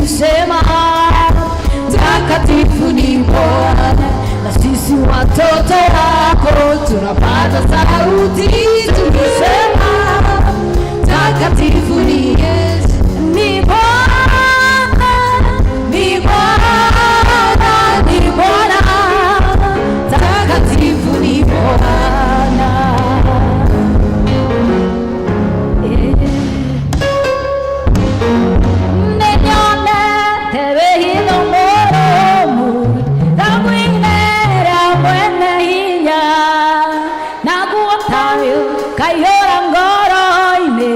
tukisema takatifu ni Bwana, na sisi watoto wako tunapata sauti tukisema takatifu ni Yesu, ni Bwana, ni Bwana, ni Bwana, takatifu ni Bwana. Yeah. Nĩnyonete wĩhitho mũrũmu Thaguinera mwene hinya naguo thayũ kaihũra ngoro-inĩ.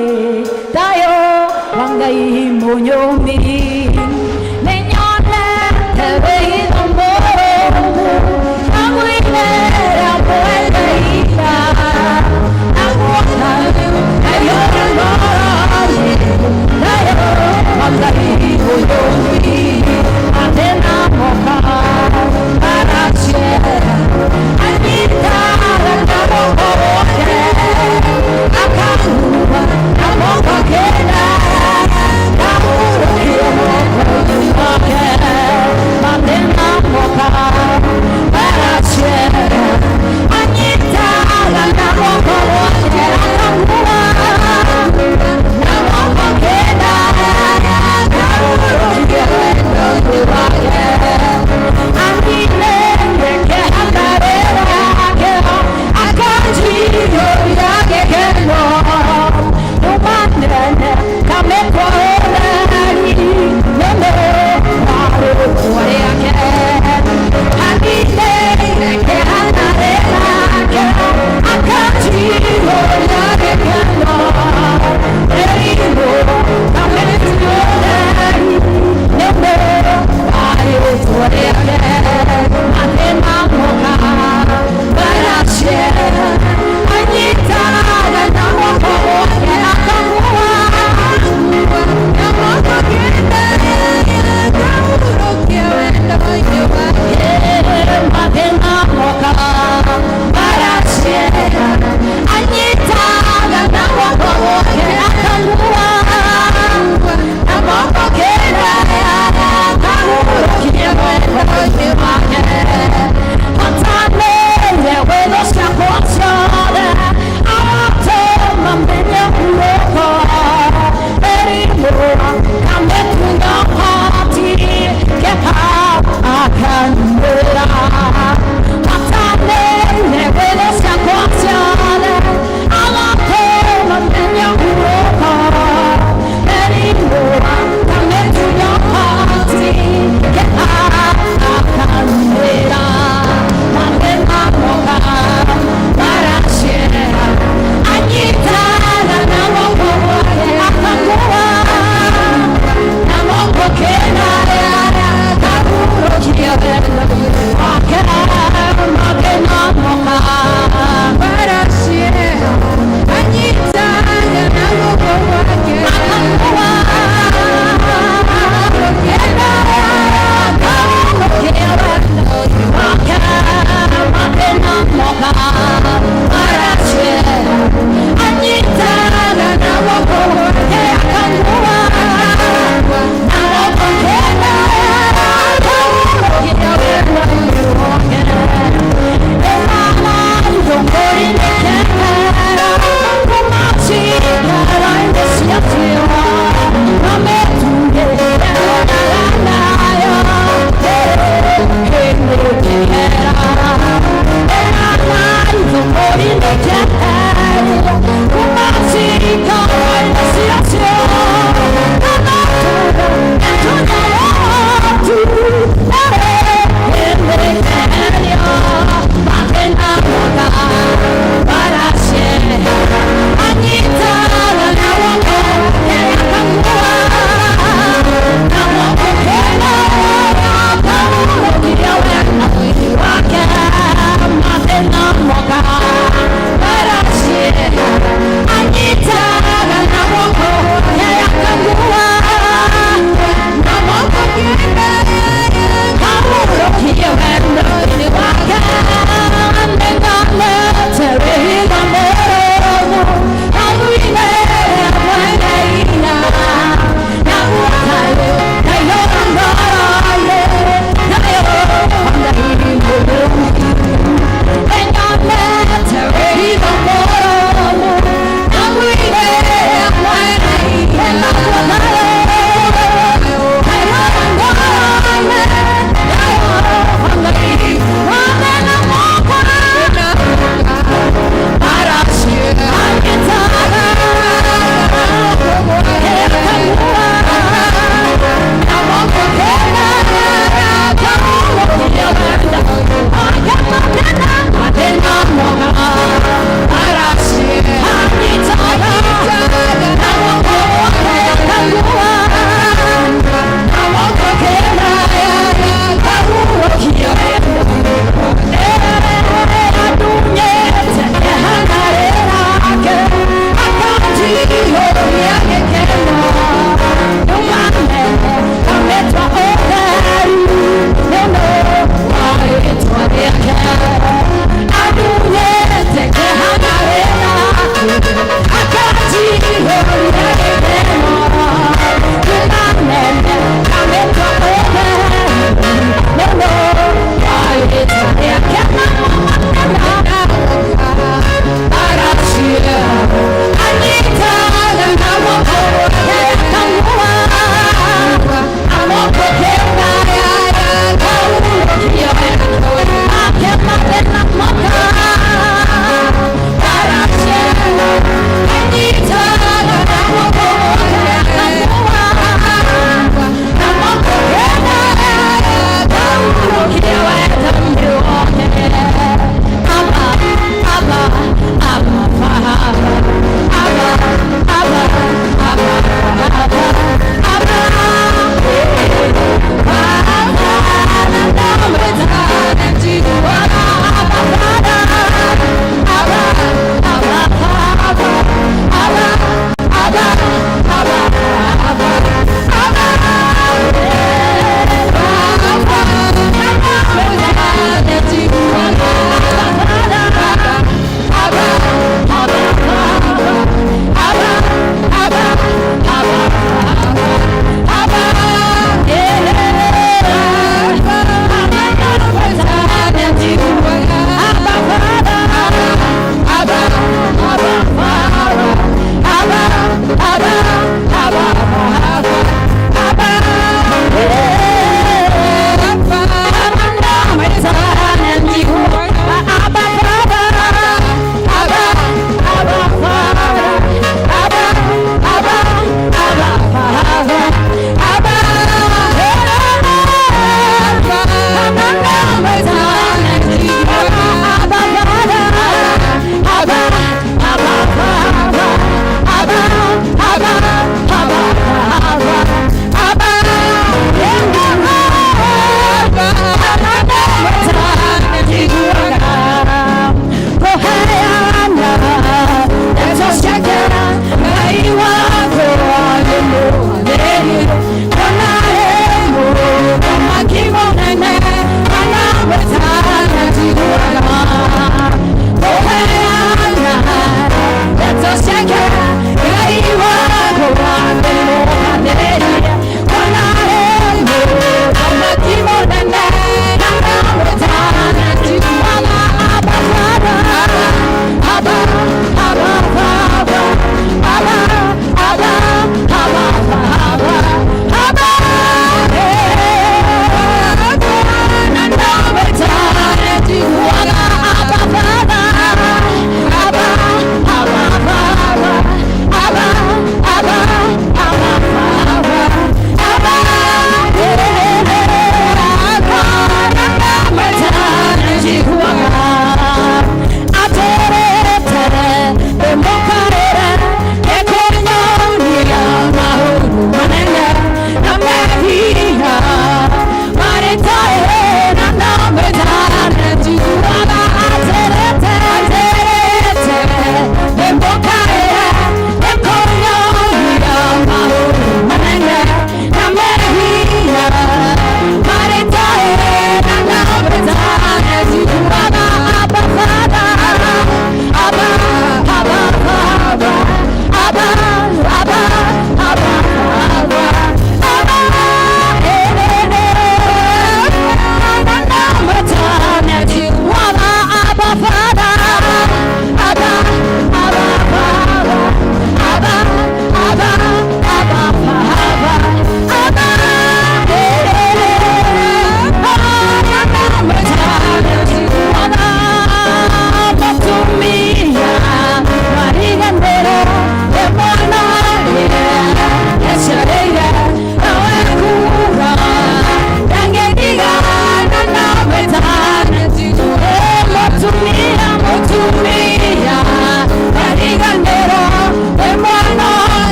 Rĩa gĩkeno nyuma nene ametwa ũtheru nĩũndũ wa rĩtwa rĩake amunyĩte kĩeha na wĩra akanjihũria gĩkeno nyuma nene ametwa ũtheru nĩũndũ wa rĩtwa rĩake arashia anyitaga na moko.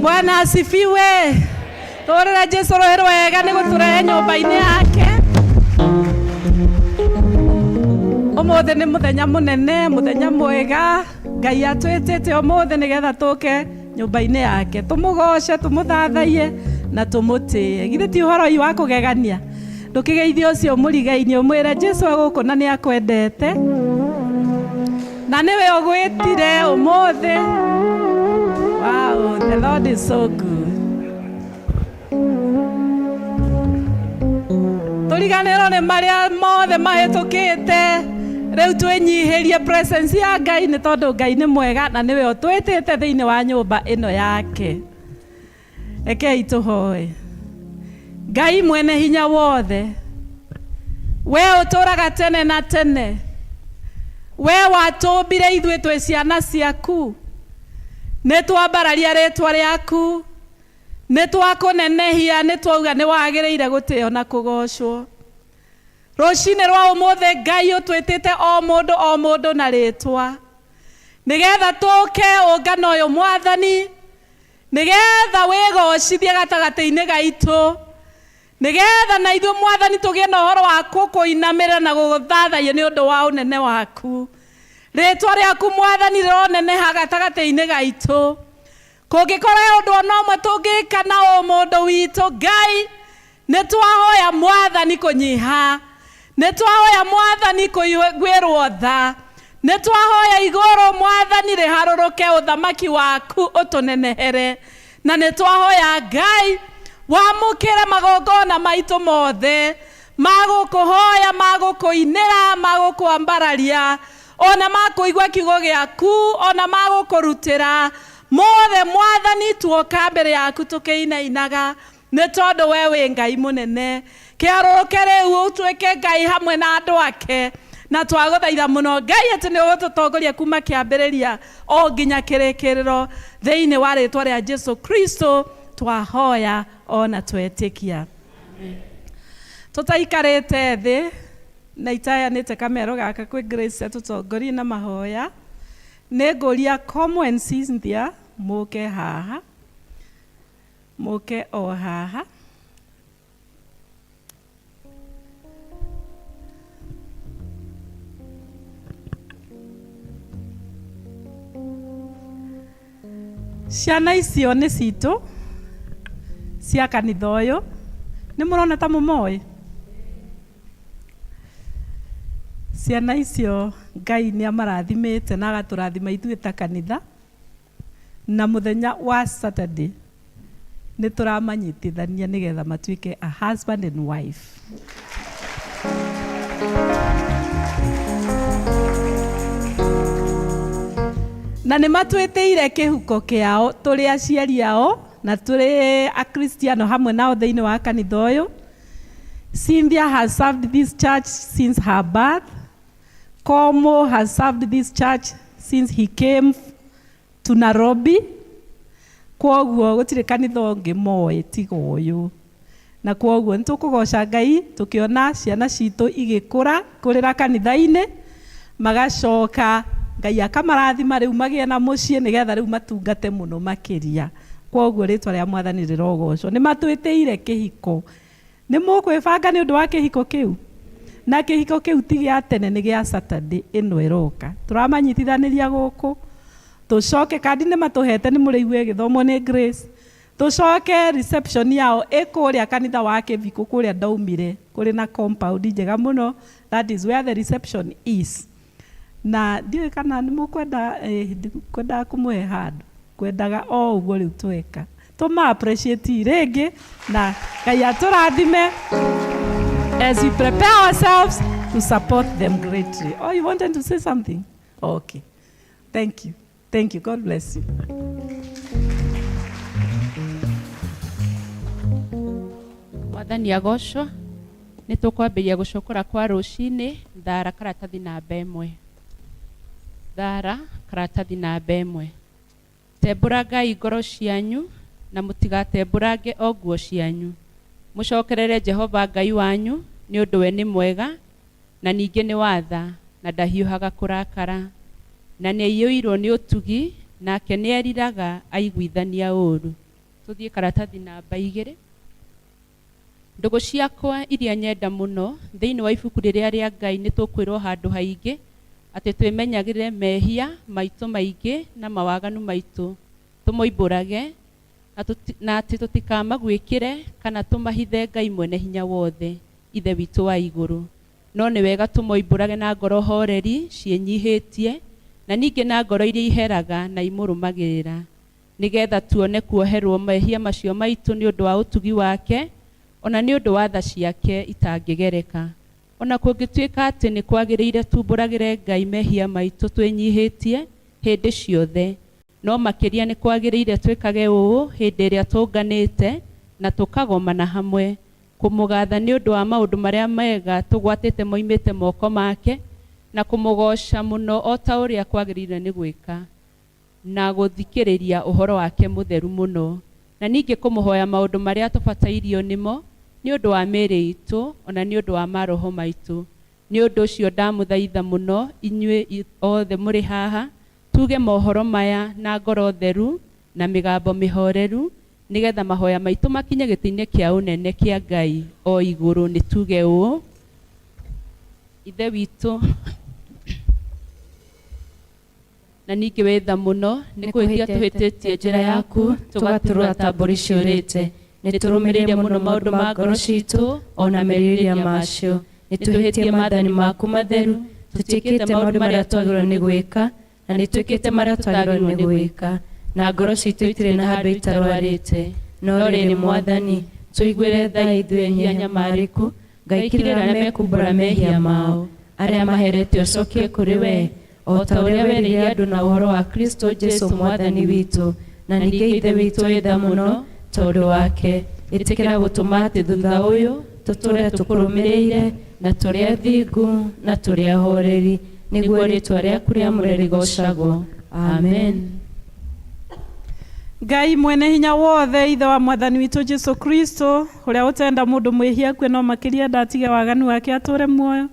Bwana asifiwe. Tũhũrĩre Jesũ rũhĩ rwega nĩ gũtũrehe nyũmba-inĩ yake. Ũmũthĩ nĩ mũthenya mũnene, mũthenya mwega. Ngai atwĩtĩte ũmũthĩ nĩgetha tũke nyũmba-inĩ yake, tũmũgoce, tũmũthathaiye na tũmũtĩe. Githĩ ti ũhoro ũyũ wa kũgegania? Ndũkĩgeithie ũcio mũrigainĩ ũmwĩre Jesũ e gũkũ na nĩ akwendete na nĩwe ũgwĩtire ũmũthĩ. Wow, the Lord is so good. Tũriganĩrwo nĩ marĩa mothe mahĩtũkĩte. Rĩu twĩnyihĩrie presence ya Ngai nĩ tondũ Ngai nĩ mwega na nĩwe ũtwĩtĩte thĩinĩ wa nyũmba ĩno yake. Rekei tũhoe. Ngai mwene hinya wothe, we ũtũraga tene na tene, we watũmbire ithuĩ twĩ ciana ciaku, nĩ twambararia rĩtwa rĩaku, nĩ twakũnenehia, nĩ twauga nĩ wagĩrĩire gũtĩo na kũgocwo. Rũcinĩ rwa ũmũthĩ Ngai ũtwĩtĩte o mũndũ o mũndũ na rĩtwa, nĩgetha tũke ũngano ũyũ Mwathani, nĩgetha wĩgocithie gatagatĩ-inĩ gaitũ, nĩgetha na ithuĩ Mwathani tũgĩe na ũhoro wa gũkũinamĩrĩra na gũgũthathaiya nĩ ũndũ wa ũnene waku. Rĩtwa rĩaku Mwathani rĩroneneha gatagatĩ-inĩ gaitũ. Kũngĩkorwo he ũndũ ona ũmwe tũngĩka na ũmũndũ witũ Ngai, nĩ twahoya Mwathani kũnyiha, nĩ twahoya Mwathani kũiguĩrwo tha, nĩ twahoya igũrũ Mwathani rĩharũrũke ũthamaki waku ũtũnenehere, na nĩ twahoya Ngai wamũkĩre magongona maitũ mothe ma gũkũhoya, ma gũkũinĩra, ma gũkwambararia, ona ma kũigua kiugo gĩaku, ona ma gũkũrutĩra mothe Mwathani, tuoka mbere yaku tũkĩinainaga nĩ tondũ we wĩ Ngai mũnene. Kĩharũrũke rĩu ũtuĩke Ngai hamwe na andũ ake, na twagũthaitha mũno Ngai atĩ nĩ ũgũtũtongoria kuma kĩambĩrĩria o nginya kĩrĩkĩrĩro, thĩinĩ wa rĩtwa rĩa Jesu Kristo twahoya ona twetĩkia. Tũtaikarĩte thĩ na itaheanĩte kamero gaka kwĩ Grace atũtongorie na mahoya, nĩ ngũria Komu and Cynthia mũke haha, mũke o haha. Ciana icio nĩ citũ cia kanitha ũyũ, nĩ mũrona ta mũmoĩ? Ciana icio Ngai nĩ amarathimĩte na agatũrathima ithuĩ ta kanitha, na mũthenya wa Saturday nĩ tũramanyitithania nĩgetha matuĩke a husband and wife. Na nĩ matwĩtĩire kĩhuko kĩao tũrĩ aciari ao na tũrĩ akristiano hamwe nao thĩinĩ wa kanitha ũyũ. Cynthia has served this church since her birth. Komo has served this church since he came to Nairobi. Kwoguo gũtirĩ kanitha ũngĩ moĩ tiga ũyũ. Na kwoguo nĩ tũkũgoca Ngai tũkĩona ciana citũ igĩkũra kũrĩra kanitha-inĩ, magacoka Ngai akamarathima rĩu magĩe na mũciĩ nĩgetha rĩu matungate mũno makĩria. Kwoguo rĩtwa rĩa Mwathani rĩrogocwo. Nĩ matwĩtĩire kĩhiko. Nĩ mũkwĩbanga nĩ ũndũ wa kĩhiko kĩu? Na kĩhiko kĩu ti gĩa tene, nĩ gĩa Saturday ĩno ĩroka. Tũramanyitithanĩria gũkũ, tũcoke kandi nĩ matũhete nĩ mũrĩigue ĩgĩthomwo nĩ Grace. Tũcoke reception yao ĩ kũrĩa kanitha wa Kĩbikũ kũrĩa ndaumire, kũrĩ na compound njega mũno, that is where the reception is. Na ndiũĩ kana nĩ mũkwenda, ndikwendaga kũmũhe handũ, ngwendaga o ũguo rĩu tweka. Tũma appreciate rĩngĩ na Ngai atũrathime as we prepare ourselves to support them greatly. Oh, you wanted to say something? Okay. Thank you. Thank you. God bless you. Mwathani agocwo. Nĩ tũkwambĩrĩria gũcokora kwa rũcinĩ thara karatathi namba ĩmwe. Thara karatathi namba ĩmwe. Tembũrangai ngoro cianyu na mũtigatembũrange o nguo cianyu. Mũcokerere Jehova Ngai wanyu, nĩ ũndũ we nĩ mwega, na ningĩ nĩ wa tha, na ndahiũhaga kũrakara, na nĩaiyũirwo nĩ ũtugi, nake nĩeriraga aiguithania ũũru. Tũthiĩ karatathi namba igĩrĩ. Ndũgũ ciakwa iria nyenda mũno, thĩinĩ wa ibuku rĩrĩa rĩa Ngai nĩ tũkwĩrwo handũ haingĩ atĩ twĩmenyagĩrĩre mehia maitũ maingĩ na mawaganu maitũ, tũmoimbũrage, na atĩ tũtikamaguĩkĩre kana tũmahithe Ngai mwene hinya wothe, Ithe witũ wa igũrũ. No nĩ wega tũmoimbũrage na ngoro horeri ciĩnyihĩtie, na ningĩ na ngoro iria iheraga na imũrũmagĩrĩra, nĩ getha tuone kuoherwo mehia macio maitũ nĩ ũndũ wa ũtugi wake, Ona nĩ ũndũ wa tha ciake itangĩgereka. O na kũngĩtuĩka atĩ nĩ kwagĩrĩire tumbũragĩre Ngai mehia maitũ twĩnyihĩtie hĩndĩ ciothe, no makĩria nĩ kwagĩrĩire twĩkage ũũ hĩndĩ ĩrĩa tũnganĩte na tũkagomana hamwe, kũmũgatha nĩ ũndũ wa maũndũ marĩa mega tũgwatĩte moimĩte moko make, na kũmũgooca mũno o ta ũrĩa kwagĩrĩire nĩ gwĩka, na gũthikĩrĩria ũhoro wake mũtheru mũno, na ningĩ kũmũhoya maũndũ marĩa tũbatairio nĩmo nĩ ũndũ wa mĩĩrĩ itũ, o na nĩ ũndũ wa maroho maitũ. Nĩ ũndũ ũcio ndamũthaitha mũno inyuĩ othe mũrĩ haha, tuge mohoro maya na ngoro theru na mĩgambo mĩhoreru, nĩgetha mahoya maitũ makinye gĩtĩ-inĩ kĩa ũnene kĩa Ngai o igũrũ. Nĩ tuge ũũ: Ithe witũ na ningĩ wĩ tha mũno, nĩ kũhĩtia tũhĩtĩtie njĩra yaku, tũgaturũra ta mbũri ciũrĩte. Nĩ tũrũmĩrĩire mũno maũndũ ma ngoro citũ o na merirĩria macio. Nĩ tũhĩtie maathani maku matheru, tũtiĩkĩte maũndũ marĩa twagĩrĩirwo nĩ gwĩka, na nĩ twĩkĩte marĩa twagĩrĩirwo nĩ gwĩka, na ngoro citũ itirĩ na handũ itarwarĩte. No rĩrĩ, Mwathani, tũiguĩre tha ithuĩ ehia anyamarĩku. Ngai kirĩra arĩa mekumbũra mehia mao, arĩa maherete ũcokie kũrĩ wee, o ta ũrĩa werĩire andũ na ũhoro wa Kristo Jesu Mwathani witũ. Na ningĩ Ithe witũ wĩ tha mũno tondũ wake, ĩtĩkĩra gũtũma atĩ thutha ũyũ tũtũũre tũkũrũmĩrĩire, na tũrĩ athingu na tũrĩ ahoreri, nĩguo rĩĩtwa rĩaku rĩamũre rĩgoocagwo. Amen. Ngai mwene hinya wothe, Ithe wa Mwathani witũ Jesu Kristo, ũrĩa ũtenda mũndũ mwĩhia akue no makĩria enda atige waganu wake atũũre muoyo,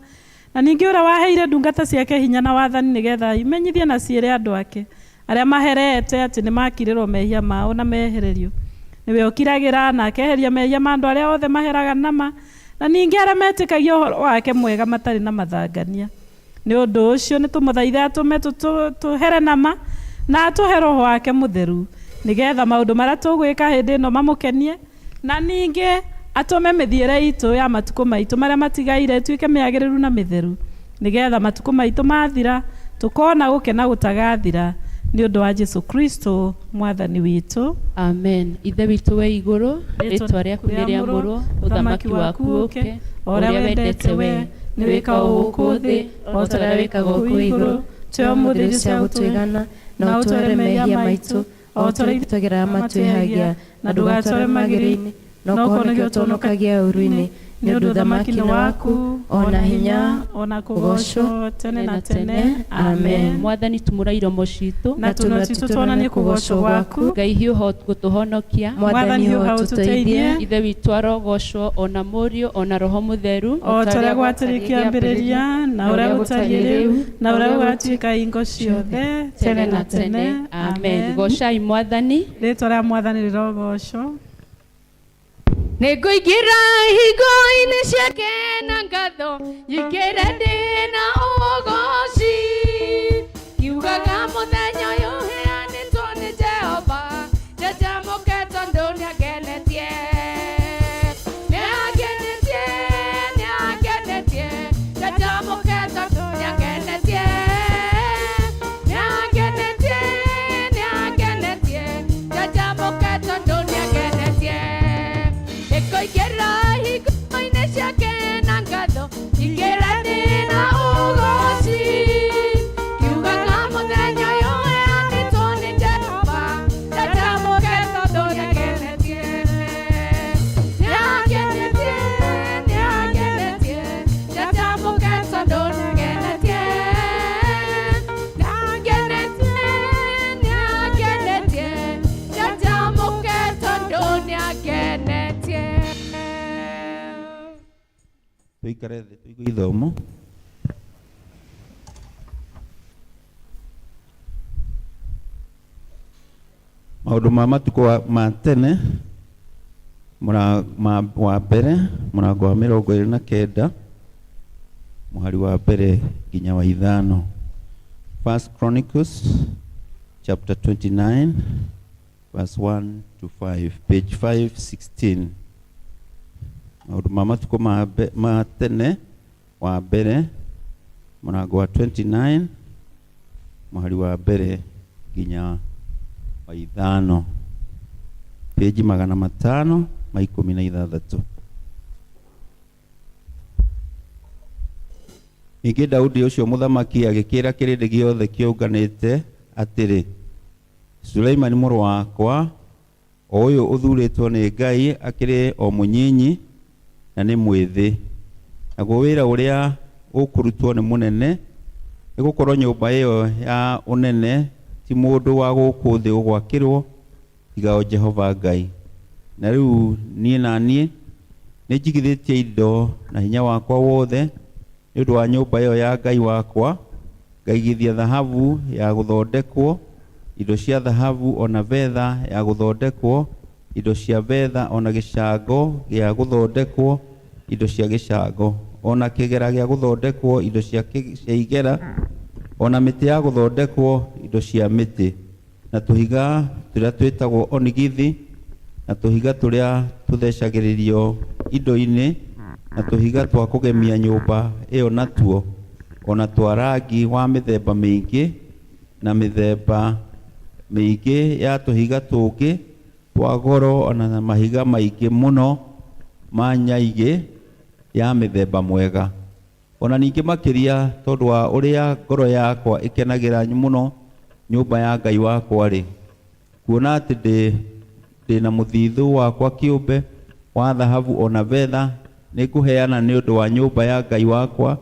na ningĩ ũrĩa waheire ndungata ciake hinya na wathani nĩgetha imenyithie na ciĩre andũ ake arĩa maherete atĩ nĩmakirĩrwo mehia mao na mehererio. Nĩwe ũkiragĩra na akeheria mehia ma andũ arĩa othe maheraga nama, na ningĩ arĩa metĩkagia ũhoro wake mwega matarĩ na mathangania. Nĩ ũndũ ũcio nĩtũmũthaithe atũme tũhere nama na atũhe Roho wake mũtheru, nĩgetha maũndũ marĩa tũgwĩka hĩndĩ ĩno mamũkenie, na ningĩ atũme mĩthiĩre itũ ya matukũ maitũ marĩa matigaire ĩtuĩke mĩagĩrĩru na mĩtheru, nĩgetha matukũ maitũ mathira tũkona gũkena gũtagathira, nĩ ũndũ wa Jesu Kristo Mwathani witũ. Amen. Ithe witũ wĩ igũrũ, rĩĩtwa rĩaku nĩ rĩamũrwo, ũthamaki waku ũũke, o ũrĩa wendete wee nĩ wĩkagwo gũkũ thĩ o ta ũrĩa wĩkagwo kũu igũrũ. Tũhe ũmũthĩ irio cia gũtũigana, na ũtwere mehia maitũ, o ta ũrĩa ithuĩ twagĩraga matwĩhagia, na ndũgatware magerio-inĩ, no kũhonokia ũtũhonokagia ũũru-inĩ, nĩ ũndũ ũthamaki nĩ waku, o na hinya, o na kũgoocwo tene na tene. Amen. Mwathani, tumũra iromo citũ, na tũnua twitũ tuonanie kũgoocwo gwaku. Ngai hiũha gũtũhonokia. Mwathani hiũha ũtũteithie. Ithe witũ arogocwo, o na Mũriũ, o na Roho Mũtheru, o ta ũrĩa gwatariĩ kĩambĩrĩria, na ũrĩa gũtariĩ rĩu, na ũrĩa gũgatuĩka hingo ciothe, tene na tene. Amen. Gocai Mwathani. Rĩĩtwa rĩa Mwathani rĩrogocwo. Nĩngũingĩra ihingo-inĩ ciake na ngatho, nyingĩre ndĩ na ũgoci, ngiugaga mũthenya ũyũ ũheanĩtwo nĩ Jehova, njanjamũke tondũ nĩangenetie. Nĩangenetie, nĩangenetie, njanjamũke tondũ nĩangenetie. Nĩangenetie, nĩangenetie, njanjamũke tondũ nĩangenetie. Nĩngũingĩra ihingo-inĩ ciake na ngatho, nyingĩre ndĩ na ũgoci, ngiugaga mũthenya ũyũ ũheanĩtwo nĩ Jehova, njanjamũke tondũ nĩangenetie. Nĩangenetie, nĩangenetie, njanjamũke tondũ nĩangenetie. Nĩangenetie, nĩangenetie, njanjamũke tondũ nĩangenetie. Tũikare thĩ tũigue ithomo. Maũndũ ma matukũ ma tene, wa mbere, mũrango wa 29, mũhari wa mbere nginya wa 5. First Chronicles chapter 29 verse 1 to 5, page 516. Maũndũ ma matukũ ma tene, wa mbere, mũrango wa 29, mũhari wa mbere nginya wa 5, page 516. Ningĩ Daudi ũcio mũthamaki agĩkĩĩra kĩrĩndĩ gĩothe kĩũnganĩte atĩrĩ, Suleimani mũrũ wakwa, o ũyũ ũthurĩtwo nĩ Ngai, akĩrĩ o mũnyinyi na nĩ mwĩthĩ, naguo wĩra ũrĩa ũkũrutwo nĩ mũnene, nĩ gũkorwo nyũmba ĩyo ya ũnene ti mũndũ wa gũkũ thĩ ũgwakĩrwo, tiga o Jehova Ngai. Na rĩu niĩ na niĩ nĩnjigithĩtie indo na hinya wakwa wothe nĩ ũndũ wa nyũmba ĩyo ya Ngai wakwa, ngaigithia thahabu ya gũthondekwo, indo cia thahabu o na betha ya gũthondekwo, indo cia betha o na gĩcango gĩa gũthondekwo, indo cia gĩcango, o na kĩgera gĩa gũthondekwo indo cia igera, o na mĩtĩ ya gũthondekwo indo cia mĩtĩ, na tũhiga tũrĩa twĩtagwo onigithi, na tũhiga tũrĩa tũthecagĩrĩrio indo-inĩ, na tũhiga twa kũgemia nyũmba ĩyo natuo, o na twa rangi wa mĩthemba mĩingĩ, na mĩthemba mĩingĩ ya tũhiga tũngĩ twa goro, o na mahiga maingĩ mũno ma nyaigĩ ya mĩthemba mwega. O na ningĩ makĩria, tondũ wa ũrĩa ngoro yakwa ĩkenagĩra mũno nyũmba ya Ngai wakwa-rĩ, kuona atĩ ndĩ na mũthithũ wakwa kĩũmbe wa thahabu o na betha, nĩngũheana nĩ ũndũ wa nyũmba ya Ngai wakwa,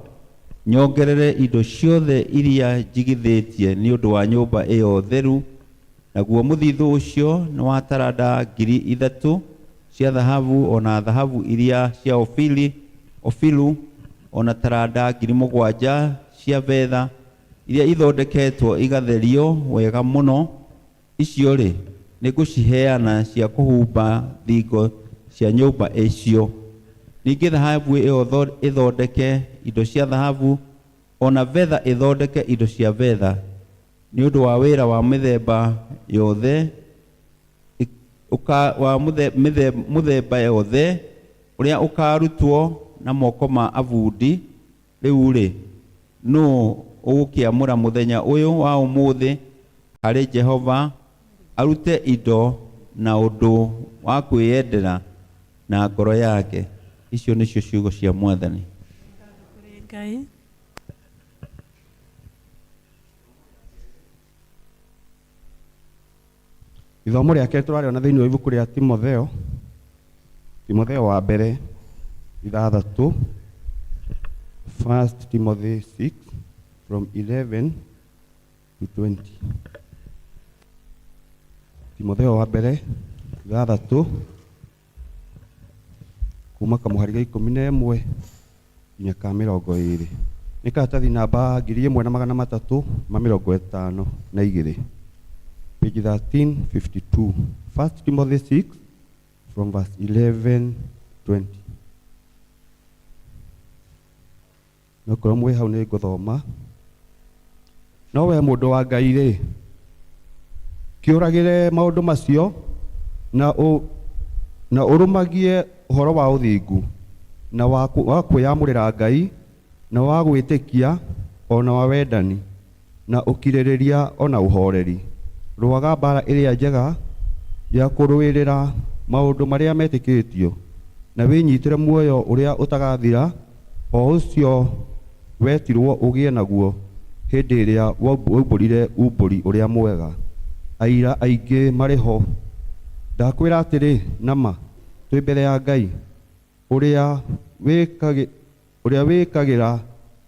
nyongerere indo ciothe iria njigithĩtie nĩ ũndũ wa nyũmba ĩyo theru. Naguo mũthithũ ũcio nĩ wa taranda 3,000 cia thahabu, o na thahabu iria cia Ofiru, o na taranda 7,000 cia betha iria ithondeketwo igatherio wega mũno. Icio-rĩ, nĩngũciheana cia kũhumba thingo cia nyũmba icio. Ningĩ thahabu ĩyo ĩthondeke indo cia thahabu, o na betha ĩthondeke indo cia betha, nĩ ũndũ wa wĩra wa mĩthemba yothe wa mĩthemba yothe ũrĩa ũkarutwo na moko ma abundi. Rĩu-rĩ, nũ ũgũkĩamũra mũthenya ũyũ wa ũmũthĩ harĩ Jehova, arute indo na ũndũ wa kwĩyendera na ngoro yake? Icio nĩcio ciugo cia Mwathani. Kũrĩ Ngai. Ithomo rĩake tũrarĩona thĩinĩ wa ibuku rĩa Timotheo, Timotheo wa mbere 6, First Timothy 6 from 11 to 20. Timotheo wa mbere 6 kuma kamũhari ga 11 nginya ka 20. Nĩ karatathi namba 1352, page 1352. First Timothy 6 from verse 11 20. Nokorwo mwĩ hau nĩ ngũthoma. No we mũndũ wa Ngai rĩ, kĩũragĩre maũndũ macio na ũrũmagie ũhoro wa ũthingu na wa kwĩyamũrĩra Ngai na wa gwĩtĩkia o na wa wendani na ũkirĩrĩria o na ũhoreri. Rũaga mbara ĩrĩa njega ya kũrũĩrĩra maũndũ marĩa metĩkĩtio, na wĩnyitĩre muoyo ũrĩa ũtagathira, o ũcio wetirwo ũgĩe naguo hĩndĩ ĩrĩa waumbũrire umbũri ũrĩa mwega aira aingĩ marĩ ho. Ndakwĩra atĩrĩ nama twĩ mbere ya Ngai ũrĩa wĩkagĩra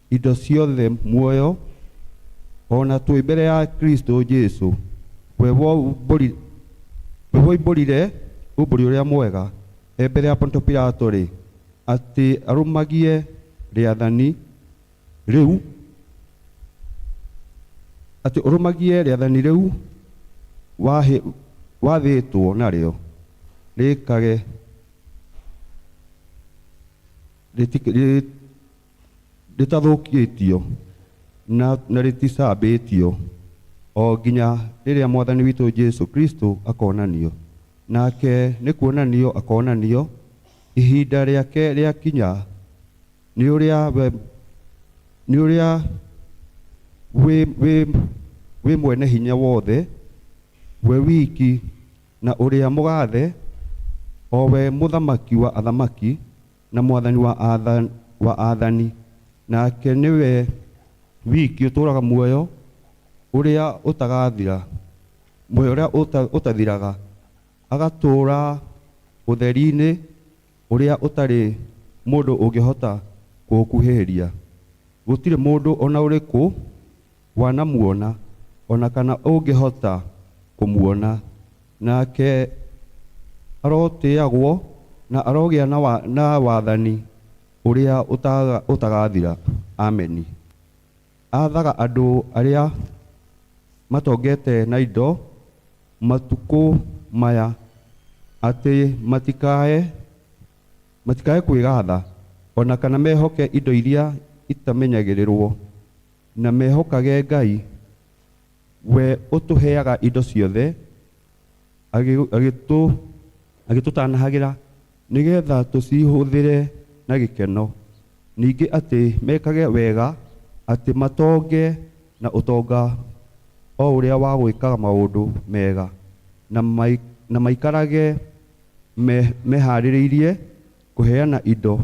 indo ciothe muoyo, o na twĩ mbere ya Kristo Jesu, we woimbũrire umbũri ũrĩa mwega e mbere ya Ponto Pilato rĩ, atĩ arũmagie rĩathani rĩu, atĩ ũrũmagie rĩathani rĩu wathĩtwo narĩo, rĩkage rĩtathũkĩtio na rĩticambĩtio, o nginya rĩrĩa Mwathani witũ Jesu Kristo akonanio. Nake nĩ kuonanio akonanio ihinda rĩake rĩakinya, nĩ ũrĩa wĩ mwene hinya wothe, we wiki na ũrĩa mũgathe, o we mũthamaki wa athamaki na mwathani wa athani. Nake nĩwe wiki ũtũũraga muoyo ũrĩa ũtagathira, muoyo ũrĩa ũtathiraga, agatũũra ũtheri-inĩ ũrĩa ũtarĩ mũndũ ũngĩhota kũũkuhĩhĩria. Gũtirĩ mũndũ ona ũrĩkũ wanamuona ona kana ũngĩhota kũmuona. Nake arotĩagwo na arogĩa na wathani ũrĩa ũtagathira. Ameni. Athaga andũ arĩa matongete na indo matukũ maya atĩ matikae kwĩgatha ona kana mehoke indo iria itamenyagĩrĩrwo, na mehokage Ngai we ũtũheaga indo ciothe agĩtũtanahagĩra nĩgetha tũcihũthĩre na gĩkeno. Ningĩ atĩ mekage wega, atĩ matonge na ũtonga o ũrĩa wa gwĩkaga maũndũ mega, na maikarage meharĩrĩirie kũheana indo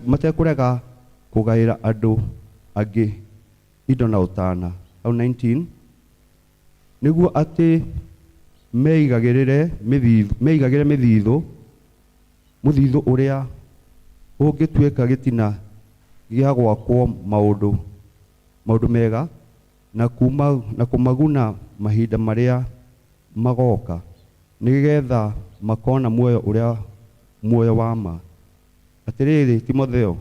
matekũrega kũgaĩra andũ angĩ indo na ũtana. Hau 19 nĩguo atĩ meigagĩre mĩthithũ, mũthithũ ũrĩa ũngĩtuĩka gĩtina gĩa gwakwo maũndũ mega na kũmaguna mahinda marĩa magoka, nĩgetha makona muoyo ũrĩa muoyo wa ma. Atĩrĩrĩ Timotheo,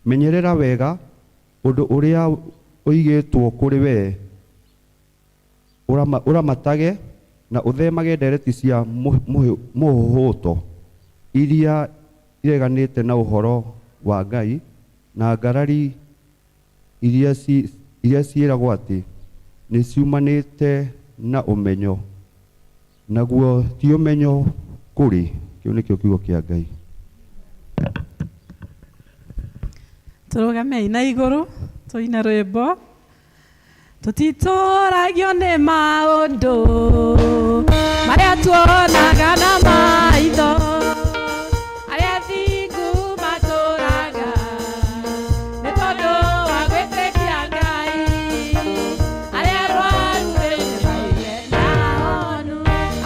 menyerera wega ũndũ ũrĩa ũigĩtwo kũrĩ wee, ũramatage na ũthemage ndereti cia mũhũhũto iria ireganĩte na ũhoro wa Ngai na ngarari iria ciĩragwo atĩ nĩ ciumanĩte na ũmenyo, naguo ti ũmenyo kũrĩ. Kĩu nĩkĩo kiugo kĩa Ngai. Tũrũgamei na igũrũ tũine rwĩmbo. Tũtitũragio nĩ maũndũ marĩa tuonaga na maitho, arĩa thingu matũraga nĩ tondũ wa gwĩtĩkia Ngai, arĩa arwaru rĩu nĩ maige nĩ ahonu,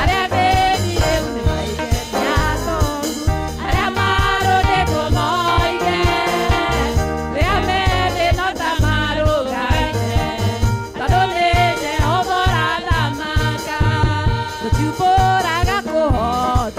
arĩa athĩni rĩu nĩ maige nĩ atongu, arĩa marũndĩtwo moige rĩrĩa me thĩ no ta marũgaine, tondũ nĩ Jehova ũrathamaka. Tũtiumbũraga kũhotwo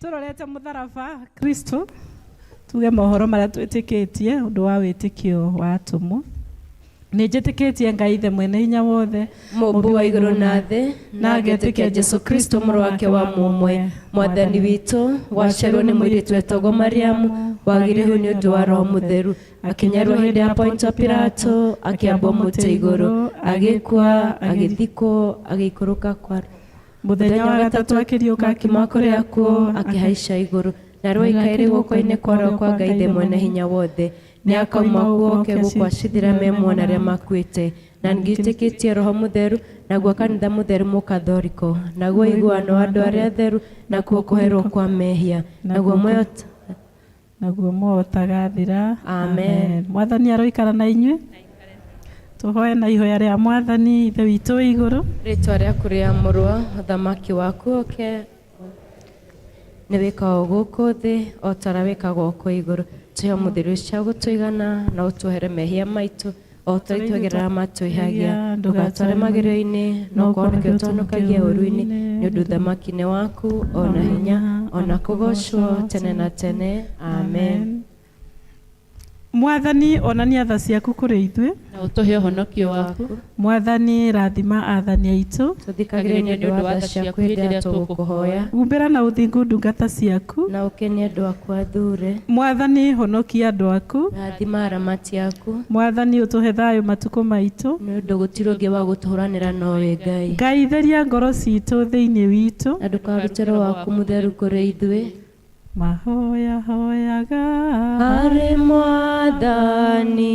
Tũrorete mũtharaba Kristo tuge mohoro marĩa twĩtĩkĩtie ũndũ wa wĩtĩkio wa atũmwo. Nĩ njĩtĩkĩtie Ngai Ithe mwene hinya wothe, Mũmbi wa igũrũ na thĩ, na ngetĩkia Jesu Kristo mũrũ wake wa mũmwe, mwathani witũ, waciarwo nĩ mũirĩtu wetagwo Mariamu, wagĩire ihu nĩ ũndũ wa Roho Mũtheru, akĩnyarwo hĩndĩ ya Pontio Pilato, akĩambwo mũtĩ igũrũ, agĩkua, agĩthikwo, agĩikũrũka kwa Mũthenya wa gatatũ akĩriũka akiuma kũrĩa akuũ, akĩhaica igũrũ, na rĩu aikaire guoko-inĩ kwa ũrĩo kwa Ngai Ithe mwene hinya wothe. Nĩ akauma kuo oke gũkũ acithira me muoyo na arĩa makuĩte. Na nĩngĩtĩkĩtie Roho Mũtheru, naguo kanitha mũtheru mũkathoriko, naguo ũiguano wa andũ arĩa atheru, nakuo kũherwo kwa mehia, naguo muoyo naguo muoyo ũtagathira. Amen. Mwathani aroikara na inyuĩ. Tũhoe na ihoya rĩa Mwathani Ithe witũ wĩ igũrũ. Rĩtwa rĩaku rĩamũrwo, ũthamaki waku ũke, nĩ wĩkagwo gũkũ thĩ o ta ũrĩa wĩkagwo kũu igũrũ. Tũhe ũmũthĩ irio cia gũtũigana, na ũtuohere mehia maitũ o ta ũrĩa ithuĩ matwĩhagia. Ndũgatware magerio-inĩ, no kũhonokia ũtũhonokagie ũũru-inĩ, nĩ ũndũ ũthamaki nĩ waku, o na hinya, o na kũgoocwo tene na tene. Amen. Mwathani onania tha ciaku kũrĩ ithuĩ. Na ũtũhe ũhonokio waku. Mwathani rathima athani aitũ. Tũthikagĩrĩrie nĩ ũndũ wa tha ciaku hĩndĩ ĩrĩa tũgũkũhoya. Humbĩra na ũthingu ndungata ciaku. Na ũkenie andũ aku athure. Mwathani honokia andũ aku. Rathima aramati aku. Mwathani ũtũhe thayũ matukũ maitũ. Nĩ ũndũ gũtirĩ ũngĩ wa gũtũhũranĩra nowe Ngai. Ngai theria ngoro citũ thĩinĩ witũ. Na ndũkarute Roho waku mũtheru kũrĩ ithuĩ. Mahoya hoyaga Harĩ Mwathani,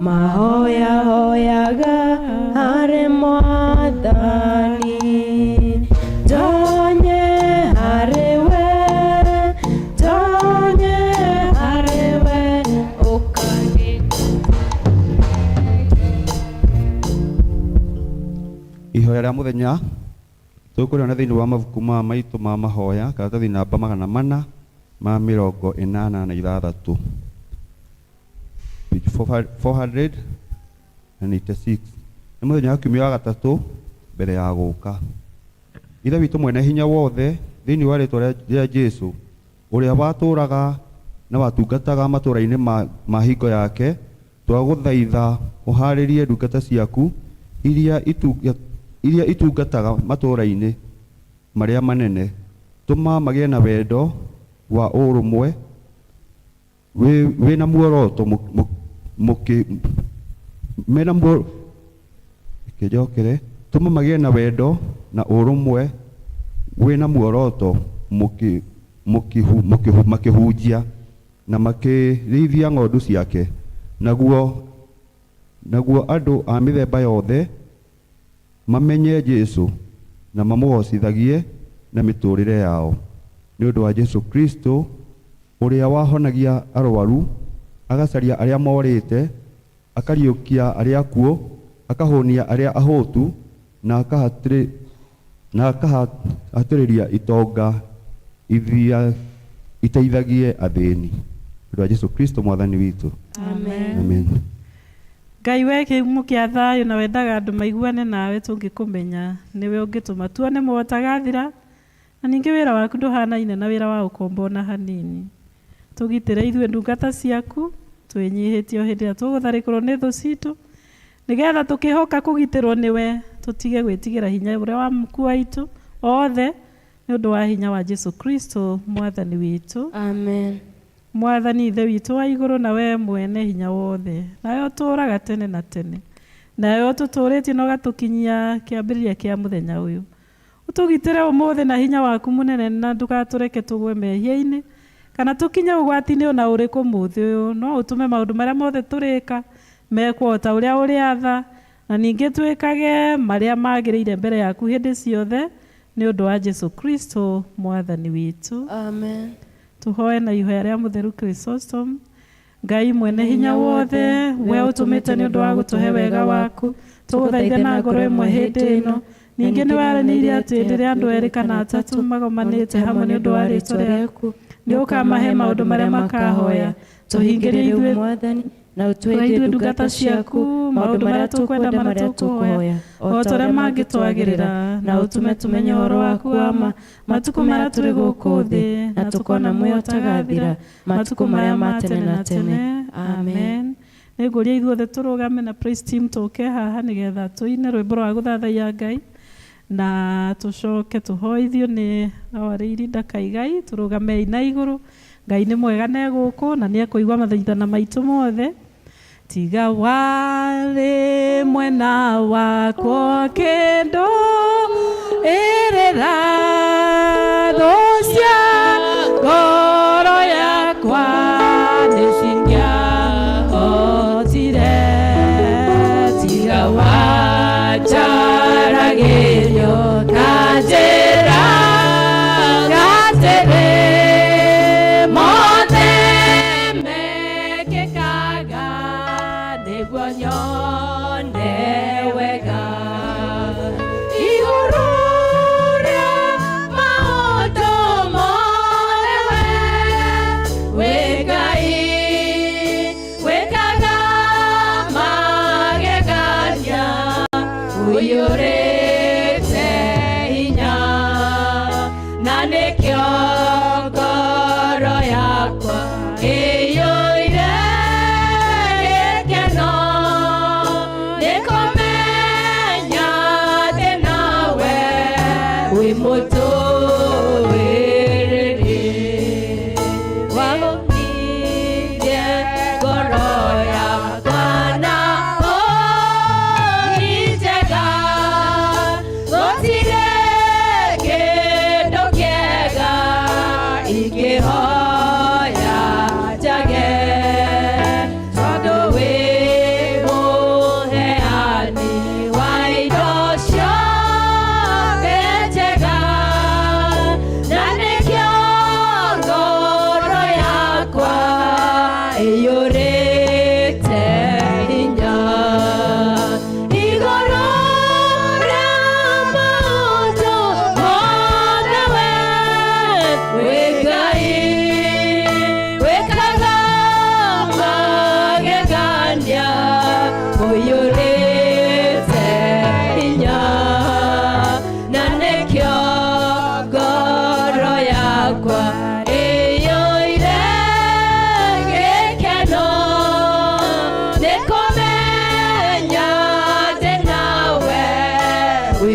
mahoya hoyaga harĩ Mwathani, tonye harĩ we, tonye harĩ we, ũkani. Ihoya rĩa mũthenya tũkũrĩona thĩinĩ wa mabuku ma maitũ ma mahoya karatathi namba 486, page 486. Nĩ mũthenya wa kiumia wa gatatũ mbere ya gũka. Ithe witũ mwene hinya wothe, thĩinĩ wa rĩtwa rĩa Jesu ũrĩa watũraga na watungataga matũra-inĩ ma hingo yake, twagũthaitha ũharĩrie ndungata ciaku iria itungataga matũra-inĩ marĩa manene, tũma magĩe na wendo wa ũrũmwe wĩna muoroto mena kĩnjokere, tũma magĩe na wendo na ũrũmwe wĩna muoroto makĩhunjia na makĩrĩithia ng'ondu ciake, naguo andũ a mĩthemba yothe mamenye Jesu na mamũgocithagie na mĩtũrĩre yao. Nĩ ũndũ wa Jesu Kristo ũrĩa wahonagia arwaru, agacaria arĩa morĩte, akariũkia arĩa akuũ, akahũnia arĩa ahũtu, na akahatĩrĩria itonga ithia iteithagie athĩni. Nĩ ũndũ wa Jesu Kristo Mwathani witũ. Amen. Amen. Ngai we kĩhumo kĩa thayũ na wendaga andũ maiguane nawe tũngĩkũmenya, nĩwe ũngĩtũma tuone muoyo ũtagathira, na ningĩ wĩra waku ndũhanaine na wĩra wa ũkombo ona hanini. Tũgitĩre ithuĩ ndungata ciaku, twĩnyihĩtie o hĩndĩ ĩrĩa tũgũtharĩkĩrwo nĩ thũ citũ, nĩgetha tũkĩhoka kũgitĩrwo nĩwe, tũtige gwĩtigĩra hinya ũrĩa waku waitũ othe, nĩ ũndũ wa hinya wa Jesu Kristo Mwathani witũ. Amen. Mwathani Ithe witũ wa igũrũ na we mwene hinya wothe, nawe ũtũũraga tene na tene, nawe ũtũtũũrĩtie na ũgatũkinyia kĩambĩrĩria kĩa mũthenya ũyũ. Ũtũgitĩre ũmũthĩ na hinya waku mũnene, na ndũgatũreke tũgwe mehia-inĩ kana tũkinye ũgwati-inĩ ona ũrĩkũ mũthĩ ũyũ. No ũtũme maũndũ marĩa mothe tũrĩka mekwo o ta ũrĩa ũrĩatha, na ningĩ twĩkage marĩa magĩrĩire mbere yaku hĩndĩ ciothe, nĩ ũndũ wa Jesu Kristo Mwathani witũ. Amen. Tũhoe na ihoya rĩa mũtheru Chrysostom. Ngai mwene hinya wothe, we ũtũmĩte nĩ ũndũ wa gũtũhe wega waku, tũgũthaithe na ngoro ĩmwe hĩndĩ ĩno. Ningĩ nĩ waranĩirie atĩ hĩndĩ ĩrĩa andũ erĩ kana atatũ magomanĩte hamwe nĩ ũndũ wa rĩĩtwa rĩaku, nĩ ũkamahe maũndũ marĩa makahoya. Tũhingĩrie ithuĩ Mwathani Na ũtue ithuĩ ndungata ciaku maũndũ marĩa tũkwenda marĩa tũkũhoya, o ta ũrĩa mangĩtwagĩrĩra, na ũtũme tũmenye ũhoro waku wa ma matukũ marĩa tũrĩ gũkũ thĩ, na tũkona muoyo ũtagathira matukũ marĩa ma tene na tene. Amen. Nĩ ngũria ithuothe tũrũgame na praise team tũke haha nĩgetha tũine rwĩmbo rwa gũthathaiya Ngai na tũcoke tũhoithio nĩ awarĩiri ndakaigai. Tũrũgamei na igũrũ. Ngai nĩ mwega na egũkũ na nĩ ekũigua mathaithana maitũ mothe. Tiga warĩ mwena wakwa kĩndũ ĩrĩra thũ cia ngoro yakwa nĩ cingĩahotire. Tiga wanjaragĩrio na njĩra atĩrĩ, mothe mekĩkaga nĩguo nyone wega. Igũrũ rĩa maũndũ mothe we wĩ Ngai wĩkaga magegania, ũiyũrĩte hinya, na nĩkĩo ngoro yakwa ĩiyũire gĩkeno nĩkũmenya atĩ nawe wĩ mũtũĩrĩri. Wahonirie ngoro yakwa na honi njega, gũtirĩ kĩndũ kĩega ingĩhoya njage, tondũ wĩ mũheani wa indo ciothe njega, na nĩkĩo ngoro yakwa ĩiyũrĩte hinya. Igũrũ rĩa maũndũ mothe we wĩ Ngai wĩkaga magegania, ũiyũrĩte hinya, na nĩkĩo ngoro yakwa ĩiyũire gĩkeno nĩkũmenya atĩ nawe wĩ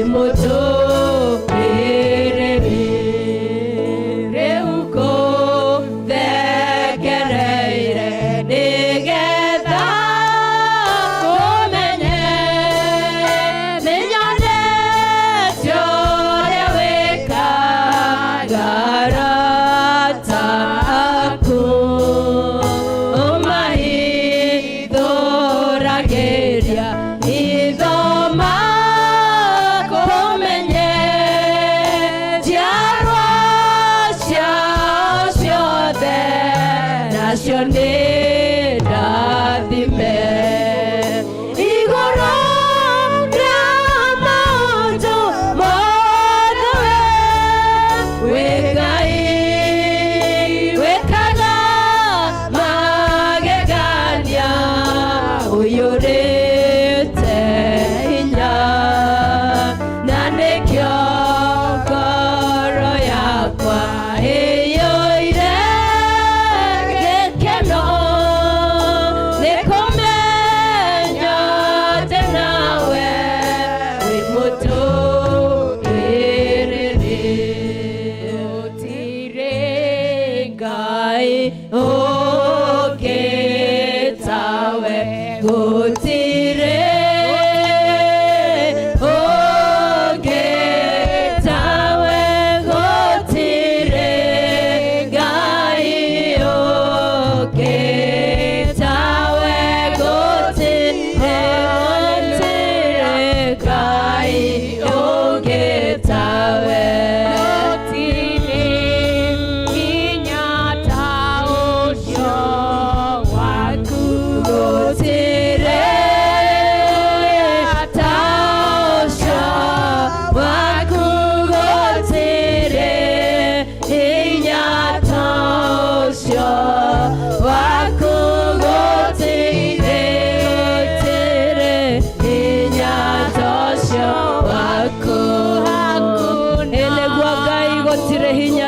mũtũĩrĩri. Rĩu ngũthekereire nĩgetha ũmenye nĩnyonete ũrĩa wĩkaga arata aku, ũmahithũragĩria hitho makũmenye, njiarwa ciao ciothe nacio nĩ ndathime. Igũrũ rĩa maũndũ mothe we wĩ Ngai wĩkaga magegania, ũiyũrĩte hinya, na nĩkĩo ngoro yakwa ĩiyũire gĩkeno nĩkũmenya atĩ nawe wĩ mũtũĩrĩri. Gũtirĩ Ngai ũngĩ tawe, gũtirĩ ũngĩ tawe, gũtirĩ Ngai ũngĩ tawe, gũtirĩ, gũtirĩ Ngai ũngĩ tawe. Gũtirĩ hinya ta ũcio.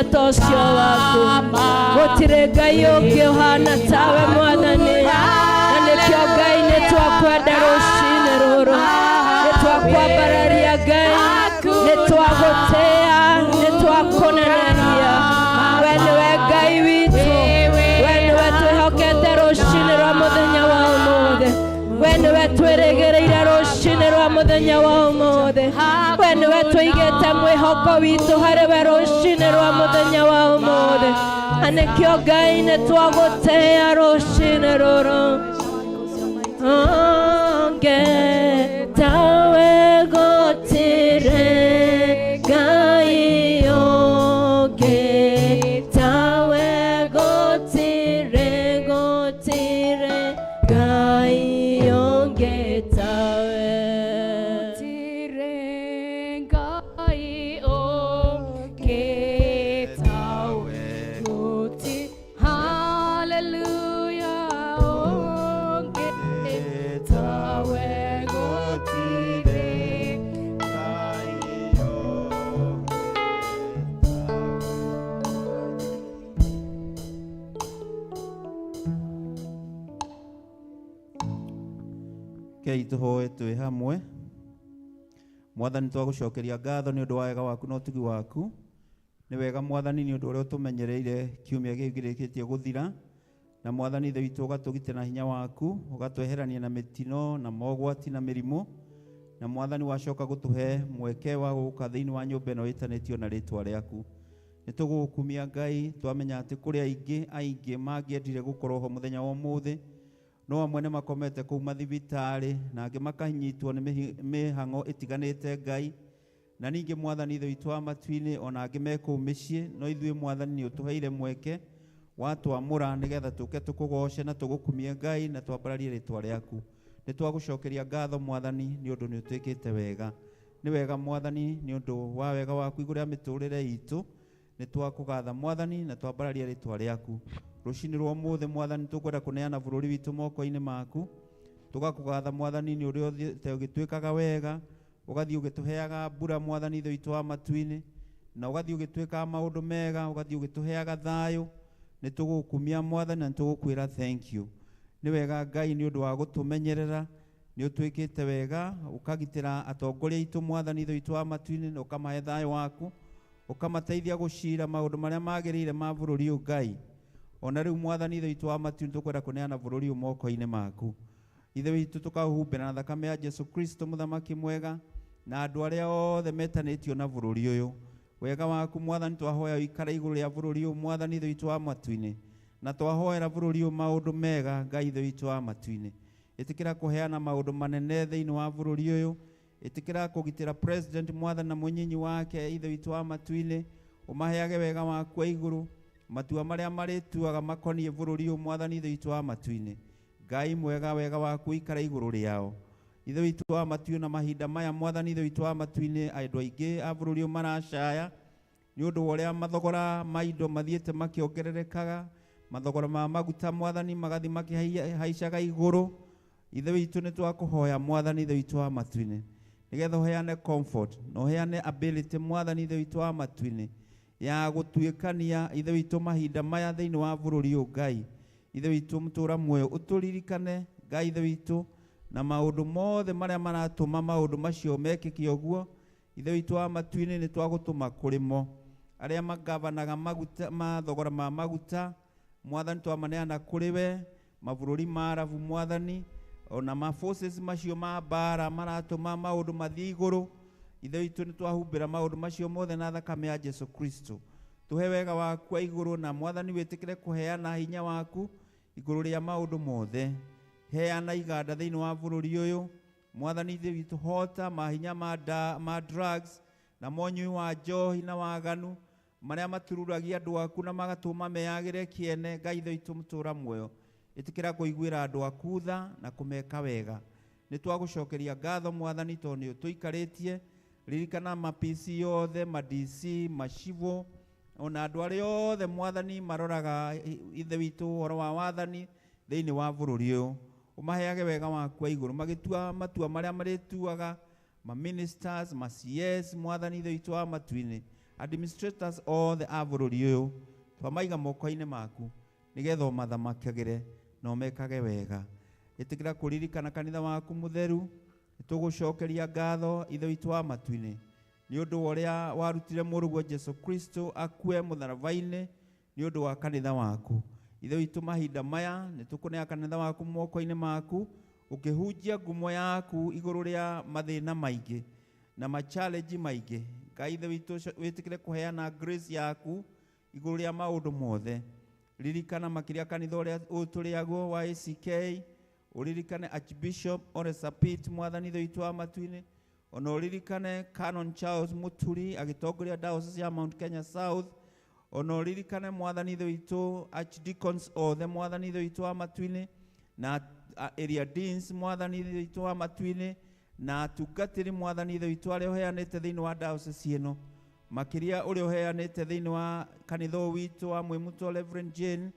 hinya ta ũcio waku. Gũtirĩ Ngai ũngĩ ũhana tawe Mwathani, na nĩkĩo Ngai nĩ twakwenda rũcinĩ rũrũ, nĩ twakwambararia Ngai, nĩ twagũtĩa, nĩ twakũnenehia. We nĩwe Ngai witũ, we nĩwe twĩhokete rũcinĩ rwa mũthenya wa ũmũthĩ, we nĩwe twĩrĩgĩrĩire rũcinĩ rwa mũthenya wa ũmũthĩ, we nĩwe tũigĩte mwĩhoko witũ harĩ we rũcinĩ rwa mũthenya wa ũmũthĩ, na nĩkĩo Ngai nĩ twagũtĩa rũcinĩ rũrũ. Ũngĩ tawe gũtirĩ Ngai ũngĩ tawe gũtirĩ, gũtirĩ Ngai ũngĩ tawe. Gũtirĩ Ngai ũngĩ tawe. Hallelujah, ũngĩ tawe gũtirĩ Ngai ũngĩ. Kei tũhoe twĩ hamwe. Mwathani, twagũcokeria ngatho nĩ ũndũ wa wega waku na ũtugi waku. Nĩ wega Mwathani nĩ ũndũ ũrĩa ũtũmenyereire kiumia gĩkĩ kĩrĩkĩtie gũthira. Na Mwathani Ithe witũ ũgatũgitĩra na hinya waku, ũgatweherania na mĩtino na mogwati na mĩrimũ. Na Mwathani wacoka gũtũhe mweke wa gũka thĩinĩ wa nyũmba ĩno ĩtanĩtio na rĩtwa rĩaku. Nĩ tũgũgũkumia Ngai, twamenya atĩ kũrĩ aingĩ aingĩ mangĩendire gũkorwo ho mũthenya wa ũmũthĩ, no amwe nĩ makomete kũu mathibitarĩ na angĩ makanyitwo nĩ mĩhang'o ĩtiganĩte Ngai. Na ningĩ Mwathani Ithe witũ wa matu-inĩ, ona angĩ me kũu mĩciĩ, no ithuĩ Mwathani nĩ ũtũheire mweke watwamũra nĩgetha tũke tũkũgoce na tũgũkumie Ngai na twambararie rĩtwa rĩaku. Nĩ twagũcokeria ngatho Mwathani nĩ ũndũ nĩ ũtwĩkĩte wega. Nĩ wega Mwathani nĩ ũndũ wa wega waku igũrũ rĩa mĩtũrĩre itũ. Nĩ twakũgatha Mwathani na twambararia rĩtwa rĩaku. Rũcinĩ rwa ũmũthĩ Mwathani tũkwenda kũneana bũrũri witũ moko-inĩ maku. Tũgakũgatha Mwathani nĩ ũrĩa ũthiĩte ũgĩtwĩkaga wega, ũgathiĩ ũgĩtũheaga mbura Mwathani Ithe witũ wa matu-inĩ, na ũgathiĩ ũgĩtwĩkaga maũndũ mega, ũgathiĩ ũgĩtũheaga thayũ. Nĩ tũgũkumia Mwathani na nĩ tũgũkwĩra thank you. Nĩ wega Ngai nĩ ũndũ wa gũtũmenyerera, nĩ ũtwĩkĩte wega, ũkagitĩra atongoria aitũ Mwathani Ithe witũ wa matu-inĩ, na ũkamahe thayũ waku, ũkamateithia gũcira maũndũ marĩa magĩrĩire ma bũrũri ũyũ Ngai. Ona rĩu Mwathani Ithe witũ wa matu-inĩ tũkwenda kũneana bũrũri ũyũ moko-inĩ maku. Ithe witũ tũkaũhumbĩra na thakame ya Jesu Kristo mũthamaki mwega, na andũ arĩa othe metanĩtio na bũrũri ũyũ. Wega waku Mwathani twahoya ũikare igũrũ rĩa bũrũri ũyũ Mwathani Ithe witũ wa matu-inĩ, na twahoera bũrũri ũyũ maũndũ mega Ngai Ithe witũ wa matu-inĩ. Ĩtĩkĩra kũheana maũndũ manene thĩinĩ wa bũrũri ũyũ. Ĩtĩkĩra kũgitĩra president Mwathani na mũnyinyi wake Ithe witũ wa matu-inĩ, ũmaheage wega waku wa igũrũ, matua marĩa marĩtuaga makoniĩ bũrũri ũyũ Mwathani Ithe witũ wa matu-inĩ. Ngai mwega, wega waku ũikare igũrũ rĩao. Ithe witũ wa matu-inĩ, na mahinda maya Mwathani Ithe witũ wa matu-inĩ, andũ aingĩ a bũrũri ũyũ maracaya nĩ ũndũ wa ũrĩa mathogora ma indo mathiĩte makĩongererekaga, mathogora ma maguta Mwathani magathiĩ makĩhaicaga igũrũ. Ithe witũ nĩ twakũhoya Mwathani Ithe witũ wa matu-inĩ, nĩgetha ũheane comfort na ũheane ability Mwathani Ithe witũ wa matu-inĩ ya gũtuĩkania Ithe witũ mahinda maya thĩinĩ wa bũrũri ũyũ Ngai. Ithe witũ mũtũra muoyo ũtũririkane Ngai Ithe witũ na maũndũ mothe marĩa maratũma maũndũ macio mekĩke ũguo. Ithe witũ wa matu-inĩ nĩ twagũtũma kũrĩ mo arĩa magavanaga maguta mathogora ma maguta Mwathani twamaneana kũrĩ we, mabũrũri ma Arabu Mwathani, ona ma forces macio ma mbara maratũma maũndũ mathiĩ igũrũ. Ithe witũ nĩ twahumbĩra maũndũ macio mothe na thakame ya Jesu Kristo. Tũhe wega waku wa igũrũ na Mwathani wĩtĩkĩre kũheana hinya waku igũrũ rĩa maũndũ mothe. Heana iganda thĩinĩ wa bũrũri ũyũ Mwathani Ithe witũ, hota mahinya ma drugs na monyui wa njohi na waganu marĩa matururagia andũ aku na magatũma meyagĩre kĩene. Ngai Ithe witũ mũtũra muoyo, ĩtĩkĩra kũiguĩra andũ aku tha na kũmeka wega. Nĩ twagũcokeria ngatho Mwathani tondũ nĩ ũtũikarĩtie. Ririkana ma PC othe, ma DC, macibũ, ona andũ arĩa othe Mwathani maroraga Ithe witũ ũhoro wa wathani thĩinĩ wa bũrũri ũyũ, ũmaheage wega waku wa igũrũ magĩtua matua marĩa marĩtuaga, ma ministers, ma CS Mwathani Ithe witũ wa matu-inĩ, Administrators othe a bũrũri ũyũ twamaiga moko-inĩ maku nĩgetha ũmathamakagĩre na ũmekage wega. Ĩtĩkĩra kũririkana kanitha waku mũtheru. Nĩtũgũcokeria ngatho Ithe witũ wa matu-inĩ nĩ ũndũ wa ũrĩa warutire mũrũguo Jesu Kristo akue mũtharaba-inĩ nĩ ũndũ wa kanitha waku. Ithe witũ, mahinda maya nĩtũkũneana kanitha waku moko-inĩ maku, ũkĩhunjia ngumo yaku igũrũ rĩa mathĩna maingĩ na ma-challenge maingĩ. Ngai Ithe witũ, wĩtĩkĩre kũheana grace yaku igũrũ rĩa maũndũ mothe. Ririkana makĩria kanitha ũrĩa ũtũrĩagwo wa ACK, ũririkane Archbishop Ole Sapit, Mwathani Ithe witũ wa matu-inĩ, ona ũririkane Canon Charles Muturi agĩtongoria Diocese ya Mount Kenya South, ona ũririkane Mwathani Ithe witũ Archdeacons othe, Mwathani Ithe witũ wa matu-inĩ, na area deans, Mwathani Ithe witũ wa matu-inĩ, na atungatĩri, Mwathani Ithe witũ, arĩa ũheanĩte thĩinĩ wa diocese ĩno, makĩria ũrĩa ũheanĩte thĩinĩ wa kanitha ũyũ witũ wa Mwĩmuto, Reverend Jane.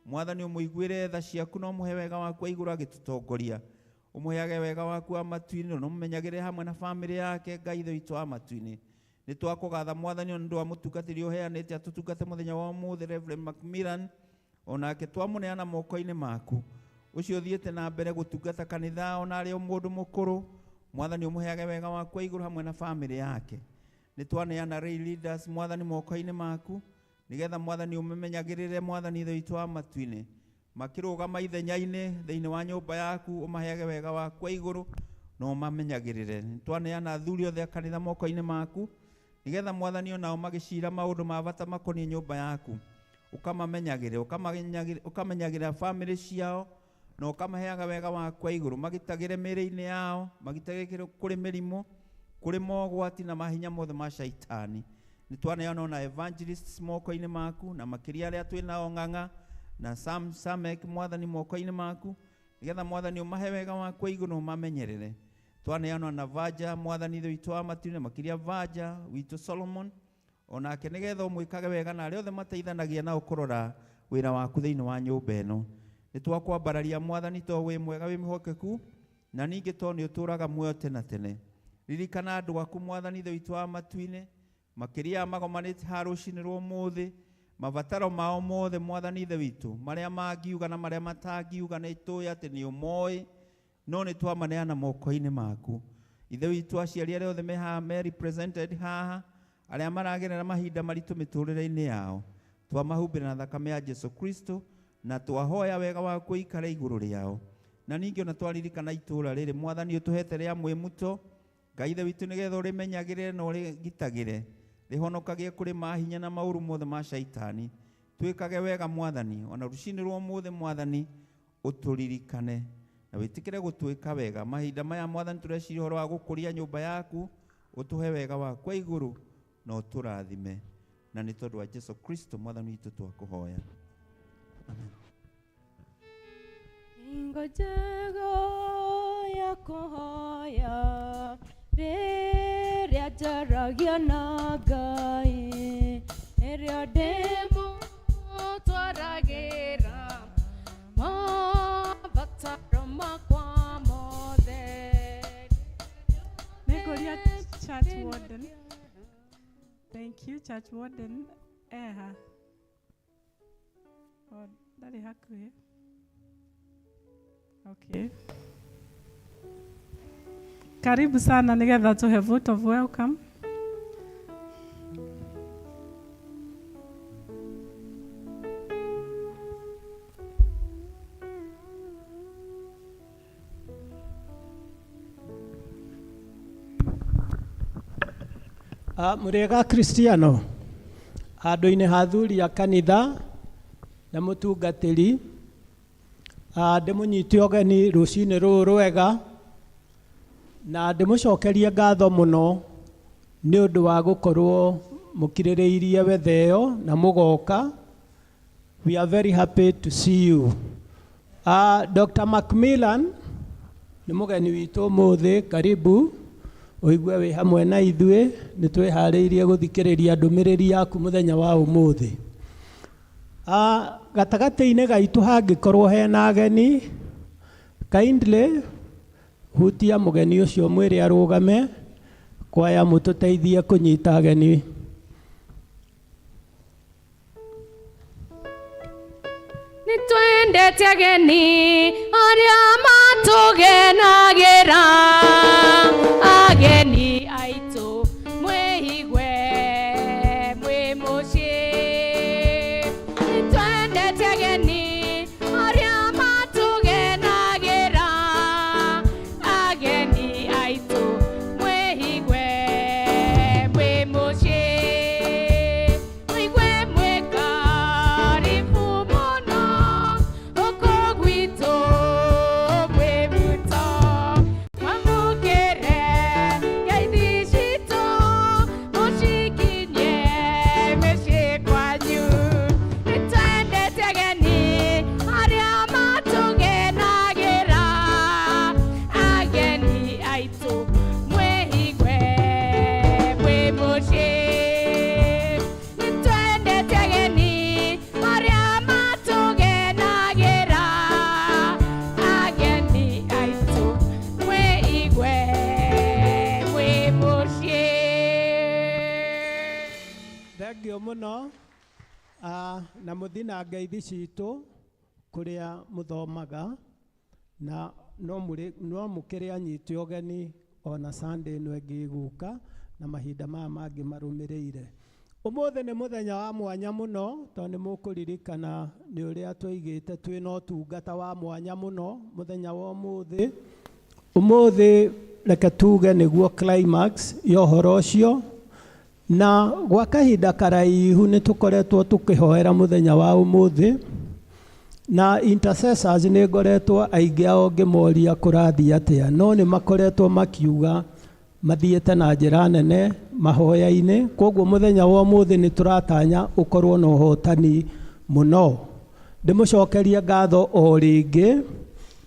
Mwathani, ũmũiguĩre tha ciaku na ũmũhe wega waku wa igũrũ agĩtũtongoria. Ũmũheage wega waku wa matu-inĩ na ũmũmenyagĩrĩre hamwe na bamĩrĩ yake. Ngai Ithe witũ wa matu-inĩ, nĩ twakũgatha, Mwathani, nĩ ũndũ wa mũtungatĩri ũheanĩte atũtungate mũthenya wa ũmũthĩ, Reverend Macmillan. Onake twamũneana moko-inĩ maku, ũcio ũthiĩte na mbere gũtungata kanitha ona arĩ o mũndũ mũkũrũ. Mwathani, ũmũheage wega waku wa igũrũ hamwe na bamĩrĩ yake. Nĩ twaneana lay leaders, Mwathani, moko-inĩ maku, nĩgetha Mwathani ũmemenyagĩrĩre. Mwathani Ithe witũ wa matu-inĩ, makĩrũgama ithenya-inĩ thĩinĩ wa nyũmba yaku, ũmaheage wega waku wa igũrũ na ũmamenyagĩrĩre. Nĩ twaneana athuri othe a kanitha moko-inĩ maku, nĩgetha Mwathani onao magĩcira maũndũ ma bata makoniĩ nyũmba yaku, ũkamamenyagĩrĩra, ũkamenyagĩrĩra bamĩrĩ ciao na ũkamaheaga wega waku wa igũrũ, magitagĩre mĩĩrĩ-inĩ yao, magitagĩre kũrĩ mĩrimũ, kũrĩ mogwati na mahinya mothe ma shaitani. Nĩ twaneana ona evangelists moko-inĩ maku, na makĩria arĩa twĩ nao Ng'ang'a na Sam Samek, Mwathani, moko-inĩ maku, nĩgetha Mwathani ũmahe wega waku wa igũrũ na ũmamenyerere. Twaneana na Vaja, Mwathani Ithe witũ wa matu-inĩ, makĩria Vaja witũ Solomon onake, nĩgetha ũmwĩkage wega na arĩa othe mateithanagia nao kũrora wĩra waku thĩinĩ wa nyũmba ĩno. Nĩ twakwambararia, Mwathani, to wĩ mwega, wĩ mwĩhokeku, na ningĩ to nĩ ũtũũraga muoyo tene tene. Ririkana andũ aku, Mwathani Ithe witũ wa matu-inĩ, makĩria magomanĩte haha rũcinĩ rwa ũmũthĩ, mabataro mao mothe, Mwathani Ithe witũ, marĩa mangiuga na marĩa matangiuga, nĩ tũĩ atĩ nĩ ũmoĩ, no nĩ twamaneana moko-inĩ maku. Ithe witũ, aciari arĩa othe me haha, me represented haha, arĩa maragerera mahinda maritũ mĩtũrĩre-inĩ yao, twamahumbĩra na thakame ya Jesu Kristo na twahoya wega waku ũikare igũrũ rĩao. Na ningĩ ona twaririkana itũũra rĩrĩ, Mwathani, ũtũhete rĩa Mwĩmuto, Ngai Ithe witũ, nĩgetha ũrĩmenyagĩrĩre na ũrĩgitagĩre, rĩhonokagie kũrĩ mahinya na maũru mothe ma shaitani. Twĩkage wega, Mwathani, ona rũcinĩ rwa ũmũthĩ, Mwathani, ũtũririkane na wĩtĩkĩre gũtwĩka wega. Mahinda maya, Mwathani, tũreciria ũhoro wa gũkũria nyũmba yaku, ũtũhe wega waku wa igũrũ na ũtũrathime, na nĩ tondũ wa Jesu Kristo Mwathani witũ twakũhoya. Amen. Hingo njega ya kũhoya rĩrĩa njaragia na Ngai, rĩrĩa ndĩmũtwaragĩra mabataro makwa mothe. Nĩngũria church warden. Thank you, church warden. Eha. Oh, ndarĩ hakuhĩ. Okay. Karibu sana nĩgetha tũhe vote of welcome. Mũrĩega Kristiano, handũ-inĩ ha athuri a kanitha na mũtungatĩri, ndĩmũnyite ũgeni rũcinĩ rũrũ rwega na ndĩmũcokerie ngatho mũno nĩ ũndũ wa gũkorwo mũkirĩrĩirie wetha ĩyo na mũgoka. We are very happy to see you. Dr. Macmillan nĩ mũgeni witũ ũmũthĩ, karibu ũigue wĩ hamwe na ithuĩ, nĩ twĩharĩirie gũthikĩrĩria ndũmĩrĩri yaku mũthenya wa ũmũthĩ. Gatagatĩ-inĩ gaitũ hangĩkorwo hena ageni, kindly hutia mũgeni ũcio mwĩre arũgame, kwaya mũtũteithie kũnyita ageni. Nĩtwendete ageni arĩa matũgenagĩra, ageni aitũ mwĩigue mwĩ mũciĩ. Nĩtwendete ageni arĩa matũgenagĩra, ageni aitũ mwĩigue mwĩ mũciĩ. Mwĩigue mwĩ karibu mũno gũkũ gwitũ mwĩ muto, mwamũkĩre ngeithi citũ mũcikinyie mĩciĩ kwanyu. Nĩtwendete ageni arĩa matũgenagĩra, ageni aitũ mwĩigue mwĩ mũciĩ. Nĩtwendete ageni arĩa matũgenagĩra, ageni aitũ mwĩigue mwĩ mũciĩ. Thengio mũno na mũthi na ngeithi citũ kũrĩa mũthomaga, na no mũkĩrĩ anyite ũgeni ona Sunday ĩno ĩngĩ ĩgũka na mahinda maya mangĩ marũmĩrĩire. Ũmũthĩ nĩ mũthenya wa mwanya mũno tondũ nĩ mũkũririkana nĩ ũrĩa twaigĩte twĩna ũtungata wa mwanya mũno mũthenya wa ũmũthĩ. Ũmũthĩ reke tuge nĩguo climax ya ũhoro ũcio, na gwa kahinda karaihu nĩ tũkoretwo tũkĩhoera mũthenya wa ũmũthĩ, na intercessors nĩ ngoretwo aingĩ ao ngĩmoria kũrathiĩ atĩa, no nĩ makoretwo makiuga mathiĩte na njĩra nene mahoya-inĩ. Koguo mũthenya wa ũmũthĩ nĩ tũratanya ũkorwo na ũhotani mũno. Ndĩmũcokerie ngatho o rĩngĩ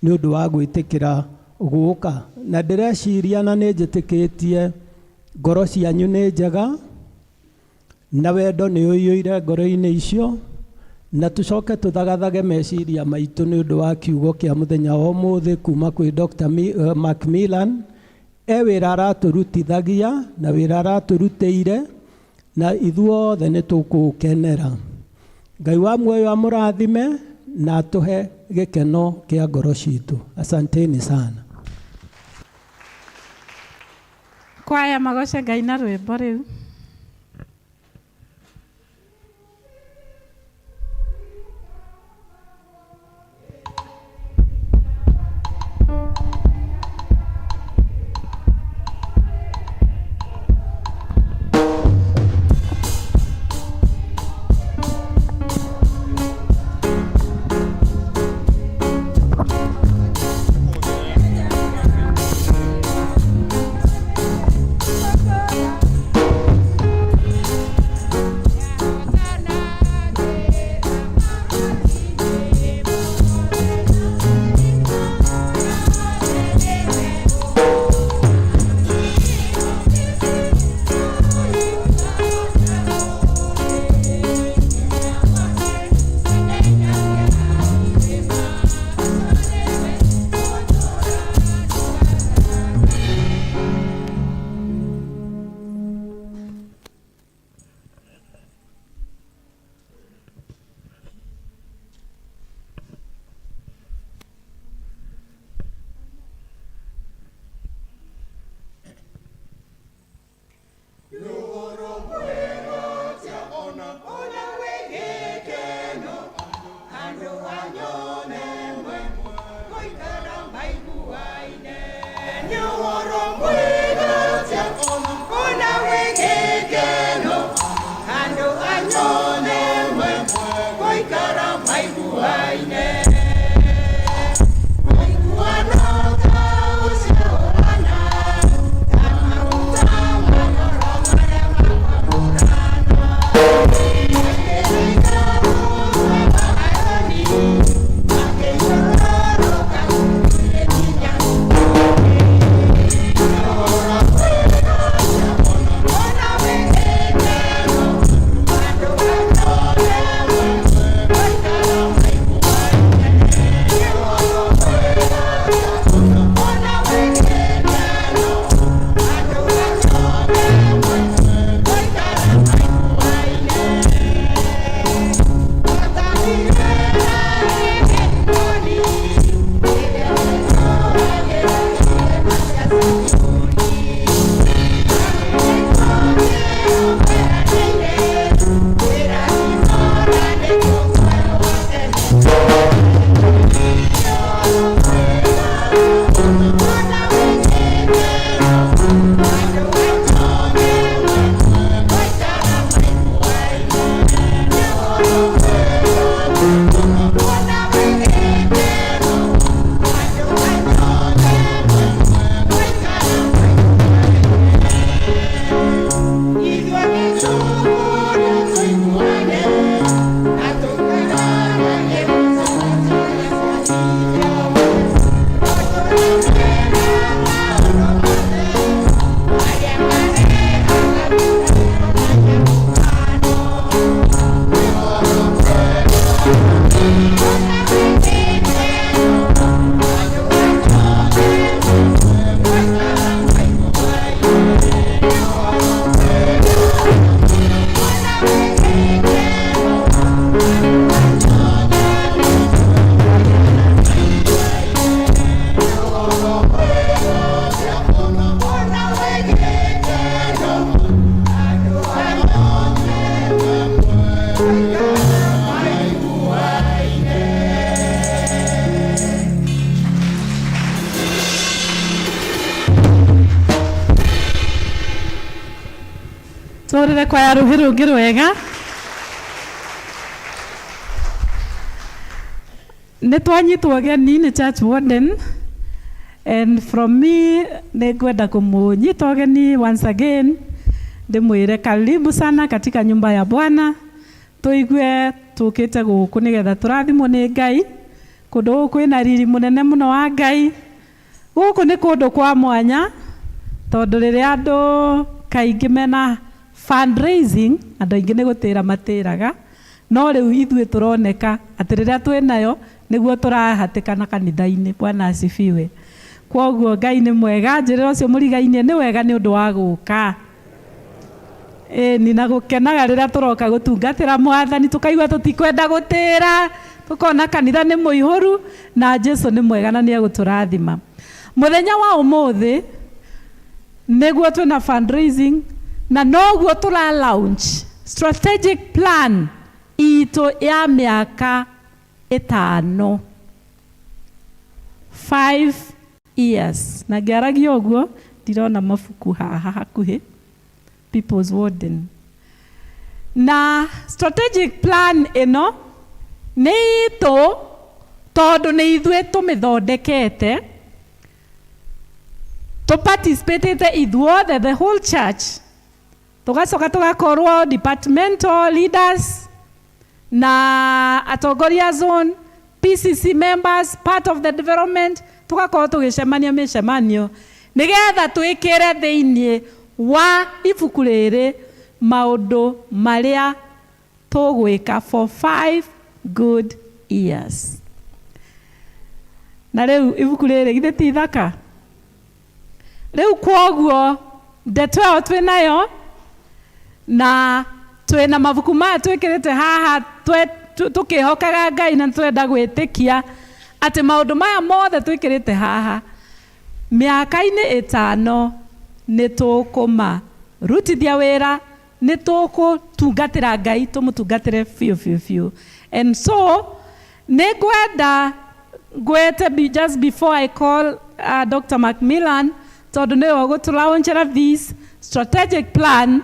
nĩ ũndũ wa gwĩtĩkĩra gũka, na ndĩreciria na nĩ njĩtĩkĩtie ngoro cianyu nĩ njega na wendo nĩ ũiyũire ngoro-inĩ icio, na tũcoke tũthagathage meciria maitũ nĩ ũndũ wa kiugo kĩa mũthenya wa ũmũthĩ kuma kwĩ Dr. Macmillan. E wĩra aratũrutithagia na wĩra aratũrutĩire, na ithuothe nĩ tũkũũkenera. Ngai wa muoyo amũrathime na atũhe gĩkeno kĩa ngoro citũ. Asanteni sana. Kwaya magoce Ngai na rwĩmbo rĩu. Tũhũrĩre kwaya rũhĩ rũngĩ rwega. Nĩ twanyitwo geni nĩ church warden, and from me nĩ ngwenda kũmũnyita ũgeni once again, ndĩmwĩre karibu sana katika nyumba ya Bwana. Tũigue tũkĩte gũkũ nĩgetha tũrathimwo nĩ Ngai. Kũndũ gũkũ kwĩna riri mũnene mũno wa Ngai. Gũkũ nĩ kũndũ kwa mwanya, tondũ rĩrĩa andũ kaingĩ mena fundraising, andũ aingĩ nĩ gũtĩra matĩraga, no rĩu ithuĩ tũroneka atĩ rĩrĩa twĩnayo nĩguo tũrahatĩkana kanitha-inĩ. Bwana asifiwe. Kwoguo Ngai nĩ mwega. Njĩrĩra ũcio mũrigainie nĩ wega nĩ ũndũ wa gũka. Ĩni, na gũkenaga rĩrĩa tũroka gũtungatĩra Mwathani, tũkaigua tũtikwenda gũtĩra, tũkona kanitha nĩ mũihũru, na Jesu nĩ mwega na nĩ egũtũrathima. Mũthenya wa ũmũthĩ nĩguo twĩna fundraising, na noguo tũra launch strategic plan itũ ya mĩaka 5, 5 years. Na ngĩaragia ũguo ndirona mabuku haha hakuhĩ, People's Warden. Na strategic plan ĩno nĩ itũ, tondũ nĩ ithuĩ tũmĩthondekete, tũparticipatĩte ithuothe, the whole church, tũgacoka tũgakorwo departmental leaders na atongoria zone, PCC members, part of the development, tũgakorwo tũgĩcemania mĩcemanio nĩgetha twĩkĩre thĩiniĩ wa ibuku rĩrĩ maũndũ marĩa tũgwĩka for 5 good years. Na rĩu ibuku rĩrĩ githĩ ti ithaka? Rĩu kwoguo ndeto ĩyo twĩnayo, na twĩna mabuku maya twĩkĩrĩte haha, tũkĩhokaga Ngai na twenda gwĩtĩkia atĩ maũndũ maya mothe twĩkĩrĩte haha mĩaka-inĩ 5 nĩ tũkũmarutithia wĩra, nĩ tũkũtungatĩra Ngai, tũmũtungatĩre biũ biũ biũ. And so nĩ ngwenda ngwete just before I call Dr. Macmillan, tondũ nĩwe ũgũtũlaunchera this strategic plan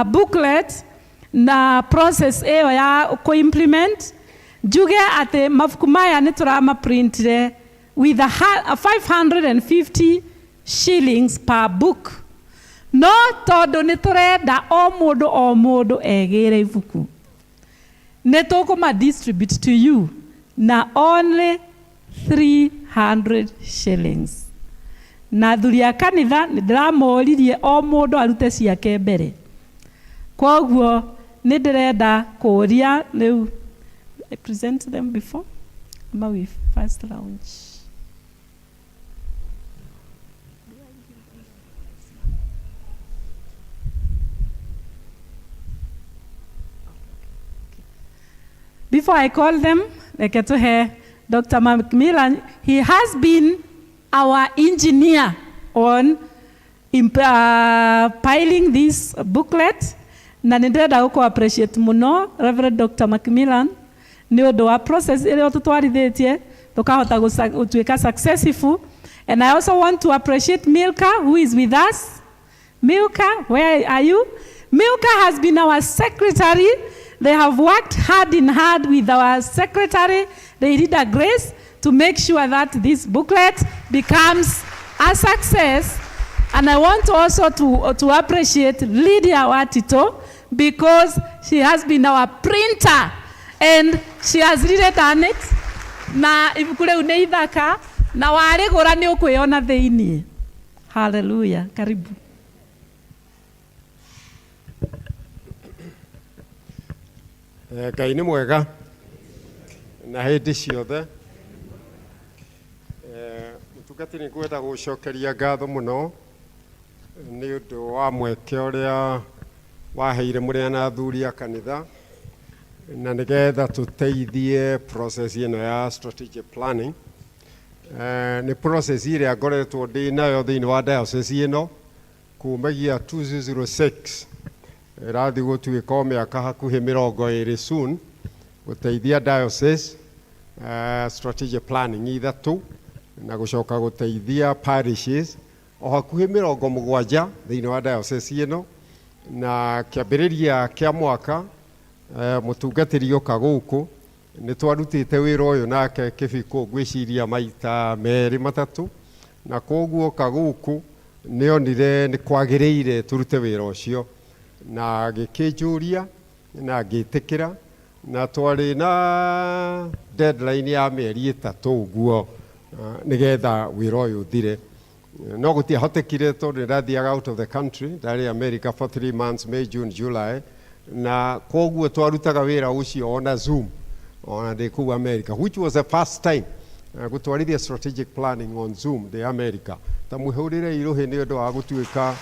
booklet na process ĩyo ya kũ-implement, njuge atĩ mabuku maya nĩ tũramaprintire with a 550 shillings per book. No tondũ nĩ tũrenda o mũndũ o mũndũ egĩre ibuku, nĩ tũkũma distribute to you na only 300 shillings. Na athuri a kanitha nĩ ndĩramoririe o mũndũ arute ciake mbere. Kwoguo nĩ ndĩrenda kũria rĩu, I present them before ama we first launch. Before I call them, reke tuhe Dr. Macmillan. He has been our engineer on piling this booklet, na nĩ ndĩrenda gũkũ appreciate mũno Reverend Dr. Macmillan nĩ ũndũ wa process ĩrĩa ũtũtwarithĩtie tũkahota gũtuĩka successful. And I also want to appreciate Milka, who is with us. Milka, where are you? Milka has been our secretary. They have worked hard in hard with our secretary, Leirida Grace, to make sure that this booklet becomes a success. And I want also to appreciate Lydia Watito, because she has been our printer and she has really done it. Na ibuku rĩu nĩ ithaka, na warĩgũra nĩ ũkwĩona thĩiniĩ. Hallelujah. Karibu. Ngai nĩ mwega na hĩndĩ ciothe. Mũtungati, nĩ ngwenda gũcokeria ngatho mũno nĩ ũndũ wa mweke ũrĩa waheire mũrĩ na athuri a kanitha, na nĩgetha tũteithie process ĩno ya strategic planning. Nĩ process ĩrĩa ngoretwo ndĩ nayo thĩinĩ wa diocese ĩno kumagia 2006, ĩrathiĩ gũtuĩka o mĩaka hakuhĩ 20 soon, gũteithia diocese strategic planning 3, na gũcoka gũteithia parishes o hakuhĩ 70 thĩinĩ wa diocese ĩno. Na kĩambĩrĩria kĩa mwaka mũtungatĩri oka gũkũ nĩ twarutĩte wĩra ũyũ nake Kĩbikũ ngwĩciria maita merĩ matatũ, na kwoguo oka gũkũ nĩonire nĩ kwagĩrĩire tũrute wĩra ũcio, na agĩkĩnjũria na ngĩtĩkĩra, na twarĩ na deadline ya mĩeri 3 ũguo nĩgetha wĩra ũyũ ũthire. No gũtiahotekire tondũ nĩndathiaga out of the country, ndarĩ America for 3 months, May, June, July, na kwoguo twarutaga wĩra ũcio ona Zoom ona ndĩ kũu America, which was the first time gũtwarithia strategic planning on Zoom ndĩ America. Ta mũhũrĩre irũhĩ nĩ ũndũ wa gũtuĩka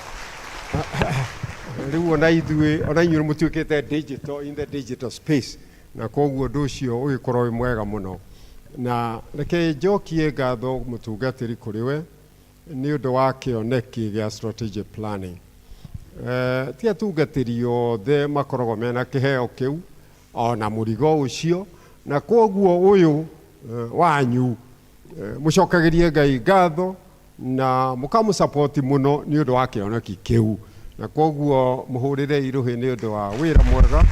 rĩu ona ithuĩ ona inyuĩ mũtuĩkĩte digital in the digital space, na kwoguo ũndũ ũcio ũgĩkorwo wĩ mwega mũno. Na reke njokie ngatho mũtungatĩri kũrĩ we nĩ ũndũ wa kĩoneki gĩa strategic planning. Ti atungatĩri othe makoragwo mena kĩheo kĩu ona mũrigo ũcio, na kwoguo ũyũ wanyu mũcokagĩrie Ngai ngatho na mũkamũsapoti mũno nĩ ũndũ wa kĩoneki kĩu, na kwoguo mũhũrĩre irũhĩ nĩ ũndũ wa wĩra mwega.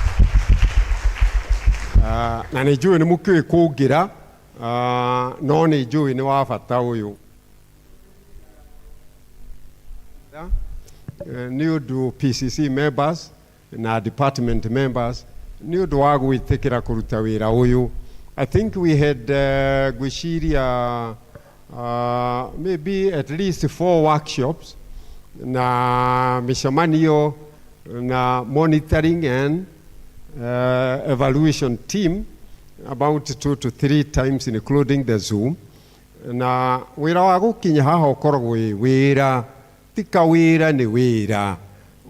Na nĩ njũĩ nĩ mũkĩũĩ kũngĩra, no nĩ njũĩ nĩ wa bata ũyũ nĩ ũndũ PCC members na department members nĩ ũndũ wa gwĩtĩkĩra kũruta wĩra ũyũ. I think we had ngwĩciria maybe at least 4 workshops na mĩcemanio na monitoring and evaluation team about 2 to 3 times, including the Zoom. Na wĩra wa gũkinya haha ũkoragwo wĩ wĩra, ti kawĩra, nĩ wĩra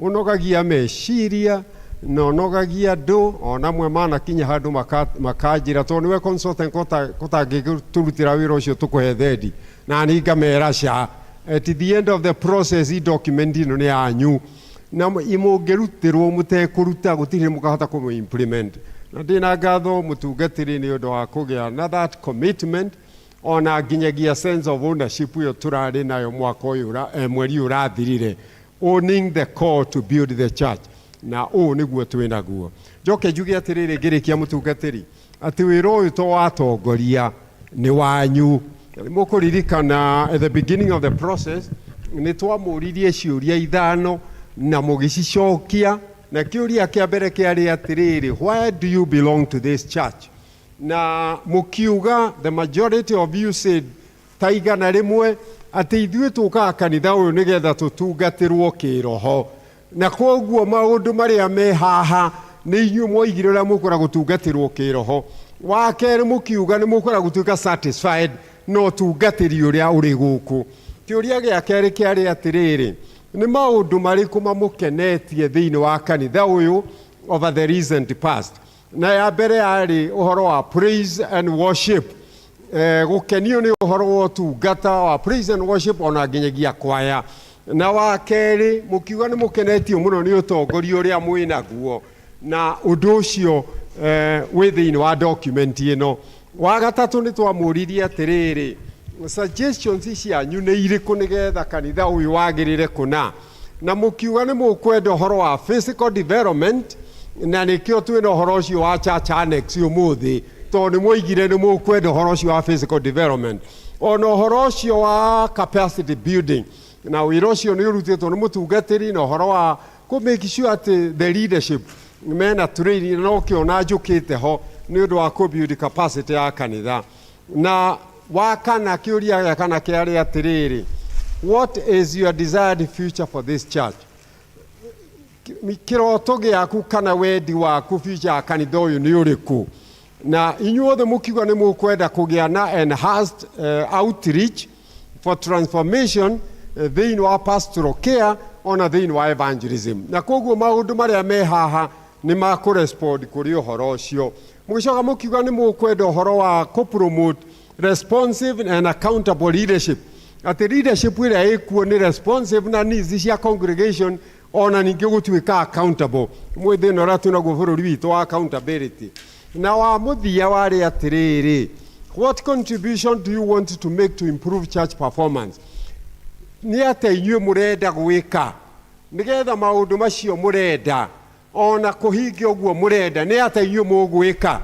ũnogagia meciria na ũnogagia andũ ona amwe manakinya handũ makanjĩra tondũ nĩwe consultant kũtangĩtũrutĩra wĩra ũcio tũkũhe thendi, na niĩ ngamera ca at the end of the process document ĩno nĩ yanyu na mũngĩrutĩrwo mũtekũruta gũtirĩ mũkahota kũmũ implement. Na ndĩna ngatho mũtungatĩri nĩ ũndũ wa kũgĩa na that commitment ona nginyagia sense of ownership ĩyo tũrarĩ nayo mwaka ũyũ mweri ũrathirire, owning the call to build the church, na ũũ nĩguo twĩ naguo. Njoke njuge atĩrĩrĩ ngĩrĩkia mũtungatĩri atĩ wĩra ũyũ to watongoria nĩ wanyu. Mũkũririkana at the beginning of the process nĩ twamũririe ciũria 5 na mũgĩcicokia, na kĩũria kĩa mbere kĩarĩ atĩrĩrĩ, why do you belong to this church? Na mũkiuga the majority of you said ta 100 atĩ ithuĩ tũkaga kanitha ũyũ nĩgetha tũtungatĩrwo kĩroho, na kwoguo maũndũ marĩa me haha nĩ inyuĩ mwoigire ũrĩa mũkwenda gũtungatĩrwo kĩroho. Wa kerĩ mũkiuga nĩ mũkwenda gũtuĩka satisfied na ũtungatĩri ũrĩa ũrĩ gũkũ. Kĩũria gĩa kerĩ kĩarĩ atĩrĩrĩ, nĩ maũndũ marĩkũ mamũkenetie thĩinĩ wa kanitha ũyũ over the recent past? Na ya mbere yarĩ ũhoro wa praise and worship, gũkenio nĩ ũhoro wa ũtungata wa praise and worship ona nginyagia kwaya. Na wa kerĩ mũkiuga nĩ mũkenetio mũno nĩ ũtongoria ũrĩa mwĩ naguo, na ũndũ ũcio wĩ thĩinĩ wa document ĩno. Wa gatatũ nĩ twamũririe atĩrĩrĩ, suggestions cianyu nĩ irĩkũ nĩgetha kanitha ũyũ wagĩrĩre kũna? Na mũkiuga nĩ mũkwenda ũhoro wa physical development, na nĩkĩo twĩna ũhoro ũcio wa church annex ũmũthĩ, tondũ nĩ mwoigire nĩ mũkwenda ũhoro ũcio wa physical development, ona ũhoro ũcio wa capacity building, na wĩra ũcio nĩ ũrutĩtwo nĩ mũtungatĩri, na ũhoro wa kũ make sure atĩ the leadership mena training, na ũkĩona njũkĩte ho nĩ ũndũ wa kũ build capacity ya kanitha. Na wa kana, kĩũria gĩa kana kĩarĩ atĩrĩrĩ, what is your desired future for this church? Kĩroto gĩaku kana wendi waku future ya kanitha ũyũ nĩ ũrĩkũ? Na inyuothe mũkiuga nĩ mũkwenda kũgĩa na enhanced outreach for transformation thĩinĩ wa pastoral care ona thĩinĩ wa evangelism, na koguo maũndũ marĩa me haha nĩ makũrespond kũrĩ ũhoro ũcio. Mũgĩcoka mũkiuga nĩ mũkwenda ũhoro wa kũ-promote responsive and accountable leadership, atĩ leadership ĩrĩa ĩkuo nĩ responsive na needs cia congregation ona ningĩ gũtuĩka accountable, mwĩ thĩna ũrĩa twĩnaguo bũrũri witũ wa accountability. Na wa mũthia warĩ atĩrĩrĩ, what contribution do you want to make to improve church performance? Nĩ atĩa inyuĩ mũrenda gwĩka Nĩgetha maũndũ macio mũrenda ona kũhingia ũguo mũrenda nĩ atĩa inyuĩ mũgwĩka.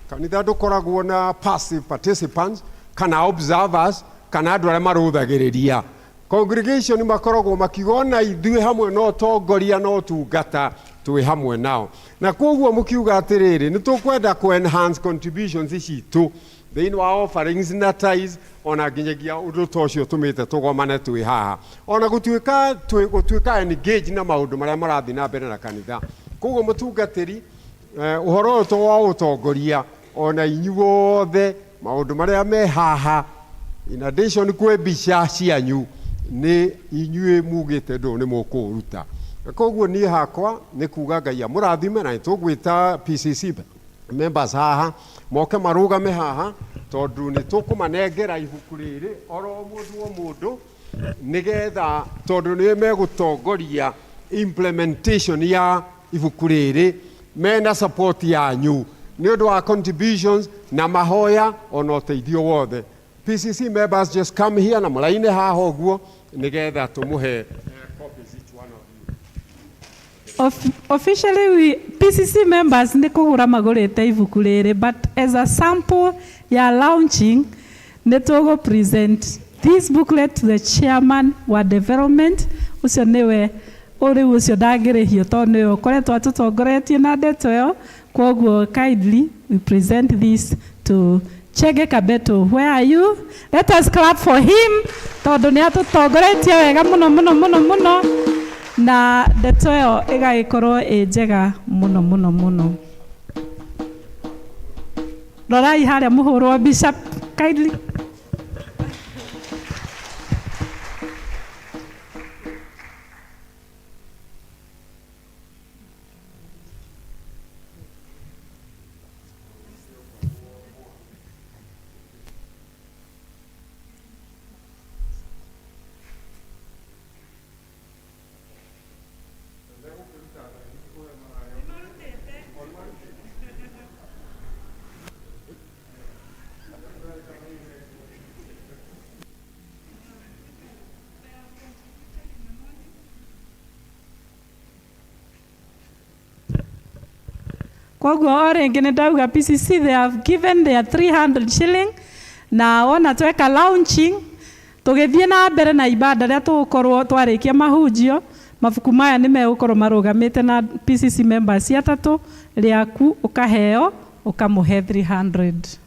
Kanitha ndũkoragwo na passive participants kana observers kana andũ arĩa marũthagĩrĩria. Congregation makoragwo makiuga ona ithuĩ hamwe na ũtongoria na ũtungata twĩ hamwe nao. Na koguo mũkiuga atĩrĩrĩ, nĩ tũkwenda kũ enhance contributions citũ thĩinĩ wa offerings na tithes, ona nginyagia ũndũ ta ũcio ũtũmĩte tũgomane twĩ haha, ona gũtuĩka twĩ gũtuĩka engage na maũndũ marĩa marathiĩ na mbere na kanitha. Koguo mũtungatĩri, ũhoro ũyũ to wa ũtongoria, ona inyuothe maũndũ marĩa me haha in addition kwĩ mbica cianyu, nĩ inyuĩ mugĩte ndũ nĩ mũkũũruta. Na koguo niĩ hakwa nĩ kuga Ngai amũrathime, na nĩ tũgwĩta PCC members haha moke marũgame haha, tondũ nĩ tũkũmanengera ibuku rĩrĩ oro mũndũ o mũndũ, nĩgetha tondũ nĩ megũtongoria implementation ya ibuku rĩrĩ mena support yanyu nĩ ũndũ wa contributions na mahoya ona ũteithio wothe. PCC members, just come here na mũraine haha ũguo nĩgetha tũmũhe copies each one of you. Officially we PCC members nĩ kũgũra magũrĩte ibuku rĩrĩ, but as a sample ya launching nĩ tũgũ present this booklet to the chairman wa development. Ũcio nĩwe rĩu, ũcio ndangĩrĩhio tondũ nĩwe ũkoretwo atũtongoretie na ndeto ĩyo. Kwoguo kindly we present this to Chege Kabeto. Where are you? Let us clap for him tondũ nĩ atũtongoretie wega mũno mũno mũno mũno, na ndeto ĩyo ĩgagĩkorwo ĩ njega mũno mũno mũno. Rorai harĩa mũhũrwo mbica kindly. Koguo o rĩngĩ nĩ ndauga PCC, they have given their 300 shilling, na wona tweka launching, tũgĩthiĩ na mbere na ibada rĩa tũgũkorwo twarĩkia mahunjio, mabuku maya nĩ megũkorwo marũgamĩte na PCC members atatũ, rĩaku ũkaheo ũkamũhe 300,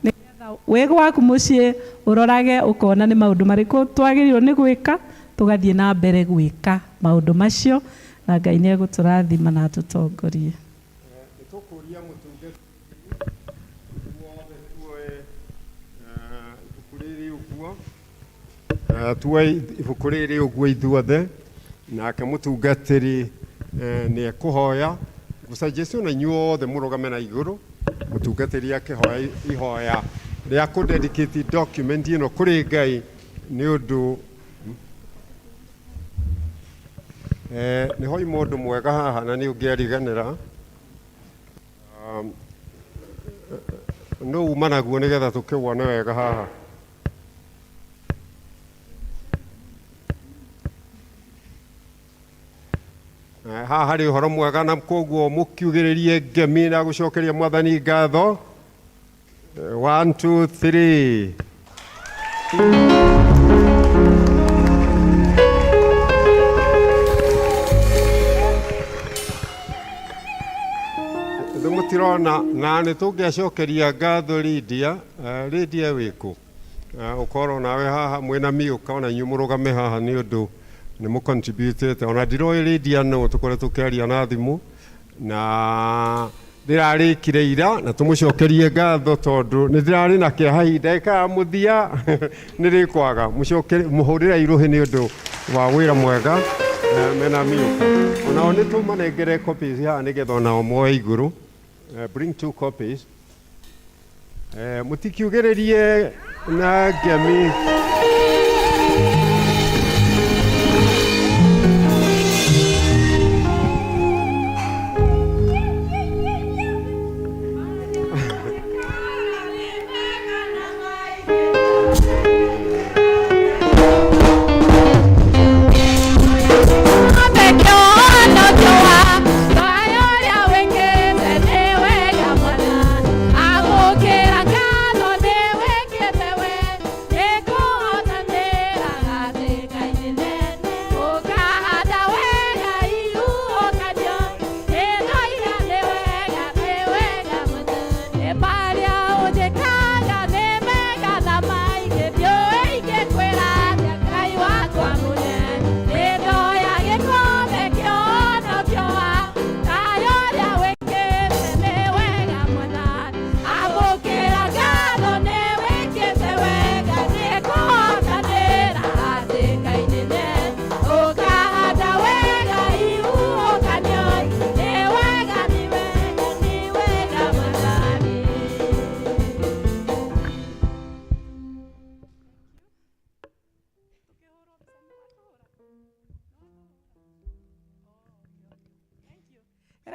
nĩgetha wĩ gwaku mũciĩ ũrorage ũkona nĩ maũndũ marĩkũ twagĩrĩirwo nĩ gwĩka, tũgathiĩ na mbere gwĩka maũndũ macio, na Ngai nĩ egũtũrathima na atũtongorie. Nĩ tũkũria mũtungati wothe tuoe ibuku rĩrĩ ũguo. Tuoe ibuku rĩrĩ ũguo ithuothe, nake mũtungatĩri nĩ ekũhoya. Ngũsuggest ona inyuothe mũrũgame na igũrũ, mũtungatĩri akĩhoya ihoya rĩa kũ dedicate document ĩno kũrĩ Ngai nĩ ũndũ nĩ hoi mũndũ mwega haha na nĩ ũngĩariganĩra no uma naguo nĩgetha tũkĩwone wega haha. Haha harĩ ũhoro mwega, na koguo mũkiugĩrĩrie ngemi na gũcokeria Mwathani ngatho. One, two, three. Ithu mũtirona na nĩ tũngĩacokeria ngatho Lydia. Lydia wĩkũ? Ũkorwo nawe haha mwĩna miũka, ona inyuĩ mũrũgame haha nĩ ũndũ nĩ mũcontributĩte. Ona ndiroĩ Lydia no tũkoretwo tũkĩaria na thimũ na ndĩrarĩkire ira, na tũmũcokerie ngatho tondũ nĩ ndĩrarĩ na kĩeha ndagĩka ya mũthia nĩ rĩkwaga. Mũcokerie mũhũrĩre irũhĩ nĩ ũndũ wa wĩra mwega mena miũka. Onao nĩ tũmanengere copies haha nĩgetha onao moe igũrũ. Bring two copies. Mũtikiugĩrĩrie na ngemi.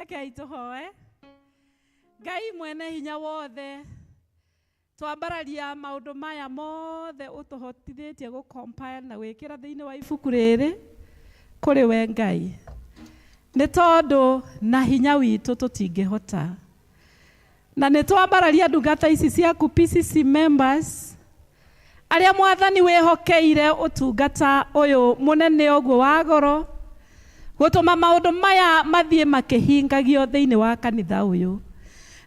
Rekei tũhoe. Ngai mwene hinya wothe, twambararia maũndũ maya mothe ũtũhotithĩtie gũ compile na gwĩkĩra thĩinĩ wa ibuku rĩrĩ kũrĩ we Ngai, nĩ tondũ na hinya witũ tũtingĩhota. Na nĩ twambararia ndungata ici ciaku PCC members arĩa Mwathani wĩhokeire ũtungata ũyũ mũnene ũguo wa goro, gũtũma maũndũ maya mathiĩ makĩhingagio thĩinĩ wa kanitha ũyũ.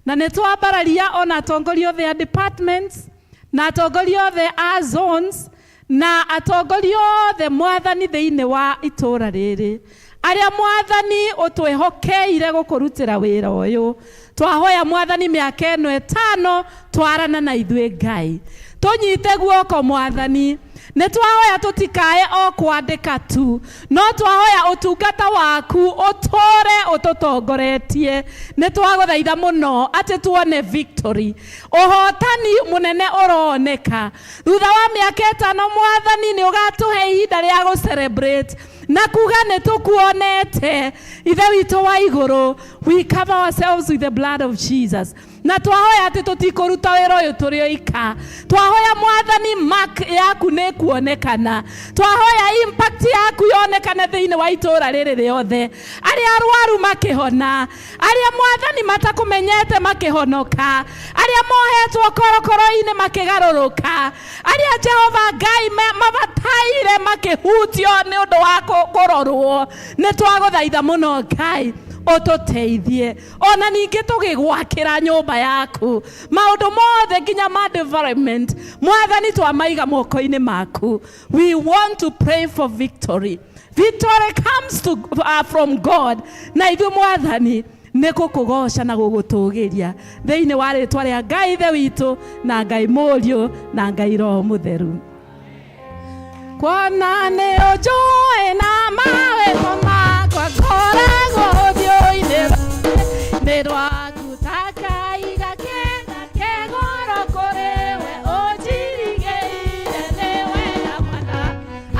Na nĩ twambararia ona atongoria othe a departments na atongoria othe a zones na atongoria othe Mwathani thĩinĩ wa itũũra rĩrĩ, arĩa Mwathani ũtwĩhokeire gũkũrutĩra wĩra ũyũ. Twahoya Mwathani mĩaka ĩno 5 twarana na ithuĩ Ngai, tũnyite guoko Mwathani. Nĩ twahoya tũtikae o kwandĩka tu, no twahoya ũtungata waku ũtũre ũtũtongoretie. Nĩ twagũthaitha mũno atĩ tuone victory, ũhotani mũnene ũroneka thutha wa mĩaka 5. Mwathani nĩ ũgatũhe ihinda rĩa gũ celebrate na kuga nĩ tũkuonete. Ithe witũ wa igũrũ, we cover ourselves with the blood of Jesus, na twahoya atĩ tũtikũruta wĩra ũyũ tũrĩ oika. Twahoya Mwathani mark yaku nĩ kuonekana, twahoya impact yaku yonekane thĩinĩ wa itũũra rĩrĩ rĩothe, arĩa arwaru makĩhona, arĩa Mwathani matakũmenyete makĩhonoka, arĩa mohetwo korokoro-inĩ makĩgarũrũka, arĩa Jehova Ngai mabataire makĩhutio nĩ ũndũ wa kũrorwo. Nĩ twagũthaitha mũno Ngai ũtũteithie, ona ningĩ tũgĩgwakĩra nyũmba yaku, maũndũ mothe nginya ma development Mwathani twamaiga moko-inĩ maku. We want to pray for victory. Victory comes from God, na ithuĩ Mwathani nĩ gũkũgoca na gũgũtũgĩria thĩinĩ wa rĩtwa rĩa Ngai Ithe witũ na Ngai Mũriũ na Ngai Roho Mũtheru. Kuona nĩ ũnjũĩ na mawĩko makwa, ngoragwo ũthiũ-inĩ nĩ rwaku ta kaiga kega kegoro kũrĩ we, ũnjirigĩire nĩ wega mwana.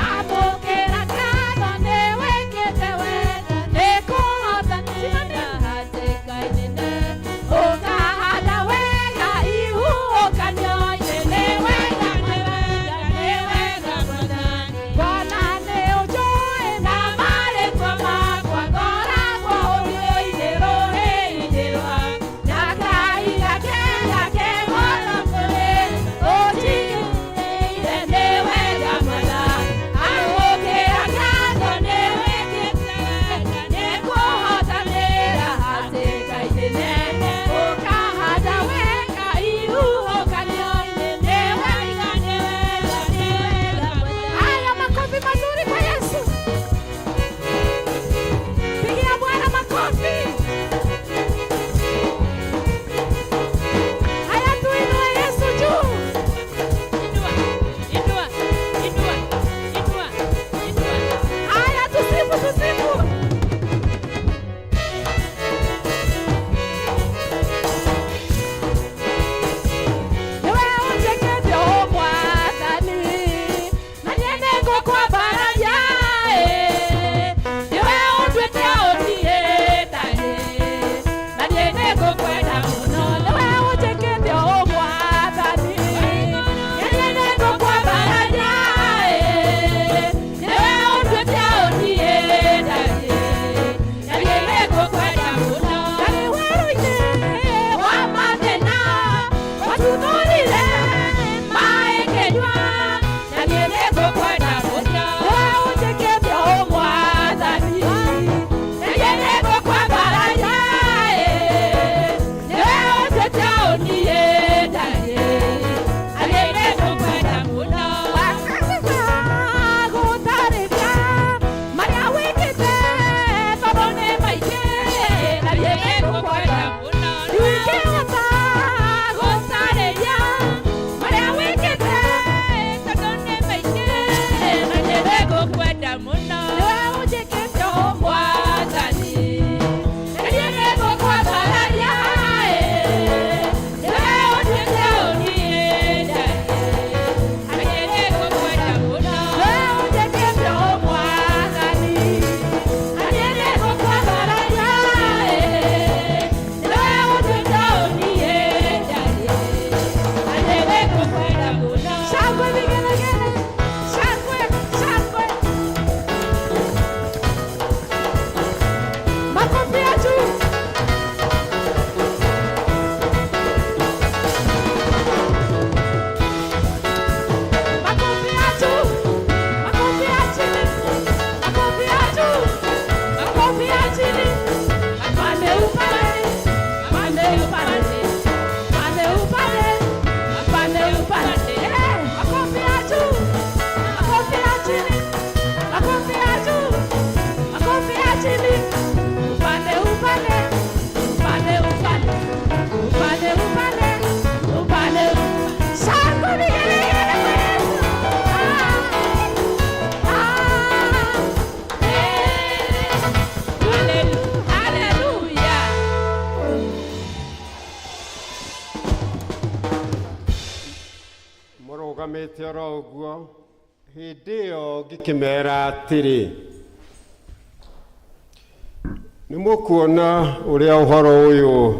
Amũkĩra ngatho nĩ wĩkĩte wega, nĩ kũhotanĩra hatĩka-inĩ, ũkahanda wega ihuhũkanio-inĩ, nĩ wega mwana, nĩ wega mwana. Kuona nĩ ũnjũĩ na marĩtwa makwa, ngoragwo ũthiũ-inĩ rũhĩ-inĩ. Marũgamĩte oro ũguo, hĩndĩ ĩyo ngĩkĩmera atĩrĩ, nĩ mũkuona ũrĩa ũhoro ũyũ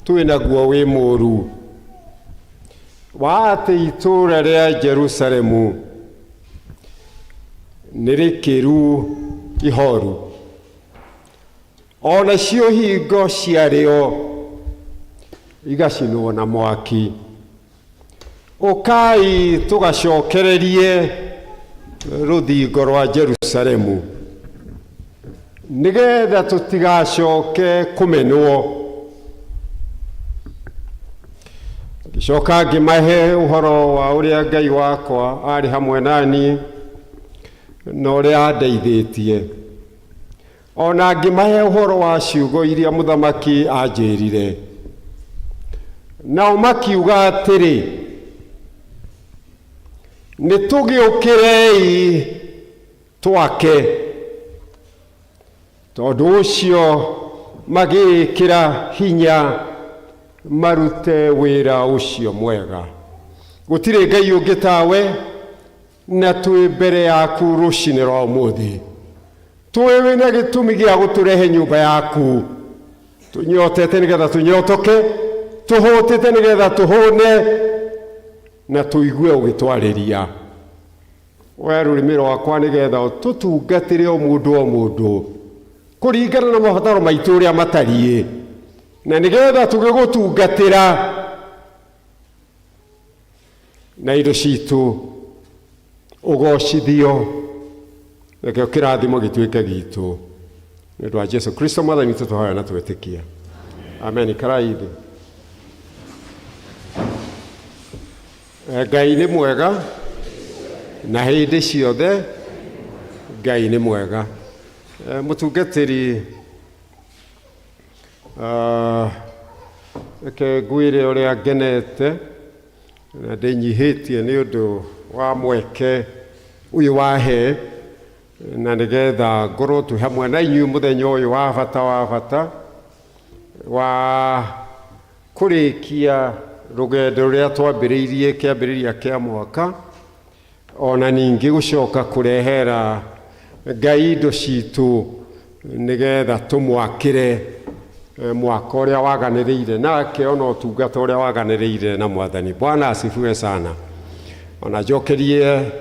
twĩ naguo wĩ mũũru, wa atĩ itũũra rĩa Jerusalemu nĩ rĩkĩru ihoru, o nacio hingo ciarĩo igacinwo na mwaki. Ũkai tũgacokererie rũthingo rwa Jerusalemu, nĩgetha tũtigacoke kũmenwo. Ngĩcoka ngĩmahe ũhoro wa ũrĩa Ngai wakwa arĩ hamwe na niĩ na ũrĩa andeithĩtie, o na ngĩmahe ũhoro wa ciugo iria mũthamaki anjĩrire. Nao makiuga atĩrĩ, nĩ tũgĩũkĩrei twake. Tondũ ũcio magĩĩkĩra hinya marute wĩra ũcio mwega. Gũtirĩ Ngai ũngĩ tawe, na twĩ mbere yaku rũcinĩ rwa ũmũthĩ. Tũĩ wĩna gĩtũmi gĩa gũtũrehe nyũmba yaku, tũnyotete nĩgetha tũnyotoke, tũhũtĩte nĩgetha tũhũne, na tũigue ũgĩtwarĩria. Oya rũrĩmĩ rwakwa nĩgetha ũtũtungatĩre o mũndũ o mũndũ kũringana na mabataro maitũ ũrĩa matariĩ, na nĩgetha tũgĩgũtungatĩra na indo citũ ũgocithio, nakĩo kĩrathimo gĩtuĩke gitũ nĩ ũndũ wa Jesu Kristo Mwathani witũ tũhoya na twetĩkia. Amen. Ikarai thĩ. Ngai nĩ mwega na hĩndĩ ciothe Ngai nĩ mwega. Mũtungatĩri, reke ngwĩre ũrĩa ngenete na ndĩnyihĩtie nĩ ũndũ wa mweke ũyũ wahe, na nĩgetha ngorwo twĩ hamwe na inyuĩ mũthenya ũyũ wa bata wa bata wa kũrĩkia rũgendo rũrĩa twambĩrĩirie kĩambĩrĩria kĩa mwaka, ona ningĩ gũcoka kũrehera Ngai indo citũ nĩgetha tũmwakĩre mwaka ũrĩa waganĩrĩire nake, ona ũtungata ũrĩa waganĩrĩire na Mwathani. Bwana asifiwe sana. Ona njokerie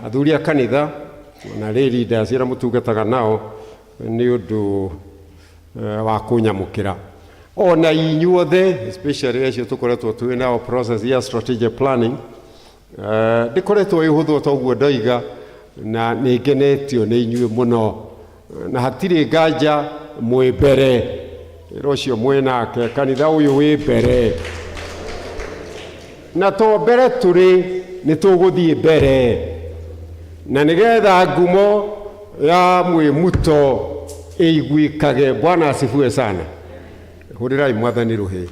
athuri a kanitha ona lay leaders arĩa mũtungataga nao nĩ ũndũ wa kũnyamũkĩra, ona inyuothe especially acio tũkoretwo twĩ nao process ya strategic planning. Ndĩkoretwo ĩ hũthũ ta ũguo ndoiga, na nĩ ngenetio nĩ inyuĩ mũno, na hatirĩ nganja mwĩ mbere. Wĩra ũcio mwĩ nake kanitha ũyũ wĩ mbere, na to mbere tũrĩ, nĩ tũgũthiĩ mbere, na nĩgetha ngumo ya Mwĩmuto ĩiguĩkage. Bwana asifiwe sana. Hũrĩrai Mwathani rũhĩ.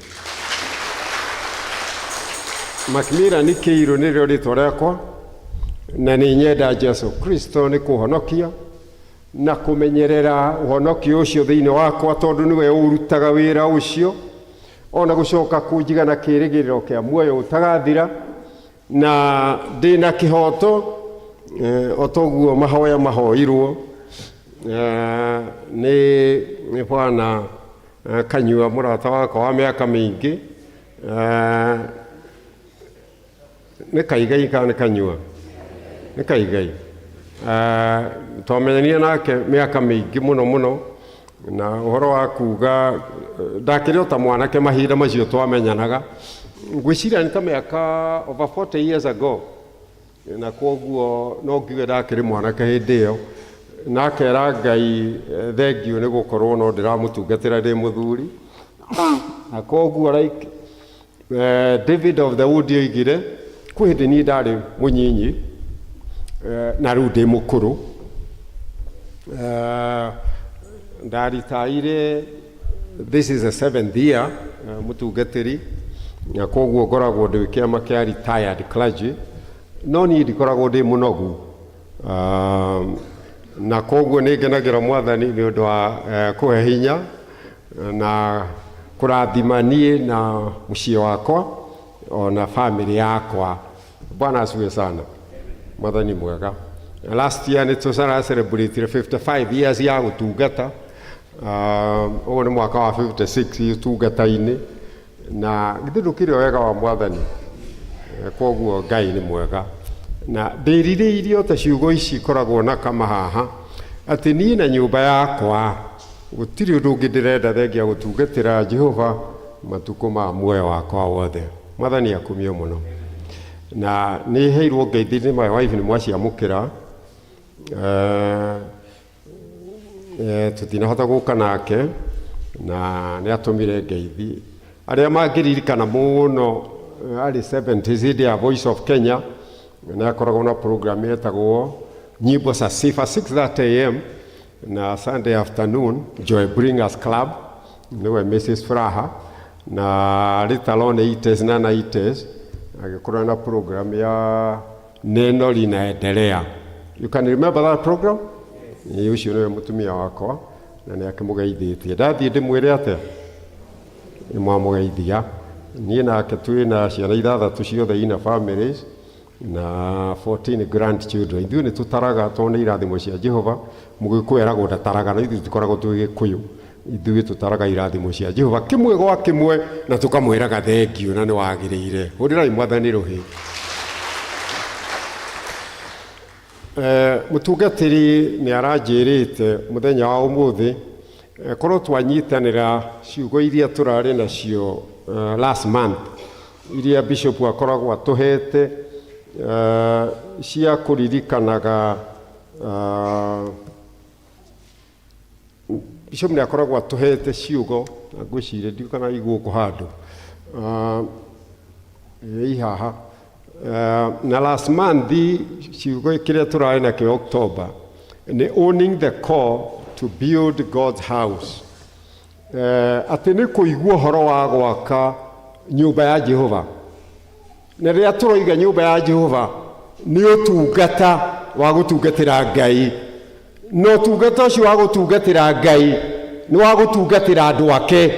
Macmillan Kĩirũ nĩrĩo rĩtwa rĩakwa, na nĩ nyenda Jesu Kristo nĩ kũhonokia na kũmenyerera ũhonokio ũcio thĩinĩ wakwa, tondũ nĩwe ũrutaga wĩra ũcio, ona gũcoka kũnjiga na kĩĩrĩgĩrĩro kĩa muoyo ũtagathira, na ndĩna kĩhoto o toguo mahoya mahoirwo nĩ bwana Kanyua, mũrata wakwa wa mĩaka mĩingĩ. Nĩ Kaigai kana nĩ Kanyua? Nĩ Kaigai. Twamenyanire nake mĩaka mĩingĩ mũno mũno, na ũhoro wa kuga ndakĩrĩ o ta mwanake mahinda macio twamenyanaga, ngwĩciria nĩ ta mĩaka over 40 years ago, na kwoguo no ngiuge ndakĩrĩ mwanake hĩndĩ ĩyo, na akera Ngai thengiũ nĩ gũkorwo no ndĩramũtungatĩra ndĩ mũthuri. Na kwoguo like David of the Wood oigire, kwĩ hĩndĩ niĩ ndarĩ mũnyinyi na rĩu ndĩ mũkũrũ. Ndaritaire, this is the seventh year mũtungatĩri, na kwoguo ngoragwo ndĩ kĩama kĩa retired clergy, no niĩ ndikoragwo ndĩ mũnogu. Na kwoguo nĩ ngenagĩra Mwathani nĩ ũndũ wa kũhe hinya na kũrathima niĩ na mũciĩ wakwa. Ona family yakwa. Bwana asifiwe sana. Mwathani mwega. Last year nĩ tũcara celebrate 55 years ya gũtungata. Ũyũ nĩ mwaka wa 56 ũtungata-inĩ, na githĩ ndũkĩrĩ o wega wa Mwathani? Kwoguo Ngai nĩ mwega, na ndĩrirĩirie o ta ciugo ici ikoragwo na kama haha, atĩ niĩ na nyũmba yakwa gũtirĩ ũndũ ũngĩ ndĩrenda thengia gũtungatĩra Jehova matukũ ma muoyo wakwa wothe. Mwathani akumio mũno. Na nĩ heirwo ngeithi nĩ my wife, nĩ mwaciamũkĩra. Tũtinahota gũka nake, na nĩ atũmire ngeithi. Arĩa mangĩririkana mũno, arĩ 70s, hĩndĩ ya Voice of Kenya, nĩ akoragwo na program yetagwo Nyimbo za Sifa 6:30 am na Sunday afternoon Joy Bringers Club, nĩwe Mrs Furaha, na later on 80s na 90s agĩkorwo na program ya Neno Linaendelea. You can remember that program? Ĩĩ, ũcio nĩwe mũtumia wakwa, na nĩ akĩmũgeithĩtie. Ndathiĩ ndĩmwĩre atĩa? Nĩ mwamũgeithia. Niĩ nake twĩ na ciana ithathatũ, ciothe ina families, na 14 grandchildren. Ithuĩ nĩ tũtaraga tondũ nĩ irathimo cia Jehova. Mũgĩkũyũ eragwo ndataraga, na ithuĩ tũkoragwo twĩ Gĩkũyũ. Ithuĩ tũtaraga irathimo cia Jehova kĩmwe gwa kĩmwe, na tũkamwĩraga thengiũ na nĩ wagĩrĩire. Hũrĩrai Mwathani rũhĩ. Mũtungatĩri nĩ aranjĩrĩte mũthenya wa ũmũthĩ, korwo twanyitanĩra ciugo iria tũrarĩ nacio last month, iria bishop akoragwo atũhete, cia kũririkanaga. Bishop nĩ akoragwo atũhete ciugo, na ngwĩciria ndiũ kana igũkũ handũ ĩ haha. Na last month ciugo kĩrĩa tũrarĩ nakĩo October nĩ owning the core to build God's house, atĩ nĩ kũigua ũhoro wa gwaka nyũmba ya Jehova. Na rĩrĩa tũroiga nyũmba ya Jehova, nĩ ũtungata wa gũtungatĩra Ngai, na ũtungata ũcio wa gũtungatĩra Ngai nĩ wa gũtungatĩra andũ ake.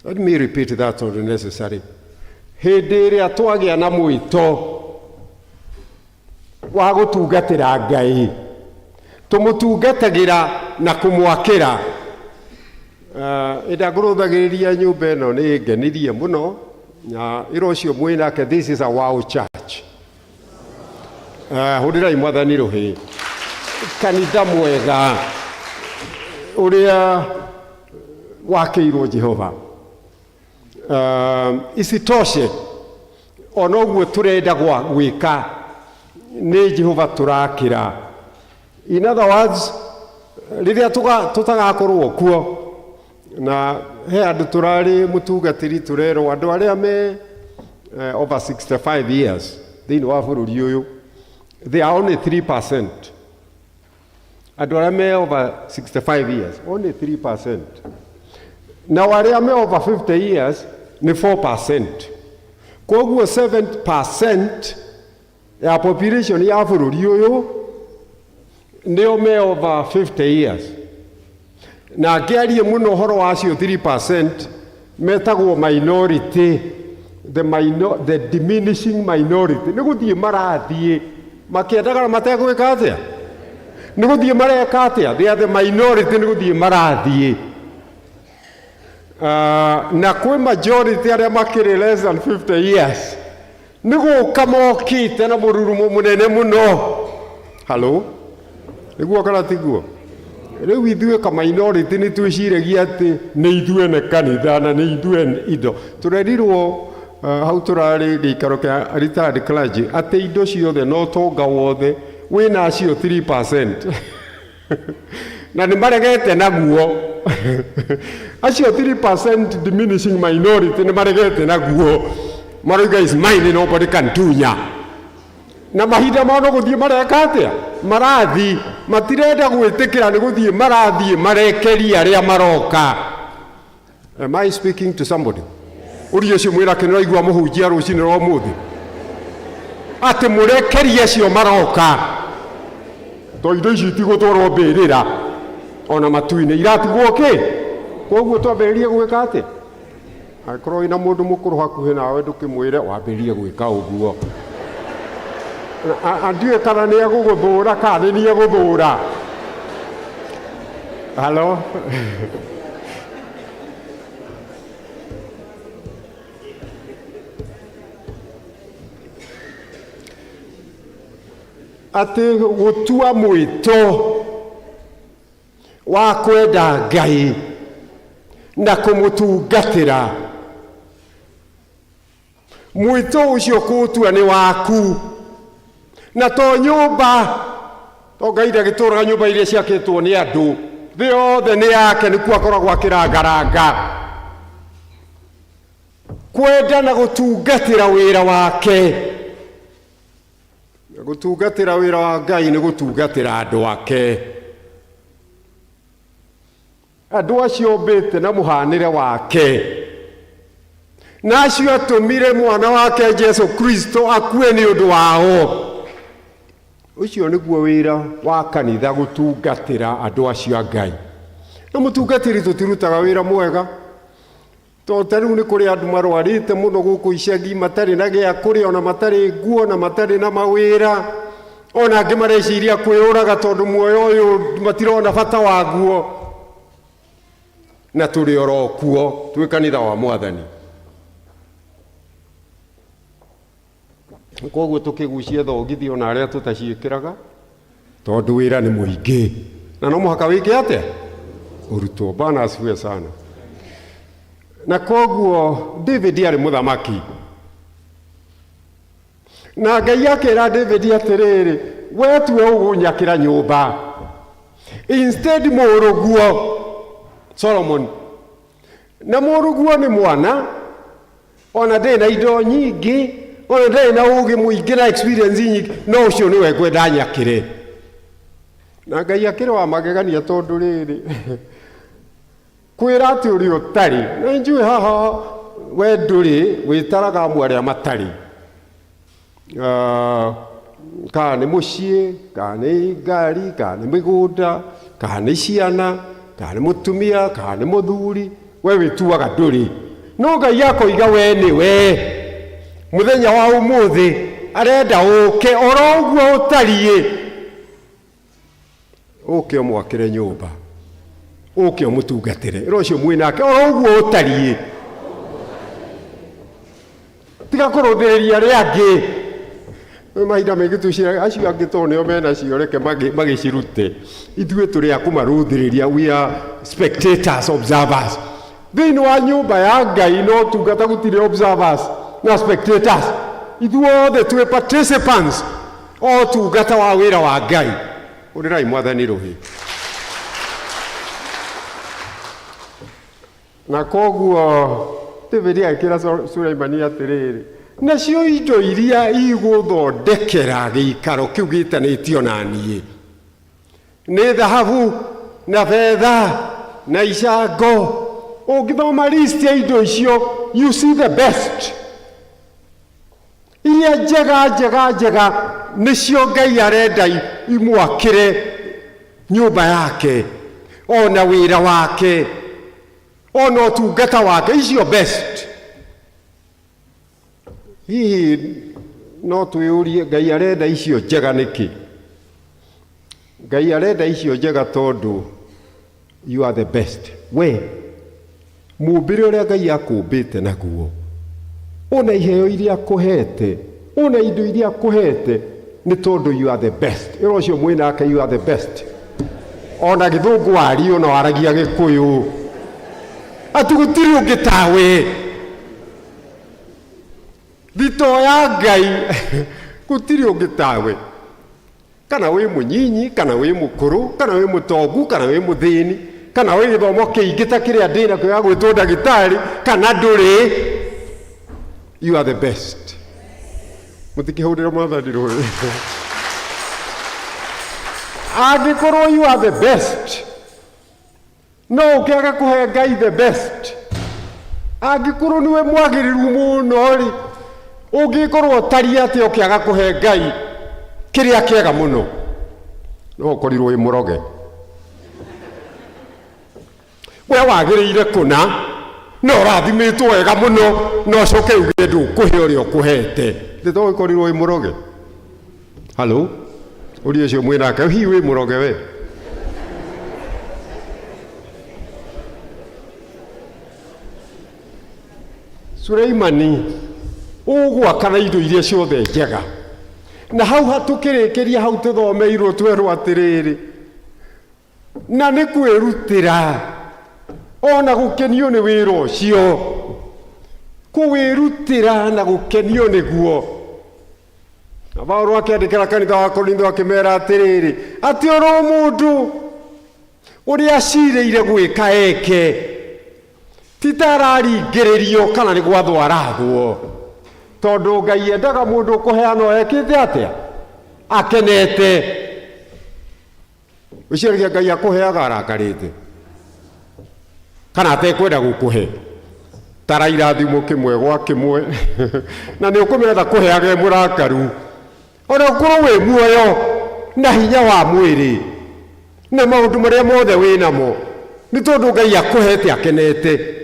Let me repeat that tondũ necessary. Hĩndĩ ĩrĩa twagĩa na mwĩto wa gũtungatĩra Ngai, tũmũtungatagĩra na kũmwakĩra. Ĩndĩ ngũrũthagĩrĩria nyũmba ĩno nĩ ngenirie mũno, na ĩra ũcio mwĩ nake, this is a wow church. Hũrĩrai Mwathani rũhĩ. Kanitha mwega ũrĩa wakĩirwo Jehova. Isitoshe, ona ũguo tũrenda gwĩka nĩ Jehova tũrakĩra. In other words, rĩrĩa tũtagakorwo kuo, na he andũ tũrarĩ mũtungatĩri tũrerwo andũ arĩa me over 65 years thĩinĩ wa bũrũri ũyũ, they are only 3%. Andũ arĩa me over 65 years, only 3%. Nao arĩa me over 50 years nĩ 4%. Koguo 7% ya population ya bũrũri ũyũ nĩo me over 50 years. Na ngĩarie mũno ũhoro wa acio 3% metagwo minority, the diminishing minority. Nĩ gũthiĩ marathiĩ makĩendaga na mategwĩka atĩa, nĩ gũthiĩ mareka atĩa? They are the minority, nĩ gũthiĩ marathiĩ. Na kwĩ majority arĩa makĩrĩ less than 50 years, nĩ gũka mokĩte na mũrurumo mũnene mũno. Halo, nĩguo kana tiguo? Rĩu ithuĩ ka minority nĩ twĩciragia atĩ nĩ ithuĩ ene kanitha na nĩ ithuĩ ene indo. Tũrerirwo hau tũrarĩ gĩikaro kĩa retired clergy atĩ indo ciothe na ũtonga wothe wĩna acio 3%, na nĩ maregete naguo. Acio 3% diminishing minority nĩ maregete naguo, maroiga is mine, nobody can tunya. Na mahinda mao no gũthiĩ mareka atĩa? Marathi matirenda gwĩtĩkĩra, nĩ gũthiĩ marathiĩ marekeria arĩa maroka. Am I speaking to somebody? Ũria ũcio mwĩra kĩ nĩraigua mũhunjia rũcinĩ rwa ũmũthĩ atĩ mũrekerie acio maroka, to indo ici itigũtwarwo mbĩrĩra ona matu-inĩ, iratigwo kĩ? Koguo twambĩrĩrie gwĩka atĩa? Angĩkorwo wĩna mũndũ mũkũrũ hakuhĩ nawe ndũkĩmwĩre wambĩrĩrie gwĩka ũguo. Ndiũĩ kana nĩ egũgũthũra kana nĩ niĩ egũthũra. Halo? Atĩ gũtua mwĩto wa kwenda Ngai na kũmũtungatĩra, mwĩto ũcio kũũtua nĩ waku, na to nyũmba, to Ngai ndagĩtũraga nyũmba iria ciakĩtwo nĩ andũ, thĩ yothe nĩ yake, nĩkuo akoragwo akĩrangaranga. Kwenda na gũtungatĩra wĩra wake. Gũtungatĩra wĩra wa Ngai nĩ gũtungatĩra andũ ake, andũ acio ombĩte na mũhanĩre wake, na acio atũmire mwana wake Jesu Kristo akue nĩ ũndũ wao. Ũcio nĩguo wĩra wa kanitha, gũtungatĩra andũ acio a Ngai. Na mũtungatĩri tũtirutaga wĩra mwega, tondũ ta rĩu nĩ kũrĩ andũ marwarĩte mũno gũkũ icagi, matarĩ na gĩa kũrĩa, ona matarĩ nguo, na matarĩ na mawĩra, ona angĩ mareciria kwĩyũraga tondũ muoyo ũyũ matirona bata waguo, na tũrĩ oro kuo twĩ kanitha wa Mwathani. Koguo tũkĩgucia thogithi ona arĩa tũtaciĩkĩraga, tondũ wĩra nĩ mũingĩ na no mũhaka wĩke atĩa, ũrutwo. Bwana asifiwe sana. Na koguo David arĩ mũthamaki, na Ngai akĩra David atĩrĩrĩ, we tiwe ũgũnyakĩra nyũmba, instead mũrũguo Solomon. Na mũrũguo nĩ mwana, ona ndĩ na indo nyingĩ, ona ndarĩ na ũgĩ mũingĩ na experience nyingĩ, no ũcio nĩwe ngwenda nyakĩre. Na Ngai akĩrĩ wa magegania, tondũ rĩrĩ kwĩra atĩ ũrĩ ũtarĩ na njũĩ haha we ndũrĩ, wĩtaraga amwe arĩa matarĩ, kana nĩ mũciĩ, kana nĩ ngari, kana nĩ mĩgũnda, kana nĩ ciana, kana nĩ mũtumia, kana nĩ mũthuri, we wĩtuaga ndũrĩ. No Ngai akoiga we nĩ we. Mũthenya wa ũmũthĩ arenda ũke oro ũguo ũtariĩ, ũke ũmwakĩre nyũmba, ũke ũmũtungatĩre. Ĩra ũcio mwĩ nake, oro ũguo ũtariĩ, tiga kũrũthĩrĩria arĩa angĩ. Nĩ mahinda maingĩ twĩciragia acio angĩ tondũ nĩo menacio, reke magĩcirute, ithuĩ tũrĩ a kũmarũthĩrĩria. We are spectators, observers. Thĩinĩ wa nyũmba ya Ngai no tungata gũtirĩ observers na spectators, ithuothe twĩ participants o tungata wa wĩra wa Ngai. Ũrĩrai Mwathani rũhĩ. Na koguo David agĩkĩra Suleimani atĩrĩrĩ, nacio indo iria igũthondekera gĩikaro kĩu gĩtanĩtio na niĩ nĩ thahabu na betha na icango. Ũngĩthoma list ya indo icio, you see the best, iria njega njega njega nĩcio Ngai arenda imwakĩre nyũmba yake, ona wĩra wake, ona ũtungata wake, icio best. Hihi no twĩyũrie, Ngai arenda icio njega nĩkĩ? Ngai arenda icio njega tondũ you are the best. We mũmbĩre ũrĩa Ngai akũmbĩte naguo, ona iheo iria akũhete, ona indo iria akũhete, nĩ tondũ you are the best. Ĩra ũcio mwĩ nake, you are the best. Ona gĩthũngũ wario na waragia gĩkũyũ, atĩ gũtirĩ ũngĩ tawe thito ya Ngai, gũtirĩ ũngĩ tawe. Kana wĩ mũnyinyi, kana wĩ mũkũrũ, kana wĩ mũtongu, kana wĩ mũthĩni, kana wĩ gĩthomo kĩingĩ ta kĩrĩa ndĩ nakĩo ya gwĩtwo ndagĩtarĩ, kana ndũrĩ, you are the best. Mũtikĩhũrĩre Mwathani rũĩ. Angĩkorwo you are the best, no ũkĩage kũhe Ngai the best? Angĩkorwo nĩwe mwagĩrĩru mũno rĩ, ũngĩkorwo ũtariĩ atĩa ũkĩaga kũhe Ngai kĩrĩa kĩega mũno? No ũkorirwo wĩ mũroge. We wagĩrĩire kũna. Na ũrathimĩtwo wega mũno na ũcoke uge ndũkũhe ũrĩa ũkũhete. Nĩ to ũkorirwo wĩ mũroge. Halo? Ũria ũcio mwĩnake, hihi wĩ mũroge we? Suleimani ũgwaka na indo iria ciothe njega na hau hatũkĩrĩkĩria hau tũthomeirwo twerwo atĩrĩrĩ na nĩ kwĩrutĩra ona gũkenio nĩ wĩra ũcio kũwĩrutĩra na gũkenio nĩguo na Paulo akĩandĩkĩra kanitha wa Korintho akĩmera atĩrĩrĩ atĩ oro mũndũ ũrĩa acirĩire gwĩka eke ti ta araringĩrĩrio kana nĩ gwathwo arathwo tondũ Ngai endaga mũndũ ũkũheana ekĩte atĩa akenete wĩciragia Ngai akũheaga arakarĩte kana atekwenda gũkũhe tara irathimo kĩmwe gwa kĩmwe na nĩ ũkũmenya ndakũheaga e mũrakaru ona ũkorwo wĩ muoyo na hinya wa mwĩrĩ na maũndũ marĩa mothe wĩ namo nĩ tondũ Ngai akũhete akenete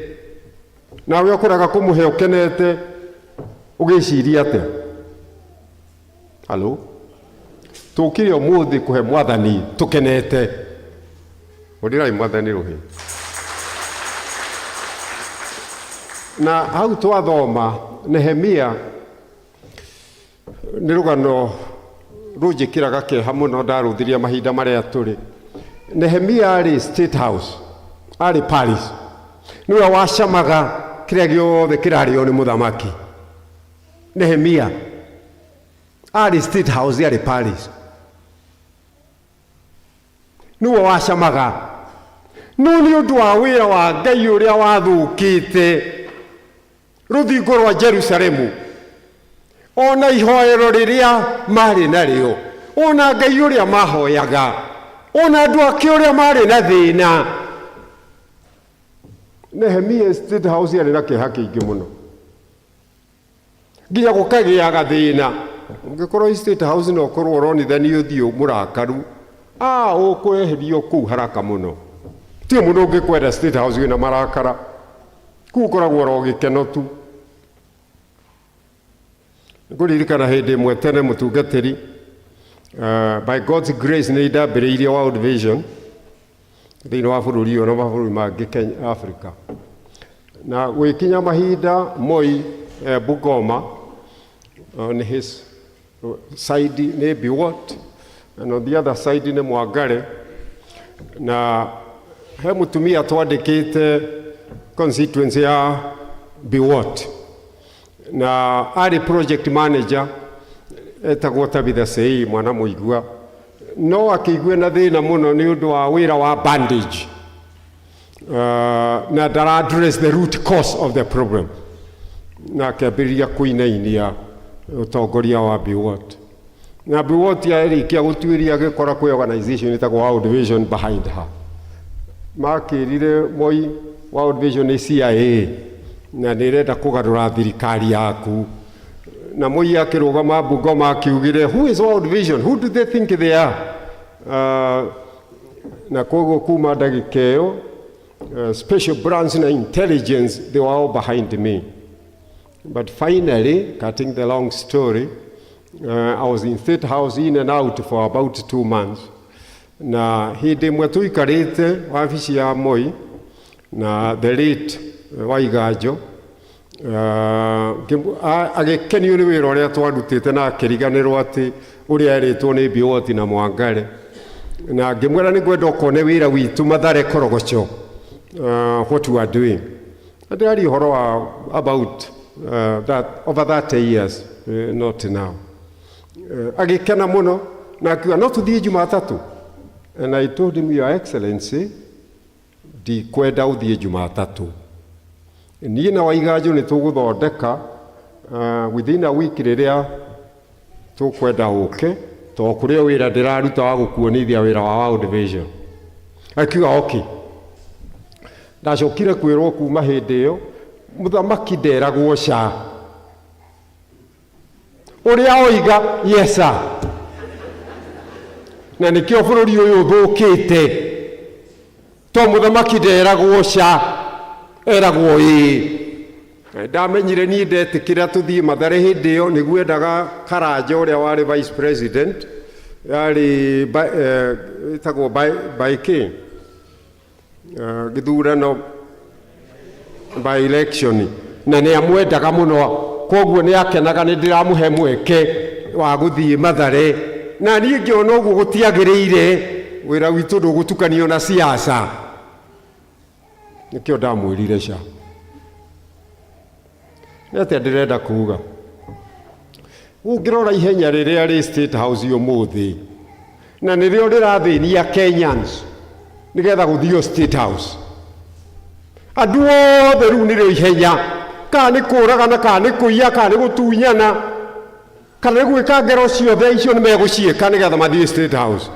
nawe ũkũrega kũmũhe ũkenete ũgĩciria atĩa halo tũkire ũmũthĩ kũhe mwathani tũkenete hũrĩrai mwathani rũhĩ na hau twathoma Nehemia nĩ rũgano rũnjĩkĩraga kĩeha mũno ndarũthiria mahinda marĩa tũrĩ Nehemia arĩ State House arĩ Paris nĩwe wacamaga kĩrĩa gĩothe kĩrarĩo nĩ mũthamaki Nehemia arĩ State House arĩ Paris nĩwe wacamaga no nĩ ũndũ wa wĩra wa Ngai ũrĩa wathũkĩte rũthingo rwa Jerusalemu ona ihoero rĩrĩa marĩ narĩo ona Ngai ũrĩa mahoyaga ona andũ ake ũrĩa marĩ na thĩna Nehemia State House yarĩ na kĩeha kĩingĩ mũno nginya gũkagĩaga thĩna ũngĩkorwo State House no ũkorwo ũronithania ũthiũ mũrakaru a ũkweherio kũu haraka mũno ti mũndũ ũngĩkwenda State House wĩna marakara kũu ũkoragwo oro gĩkeno tu ngũririkana hĩndĩ ĩmwe tene mũtungatĩri by God's grace nĩ ndambĩrĩirie World Vision thĩinĩ wa bũrũri ũyũ na mabũrũri mangĩ Kenya, Africa na gwĩkinya mahinda Moi Bungoma on his side nĩ Biwott and on the other side nĩ Mwangare na he mũtumia twandĩkĩte constituency ya Biwott na arĩ project manager etagwo Tabitha Sei mwana mũigua no akĩigua na thĩna mũno nĩ ũndũ wa wĩra wa bandage na ndara address the root cause of the problem na akĩambĩrĩria kũinainia ũtongoria wa Biwott na Biwott yarĩkia gũtuĩria agĩkora kwĩ organization ĩtagwo World Vision behind her makĩrire Moi World Vision nĩ CIA na nĩ ĩrenda kũgarũra thirikari yaku na Moi akĩrũgama Bungoma akiugire who is World Vision who do they think they are na koguo kuma ndagĩka ĩyo special branch na intelligence they were all behind me but finally cutting the long story I was in State House in and out for about 2 months na hĩndĩ ĩmwe tũikarĩte wabici ya Moi na the late Waiganjo agĩkenio nĩ wĩra ũrĩa twarutĩte na akĩriganĩrwo atĩ ũrĩa erĩtwo nĩ Biwott na Mwangare na ngĩmwĩra nĩ ngwenda ũkone wĩra witũ Mathare Korogocho what we are doing na ndĩraria ũhoro wa about that over 30 years not now agĩkena mũno na akiuga no tũthiĩ Jumatatũ and I told him your excellency ndikwenda ũthiĩ Jumatatũ niĩ na Waiganjo nĩ tũgũthondeka within a week rĩrĩa tũkwenda ũke to kũrĩ o wĩra ndĩraruta wa gũkuonithia wĩra wa World Vision akiuga okay ndacokire kwĩrwo kuma hĩndĩ ĩyo mũthamaki nderagwo ca ũrĩa oiga yes sir na nĩkĩo bũrũri ũyũ ũthũkĩte to mũthamaki nderagwo ca Eragwo ĩĩ. Ndamenyire niĩ ndetĩkĩra tũthiĩ Mathare hĩndĩ ĩyo nĩguo endaga Karanja ũrĩa warĩ vice president, yarĩ ĩtagwo by kĩ gĩthurano by election, na nĩ amwendaga mũno, koguo nĩ akenaga nĩ ndĩramũhe mweke wa gũthiĩ Mathare, na niĩ ngĩona ũguo gũtiagĩrĩire, wĩra witũ ndũgũtukanio na siasa, nĩkĩo ndamwĩrire ca. Nĩ atĩa ndĩrenda kuga? Ũngĩrora ihenya rĩrĩa rĩ State House ũmũthĩ, na nĩrĩo rĩrathĩnia Kenyans nĩgetha gũthio State House, andũ othe rĩu nĩrĩo ihenya, kana nĩ kũragana, kana nĩ kũiya, kana nĩ gũtunyana, kana nĩ gwĩka ngero ciothe icio nĩ megũciĩka nĩgetha mathiĩ State House.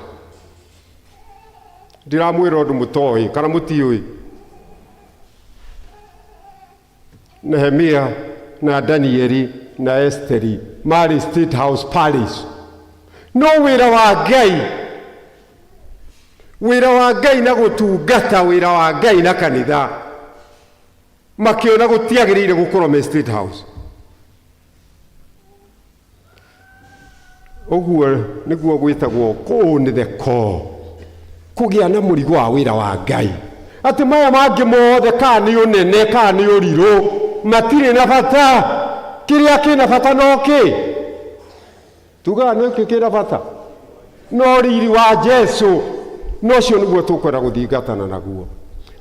Ndiramwĩra ũndũ mũtoĩ kana mũtiũĩ. Nehemia na Danieli na Esteri marĩ State House Palace, no wĩra wa Ngai, wĩra wa Ngai na gũtungata wĩra wa Ngai na kanitha, makĩona gũtiagĩrĩire gũkorwo me State House. Ũguo nĩguo gwĩtagwo kũũ the core, kũgĩa na mũrigo wa wĩra wa Ngai, atĩ maya mangĩ mothe, kana nĩ ũnene kana nĩ ũrirũ, matirĩ na bata. Kĩrĩa kĩna bata no kĩ tugaga nĩ kĩ kĩna bata no riri wa Jesu, no ũcio nĩguo tũkwenda gũthingatana naguo.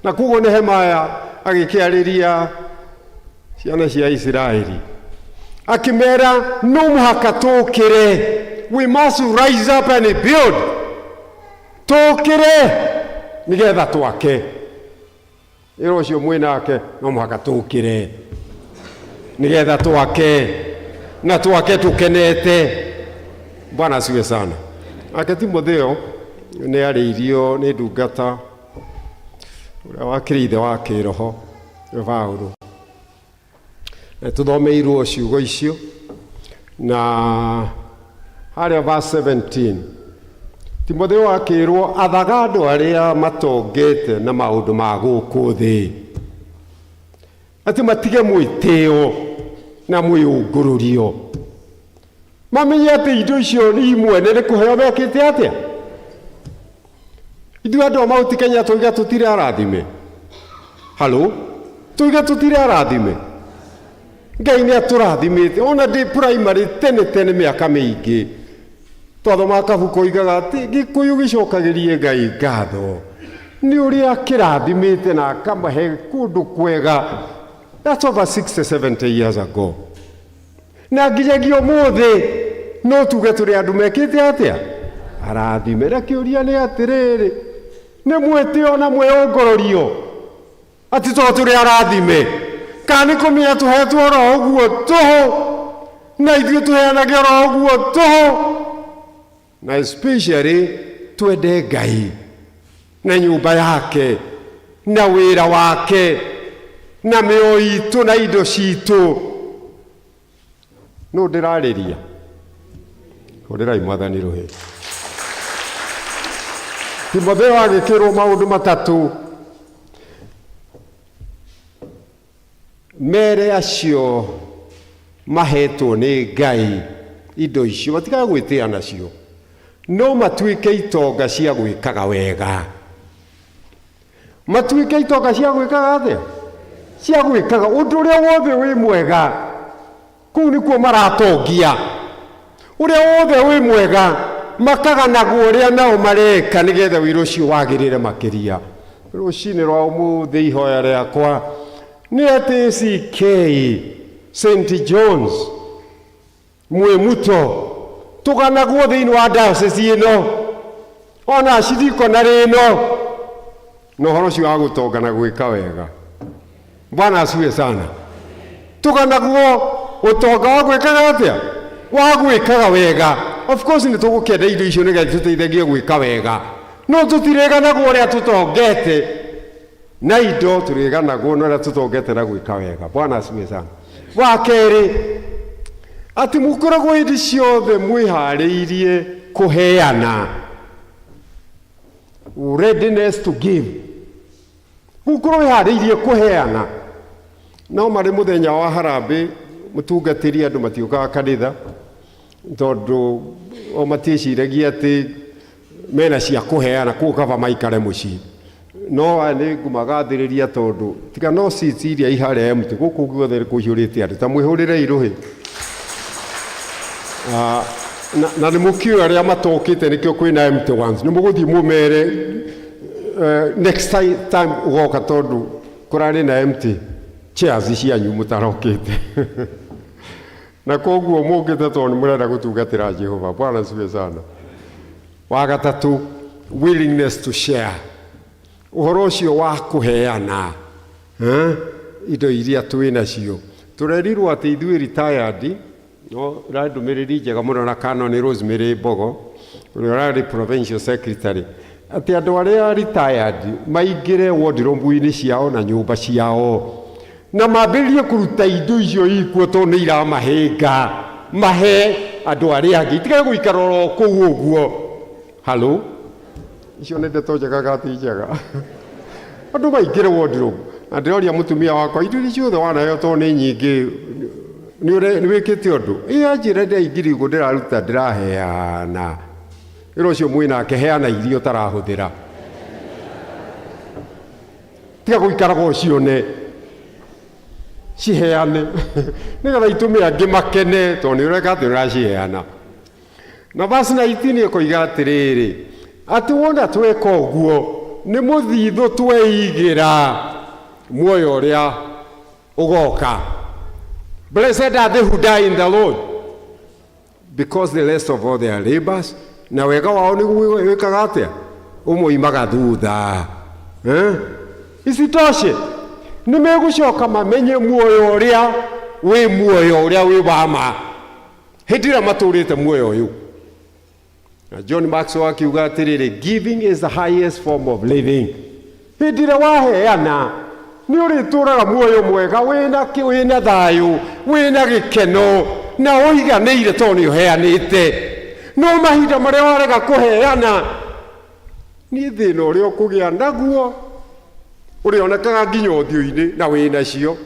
Na koguo Nehemaya agĩkĩarĩria ciana cia Isiraeli akĩmera, no mũhaka tũkĩre, we must rise up and build, tũkĩre nĩgetha twake. Ĩra ũcio mwĩ nake, no mũhaka tũkĩre nĩgetha twake, na twake tũkenete. Bwana asiwe sana. Ake Timotheo nĩ arĩirio nĩ ndungata ũrĩa wakĩrĩ ithe wa kĩroho Paulo, na tũthomeirwo ciugo icio na harĩa verse 17 Timotheo akĩrwo athaga andũ arĩa matongete na maũndũ ma gũkũ thĩ atĩ matige mwĩtĩo na mwĩũngũrũrio, mamenye atĩ indo icio nĩ imwene nĩ kũheo mekĩte atĩa. Ithuĩ andũ a Mount Kenya tuiga tũtirĩ arathime. Halo, tuiga tũtirĩ arathime. Ngai nĩ atũrathimĩte. Ona ndĩ primary tene tene mĩaka mĩingĩ twathomaga kabuku oigaga atĩ Gĩkũyũ gĩcokagĩrie Ngai ngatho nĩ ũrĩa akĩrathimĩte na akamahe kũndũ kwega. That's over 60 70 years ago, na nginyagia ũmũthĩ no tuge tũrĩ andũ mekĩte atĩa, arathime. Na kĩũria nĩ atĩrĩrĩ, nĩ mwĩtĩo na mwĩũngũrũrio atĩ to tũrĩ arathime, kana nĩ kũmenya tũhetwo oro ũguo tũhũ, na ithuĩ tũheanage oro ũguo tũhũ? Na especially twende Ngai na nyũmba yake na wĩra wake na mĩoyo itũ na indo citũ. Nũ ndĩrarĩria? Hũrĩrai Mwathani rũhĩ. Timotheo agĩkĩrwo maũndũ matatũ: mere acio mahetwo nĩ Ngai indo icio matikae gwĩtĩa nacio, no matuĩke itonga cia gwĩkaga wega. Matuĩke itonga cia gwĩkaga atĩa? Cia gwĩkaga ũndũ ũrĩa wothe wĩ mwega. Kũu nĩkuo maratongia, ũrĩa wothe wĩ mwega makaganagwo ũrĩa nao mareka nĩgetha wĩra ũcio wagĩrĩre makĩria. Rũcinĩ rwa ũmũthĩ ihoya rĩakwa nĩ atĩ ACK St John's Mwĩmuto tũganagwo thĩinĩ wa diocese ĩno ona acidikonarĩ ĩno na ũhoro ũcio wa gũtonga na gwĩka wega. Bwana asiwe sana. Tũganagwo ũtonga wa gwĩkaga atĩa? Wa gwĩkaga wega. Of course nĩ tũgũkĩenda indo icio nĩgetha tũteithagie gwĩka wega, no tũtirĩganagwo ũrĩa tũtongete na indo, tũrĩganagwo na ũrĩa tũtongete na gwĩka wega. Bwana asiwe sana. Wa kerĩ, atĩ mũkoragwo hĩndĩ ciothe mwĩharĩirie kũheana, readiness to give, gũkorwo wĩharĩirie kũheana. No marĩ mũthenya wa harambĩ mũtungatĩri andũ matiũkaga kanitha tondũ o matiĩciragia atĩ mena cia kũheana kũu kaba maikare mũciĩ. No aya nĩ ngũmagathĩrĩria tondũ tiga no seats iria iharĩa empty gũkũ guothe kũiyũrĩte andũ ta mwĩhũrĩrei rũhĩ. Ah, na nĩ mũkĩũĩ arĩa matokĩte nĩkĩo kwĩna empty ones. Nĩ mũgũthiĩ mũmere next time ũgoka tondũ kũrarĩ na empty chairs cianyu mũtarokĩte. Na koguo mũkĩte tondũ nĩ mũrenda gũtungatĩra Jehova. Bwana asifiwe sana. Wa gatatũ, willingness to share. Ũhoro ũcio wa kũheana indo iria twĩ nacio. Tũrerirwo atĩ ithuĩ retired, no ĩrarĩ ndũmĩrĩri njega mũno na Canon Rosemary Mbogo ũrĩa ũrarĩ provincial secretary, atĩ andũ arĩa retired maingĩre wardrobe-inĩ ciao na nyũmba ciao na mambĩrĩrie kũruta indo icio ikuo tondũ nĩ iramahĩnga, mahe andũ arĩa angĩ, itigage gũikara oro kũu ũguo. Halo, icio nĩ ndeto njega kana ti njega? Andũ maingĩre wardrobe. Na ndĩroria mũtumia wakwa, indo iria ciothe wanaheo tondũ nĩ nyingĩ, nĩ wĩkĩte ũndũ? Ĩ anjĩra ndĩraingĩria ũguo ndĩraruta ndĩraheana. Ĩra ũcio mwĩnake heana iria ũtarahũthĩra. Tiga gũikaraga ũcione, ciheane nĩgetha itũme angĩ makene tondũ nĩ ũreka atĩ ũraciheana. Na verse 19 ĩkoiga atĩrĩrĩ, atĩ wona tweka ũguo nĩ mũthithũ tweigĩra muoyo ũrĩa ũgoka. Blessed are they who die in the Lord, because the rest of all their labors, na wega wao nĩguo wĩkaga atĩa? Ũmoimaga thutha. Isitoshe, nĩ megũcoka mamenye muoyo ũrĩa wĩ muoyo ũrĩa wĩ wa ma hĩndĩ ĩrĩa matũrĩte muoyo ũyũ. Na John Maxwell akiuga atĩrĩrĩ, giving is the highest form of living. Hĩndĩ ĩrĩa waheana nĩ ũrĩtũraga muoyo mwega wĩna thayũ, wĩna gĩkeno na ũiganĩire tondũ nĩ ũheanĩte. No mahinda marĩa warega kũheana, niĩ thĩna ũrĩa ũkũgĩa naguo ũrĩonekaga nginya ũthiũ-inĩ na wĩnacio.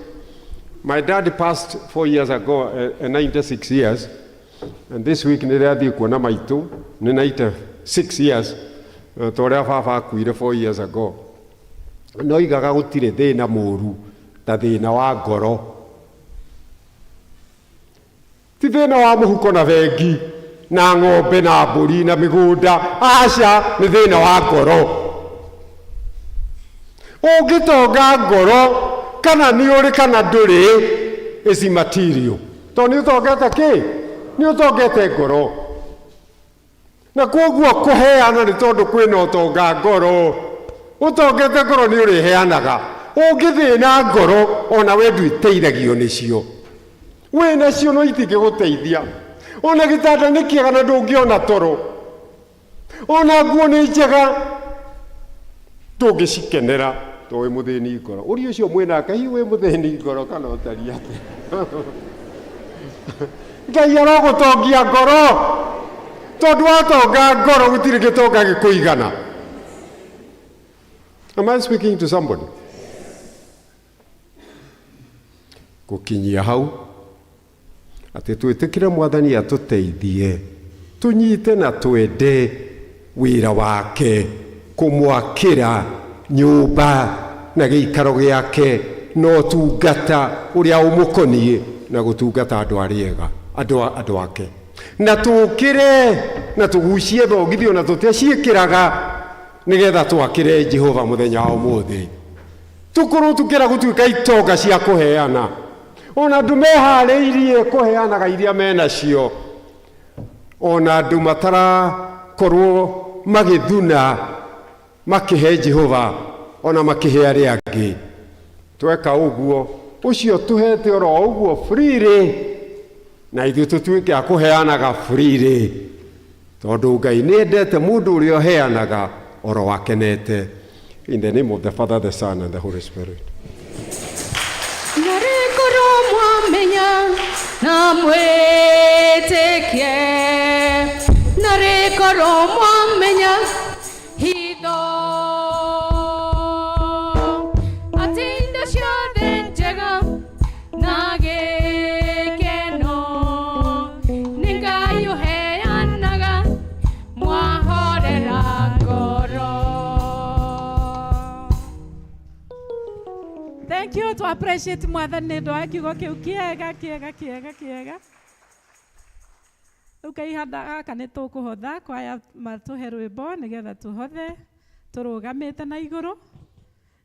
My dad passed 4 years ago, 96 years, and this week nĩ rĩathiĩ kuona maitũ nĩ 96 years, ta ũrĩa baba akuire 4 years ago. No igaga gũtirĩ thĩna mũru ta thĩna wa ngoro. Ti thĩna wa mũhuko na bengi na ng'ombe na mbũri na mĩgũnda, aca, nĩ thĩna wa ngoro. Ũngĩtonga ngoro kana nĩ ũrĩ kana ndũrĩ is immaterial, tondũ nĩ ũtongete kĩ? Nĩ ũtongete ngoro. Na koguo kũheana nĩ tondũ kwĩna ũtonga ngoro. Ũtongete ngoro nĩ ũrĩheanaga. Ũngĩthĩna ngoro ona we ndwĩteithagio nĩcio. Wĩnacio no itingĩgũteithia. Ona gĩtanda nĩ kĩega na ndũngĩona toro. Ona nguo nĩ njega ndũngĩcikenera tondũ wĩ mũthĩni ngoro. Ũria ũcio mwĩnake, hihi wĩ mũthĩni ngoro kana ũtariĩ atĩa? Ngai arogũtongia ngoro, tondũ watonga ngoro gũtirĩ gĩtonga gĩkũigana. Am I speaking to somebody? Gũkinyia hau atĩ twĩtĩkĩre Mwathani atũteithie tũnyite na twende wĩra wake, kũmwakĩra nyũmba na gĩikaro gĩake na ũtungata ũrĩa ũmũkoniĩ na gũtungata andũ arĩa ega, andũ ake. Na tũkĩre na tũgucie thogithi ona tũtiaciĩkĩraga nĩgetha twakĩre Jehova mũthenya wa ũmũthĩ. Tũkorwo tũkĩra gũtuĩka itonga cia kũheana. Ona andũ meharĩirie kũheanaga iria menacio, ona andũ matarakorwo magĩthuna makĩhe Jehova ona makĩhe arĩa angĩ. Tweka ũguo, ũcio tũhete oro ũguo freely, na ithuĩ tũtuĩke a kũheanaga freely, tondũ Ngai nĩ endete mũndũ ũrĩa ũheanaga oro akenete. In the name of the Father, the Son, and the Holy Spirit. Narĩkorwo mwamenya na mwĩtĩkie, narĩkorwo mwamenya hitho, atĩ indo ciothe njega. No tũ appreciate Mwathani nĩ ũndũ wa kiugo kĩu kĩega kĩega kĩega kĩega. Rĩu kaihanda gaka nĩ tũkũhotha kwaya matũhe rwĩmbo nĩgetha tũhothe tũrũgamĩte na igũrũ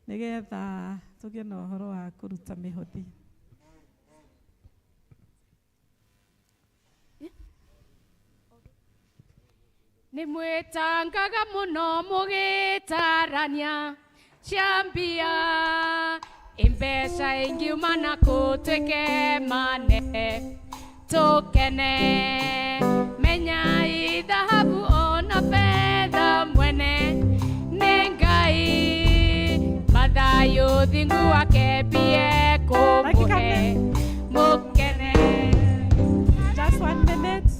nĩgetha tũgĩe na ũhoro wa kũruta mĩhothi. Nĩ mwĩtangaga mũno mũgĩtarania cia mbia imbeca ingiuma na kũ twĩke mane tũkene menya ithahabu ona betha mwene nĩ Ngai mathayũ thingu wake mbie kũmũhe mũkene. Just one minute.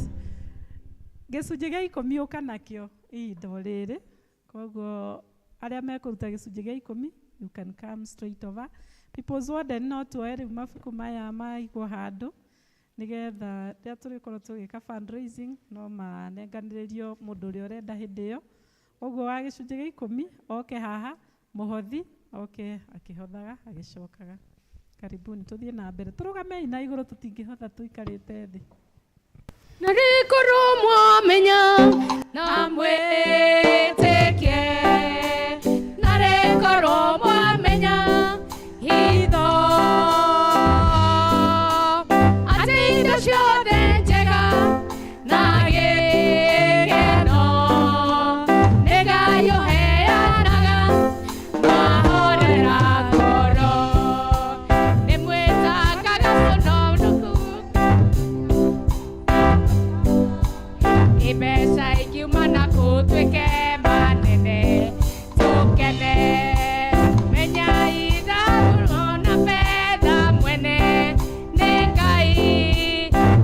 Gĩcunjĩ gĩa ikũmi ũka nakĩo ihinda o rĩrĩ, koguo arĩa mekũruta gĩcunjĩ gĩa ikũmi you can come straight over. People's Warden no tuoe rĩu mabuku maya maigwo handũ nĩgetha rĩrĩa tũrĩkorwo tũgĩka fundraising no manenganĩrĩrio mũndũ ũrĩa ũrenda hĩndĩ ĩyo. Koguo wa gĩcunjĩ gĩa ikũmi oke haha, mũhothi oke akĩhothaga agĩcokaga. Karibuni, tũthiĩ na mbere, tũrũgamei na igũrũ, tũtingĩhotha tũikarĩte thĩ. Na rĩkorwo mwamenya na mwĩtĩkie, na rĩkorwo mwamenya hitho atĩ indo ciothe njega na gĩkeno nĩ Ngai ũheanaga mwahorera ngoro. Nĩ mwĩtangaga mũno imbeca ingiuma na kũ twĩke manene tũkene menya ithabu ona betha mwene nĩ Ngai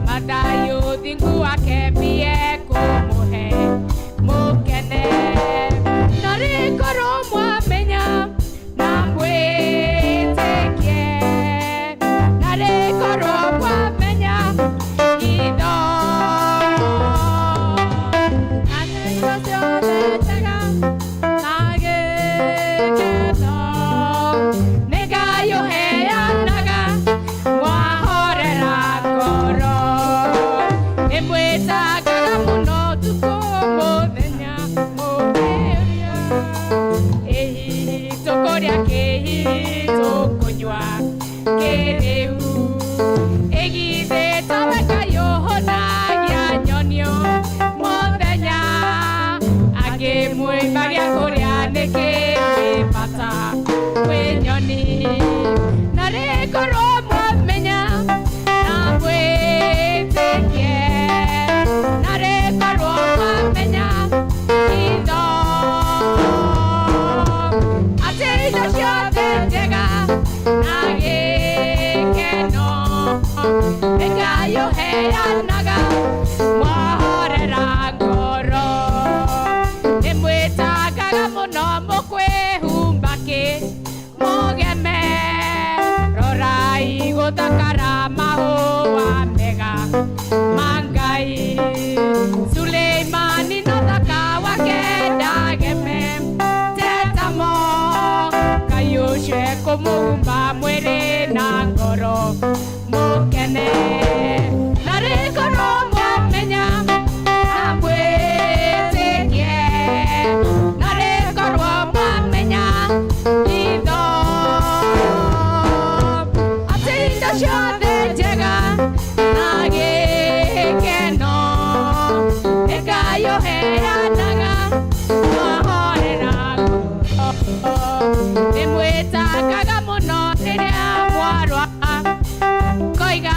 mathayũ thingu wake mbie kũmũhe mũkene. Na rĩkorwo mwamenya na mwĩtĩkie, na rĩkorwo mwamenya hitho atĩ indo ciothe njega na gĩkeno nĩ Ngai ũheanaga mwahorera ngoro. Nĩ mwĩtangaga mũno ũtukũ mũthenya mũkĩũria ĩ hihi tũkũrĩa kĩ, hihi tũkũnyua kĩrĩu, ĩ githĩ tawe Ngai ũhũnagia nyonio mũthenya angĩ mwĩma gĩa kũrĩa nĩkĩ wĩ bata kwĩ nyoni. Na rĩkorwo mwamenya na mwĩtĩkie, na rĩkorwo mwamenya hitho atĩ indo ciothe njega na gĩkeno nĩ Ngai ũheanaga mwahorera ngoro. Nĩ mwĩtangaga mũno mũkwĩhumba kĩ mũgeme, rorai gũthakara mahũa mega ma Ngai. Suleimani na ũthaka wake ndageme tetamo, Ngai ũcio ekũmũhumba mwĩrĩ na ngoro mũkene. Na rĩkorwo mwamenya na mwĩtĩkie, na rĩkorwo mwamenya hitho atĩ indo ciothe njega na gĩkeno nĩ Ngai ũheanaga mwahorera ngoro. Nĩ mwĩtangaga mũno rĩrĩa mwarwara koiga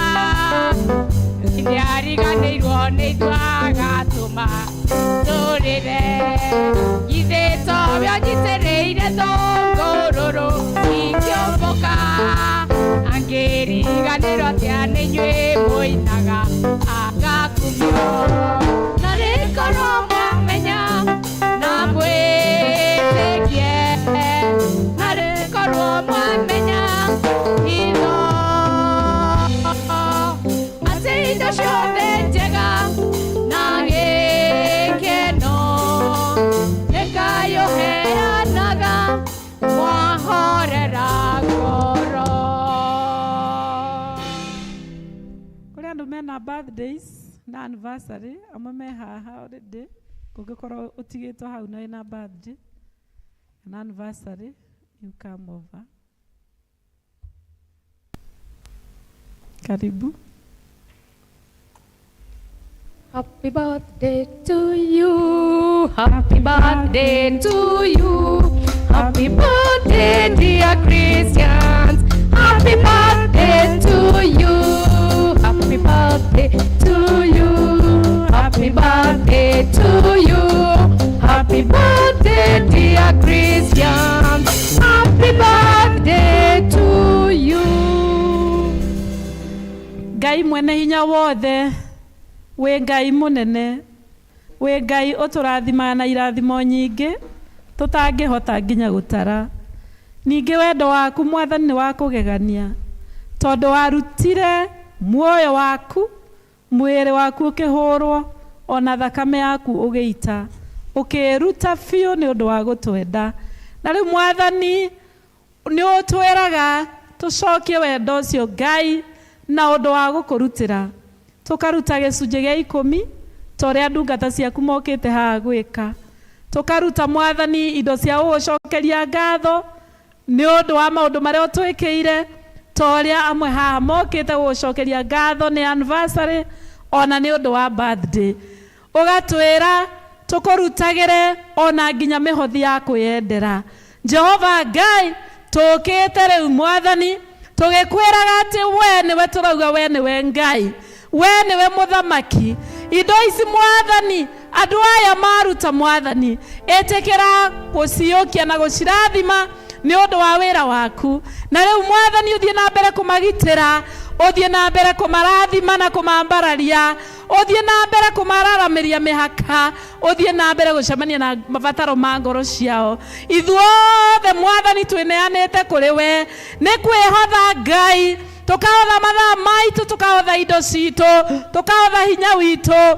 nĩariganĩirwo nĩ ithuĩ agatũma tũrĩre, githĩ towe ũnyitĩrĩire thũngũrũrũ ikĩũmbũka angĩriganĩrwo atĩa nĩ inyuĩ mũinaga agakumio. Na rĩkorwo mwamenya na mwĩtĩkie, na rĩkorwo mwamenya hitho atĩ indo ciothe njega na gĩkeno nĩ Ngai ũheanaga mwahorera ngoro. Kũrĩ andũ mena birthdays na anniversary, amwe me haha already. Kũngĩkorwo ũtigĩtwo hau na wĩna birthday na anniversary, you come over. Karibu. Happy birthday to you. Happy birthday to you. Happy birthday, dear Christians. Happy birthday to you. Happy birthday to you. Happy birthday to you. Happy birthday, dear Christians. Happy birthday to you. Ngai mwene hinya wothe, wĩ Ngai mũnene, wĩ Ngai ũtũrathimaga na irathimo nyingĩ tũtangĩhota nginya gũtara. Ningĩ wendo waku Mwathani nĩ wa kũgegania, tondũ warutire muoyo waku, mwĩrĩ waku ũkĩhũrwo, ona thakame yaku ũgĩita, ũkĩĩruta biũ nĩ ũndũ wa gũtwenda. Na rĩu Mwathani nĩ ũtwĩraga tũcokie wendo ũcio Ngai na ũndũ wa gũkũrutĩra, tũkaruta gĩcunjĩ gĩa 10 ta ũrĩa ndungata ciaku mokĩte haha gwĩka, tũkaruta Mwathani indo cia gũgũcokeria ngatho nĩ ũndũ wa maũndũ marĩa ũtwĩkĩire, ta ũrĩa amwe haha mokĩte gũgũcokeria ngatho nĩ anniversary ona nĩ ũndũ wa birthday. Ũgatwĩra tũkũrutagĩre ona nginya mĩhothi ya kwĩyendera. Jehova Ngai, tũkĩte rĩu Mwathani tũgĩkwĩraga atĩ we nĩwe tũrauga, we nĩwe Ngai, we nĩwe mũthamaki. Indo ici Mwathani andũ aya maruta Mwathani, ĩtĩkĩra gũciũkia na gũcirathima nĩ ũndũ wa wĩra waku. Na rĩu Mwathani ũthiĩ na mbere kũmagitĩra, ũthiĩ na mbere kũmarathima na kũmambararia, ũthiĩ na mbere kũmararamĩria mĩhaka, ũthiĩ na mbere gũcemania na mabataro ma ngoro ciao. Ithuothe Mwathani twĩneanĩte kũrĩ we, nĩ kwĩhotha Ngai, tũkahotha mathaa maitũ, tũkahotha indo citũ, tũkahotha hinya witũ.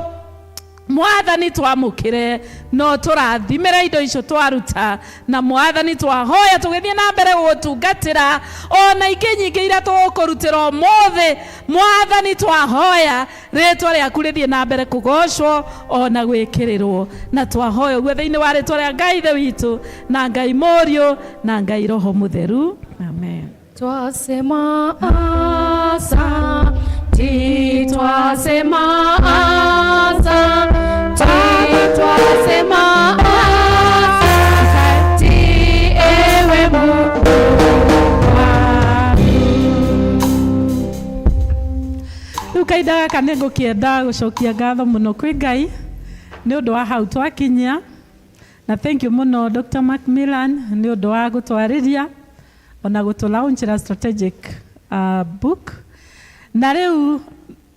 Mwathani twamũkĩre no tũrathimĩre indo icio twaruta, na Mwathani twahoya tũgĩthiĩ na mbere gũgũtungatĩra ona ingĩ nyingĩ iria tũgũkũrutĩra ũmũthĩ. Mwathani twahoya rĩtwa rĩaku rĩthiĩ na mbere kũgocwo ona gwĩkĩrĩrwo, na twahoya ũguo thĩinĩ wa rĩtwa rĩa Ngai Ithe witũ na Ngai Mũriũ na Ngai Roho Mũtheru, amen. Twasema asanti, twasema asanti, twasema asanti, ewe Mungu wangu. Rĩu kahinda gaka nĩ ngũkĩenda gũcokia ngatho mũno kwĩ Ngai nĩ ũndũ wa hau twakinyia, na thank you mũno Dr. Macmillan nĩ ũndũ wa gũtwarĩria ona gũtũ-launchĩra strategic book. Na rĩu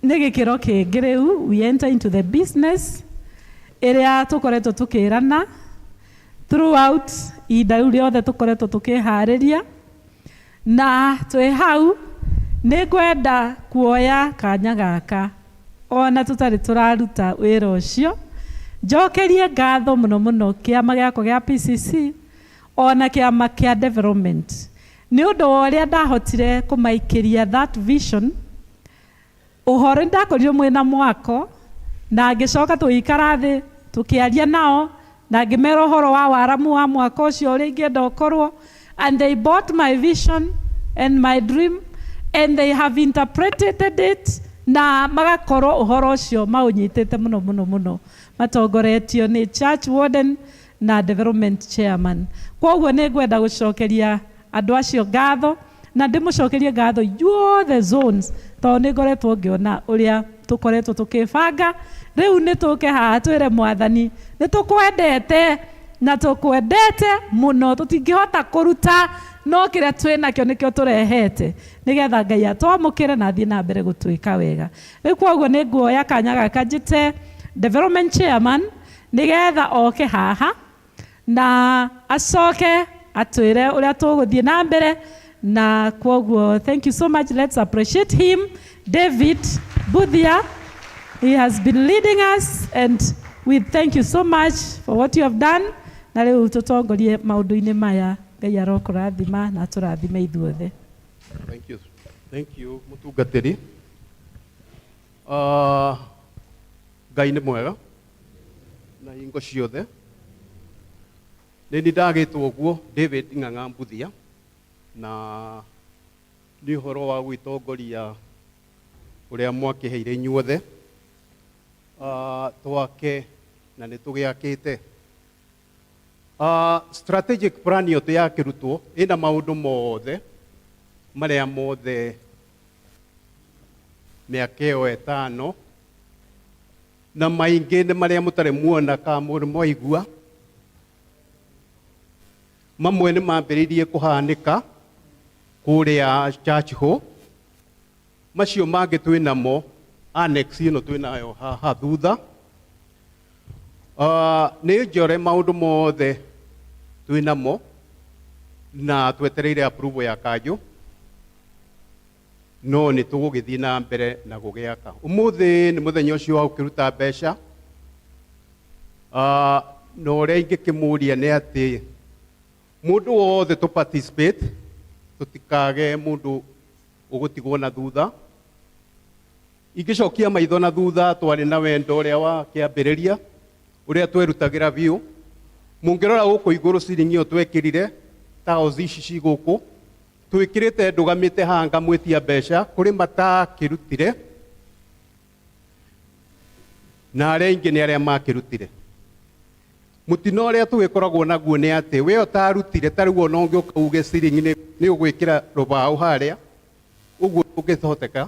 nĩ gĩkĩro kĩngĩ, rĩu we enter into the business ĩrĩa tũkoretwo tũkĩrana throughout ihinda rĩu rĩothe tũkoretwo tũkĩharĩria, na twĩ hau nĩ ngwenda kuoya kanya gaka ona tũtarĩ tũraruta wĩra ũcio, njokerie ngatho mũno mũno kĩama gĩakwa gĩa PCC ona kĩama kĩa development nĩ ũndũ wa ũrĩa ndahotire kũmaikĩria that vision. Ũhoro nĩ ndakorirwo mwĩna mwako, na ngĩcoka tũgĩikara thĩ tũkĩaria nao, na ngĩmera ũhoro wa waramu wa mwaka ũcio ũrĩa ingĩenda ũkorwo, and they bought my vision and my dream and they have interpreted it, na magakorwo ũhoro ũcio maũnyitĩte mũno mũno mũno, matongoretio nĩ church warden na development chairman. Koguo nĩ ngwenda gũcokeria andũ acio ngatho, na ndĩmũcokerie ngatho inyuothe zones, tondũ nĩ ngoretwo ngĩona ũrĩa tũkoretwo tũkĩbanga. Rĩu nĩ tũke haha twĩre Mwathani nĩ tũkwendete, na tũkwendete mũno, tũtingĩhota kũruta no kĩrĩa twĩ nakĩo nĩkĩo tũrehete, nĩgetha Ngai atwamũkĩre na athiĩ na mbere gũtwĩka wega. Rĩu koguo nĩ nguoya kanya gaka njĩte development chairman nĩgetha oke haha na acoke atwĩre ũrĩa tũgũthiĩ na mbere. Na koguo thank you so much, let's appreciate him. David Buthia, he has been leading us and we thank you so much for what you have done. Na rĩu tũtongorie maũndũ-inĩ maya. Ngai arokũrathima na atũrathime ithuothe. Thank you. Thank you, mũtungatĩri. Ngai nĩ mwega na hingo ciothe. Nĩ niĩ ndagĩtwo ũguo David Ng'ang'a Mbuthia, na nĩ ũhoro wa gwĩtongoria ũrĩa mwakĩheire inyuothe twake na nĩ tũgĩakĩte. Strategic plan ĩyo yakĩrutwo ĩna maũndũ mothe marĩa mothe mĩaka ĩyo ĩtano, na maingĩ nĩ marĩa mũtarĩ muona kana mũrĩ mwaigua. Mamwe nĩ mambĩrĩirie kũhanĩka kũrĩa Church Hall, macio mangĩ twĩ namo annex ĩno twĩ nayo haha thutha. Nĩ njore maũndũ mothe twĩ namo na twetereire approval ya kanjũ, no nĩ tũgũgĩthiĩ na mbere na gũgĩaka. Ũmũthĩ nĩ mũthenya ũcio wa gũkĩruta mbeca. Na ũrĩa ingĩkĩmũria nĩ atĩ mũndũ wothe tũ participate, tũtikage mũndũ ũgũtigwo na thutha. Ingĩcokia maitho na thutha, twarĩ na wendo ũrĩa wa kĩambĩrĩria ũrĩa twerutagĩra biũ. Mũngĩrora gũkũ igũrũ ciringi ĩyo twekĩrire tiles ici ci gũkũ twĩkĩrĩte, ndũgamĩte haha ngamwĩtia mbeca kũrĩ matakĩrutire na arĩa aingĩ nĩ arĩa makĩrutire. Mũtino ũrĩa tũgĩkoragwo naguo nĩ atĩ we ũtarutire, ta rĩu ona ũngĩũka uge ciringi nĩ ũgwĩkĩra rũbaũ harĩa ũguo ũngĩhoteka,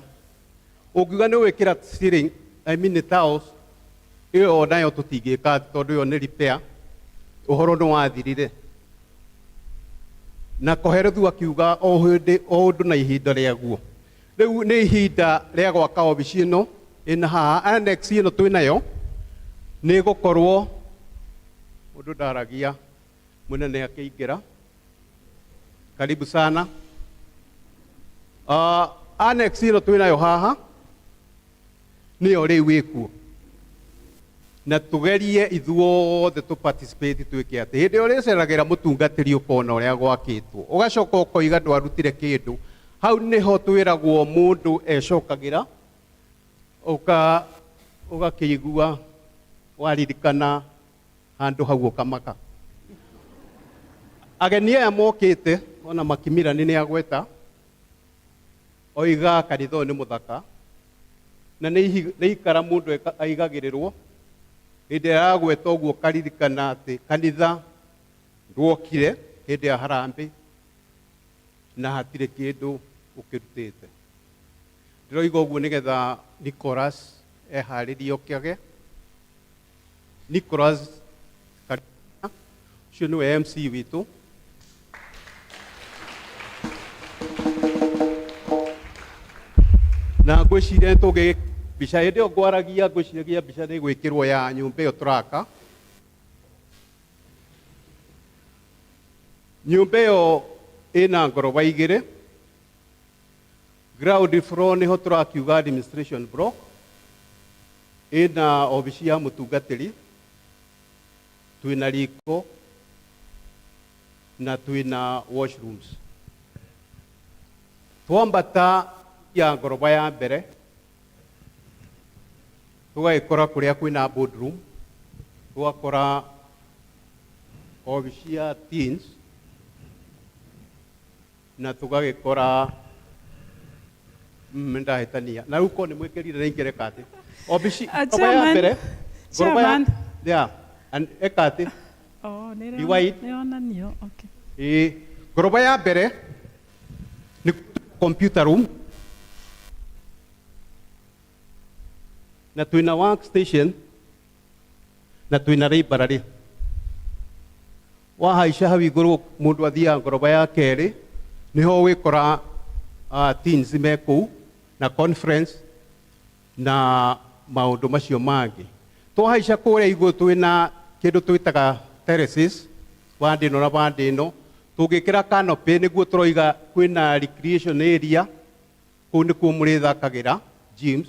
ũngiuga nĩ ũgwĩkĩra ceiling, I mean tiles ĩyo nayo tũtingĩka tondũ ĩyo nĩ repair, ũhoro nĩ wathirire. Na Koherethu akiuga o hĩndĩ o ũndũ na ihinda rĩaguo. Rĩu nĩ ihinda rĩa gwaka obici ĩno ĩna haha annex ĩno twĩ nayo nĩ ĩgũkorwo mũndũ ndaragia mũnene akĩingĩra. Karibu sana. Annex ĩno twĩ nayo haha nĩyo rĩu ĩkuo, na tugerie ithuothe tũ participate twĩke atĩ hĩndĩ ĩrĩa ũrĩceragĩra mũtungatĩri ũkona ũrĩa gwakĩtwo, ũgacoka ũkoiga ndwarutire kĩndũ. Hau nĩho twĩragwo mũndũ ecokagĩra ũgakĩigua waririkana handũ hau ũkamaka. Ageni aya mokĩte ona Makimirani nĩ agweta oiga kanitha ũyũ nĩ mũthaka na nĩ ikara mũndũ aigagĩrĩrwo. Hĩndĩ ĩrĩa agweta ũguo karirikana atĩ kanitha ndwokire hĩndĩ ya harambĩ na hatirĩ kĩndũ ũkĩrutĩte. Ndĩroiga ũguo nĩgetha Nicholas eharĩrie okĩage. Nicholas ũcio nĩwe MC witũ. Na ngwĩciria nĩ tũngĩ mbica hĩndĩ ĩyo ngwaragia, ngwĩciragia mbica nĩ ĩgwĩkĩrwo ya nyũmba ĩyo tũraka. Nyũmba ĩyo ĩna ngoroba igĩrĩ. Ground floor nĩho tũrakiuga administration block, ĩna obici ya mũtungatĩri, twĩna riko na twĩna washrooms. Twambata ya ngoroba ya mbere tũgagĩkora kũrĩa kwĩna boardroom, tũgakora obici ya teens na tũgagĩkora ndahĩtania na rĩu korwo nĩ mwĩkĩrire nĩ ingĩreka atĩ obici ngoroba ya Chairman. mbere ngoroba ya Chairman. yeah and eka atĩ Oh, nĩ Rewind. nĩronanio. Okay. Ĩĩ, ngoroba ya mbere nĩ computer room na twĩna workstation na twĩna library. Wahaica hau igũrũ mũndũ athiaga ngoroba ya kerĩ, nĩho wĩkora teens me kũu na conference na maũndũ macio mangĩ. Twahaica kũrĩa igũrũ twĩna kĩndũ twĩtaga terraces, bande ĩno na bande ĩno tũngĩkĩra canopy nĩguo tũroiga kwĩna recreation area, kũu nĩkuo mũrĩthakagĩra gyms,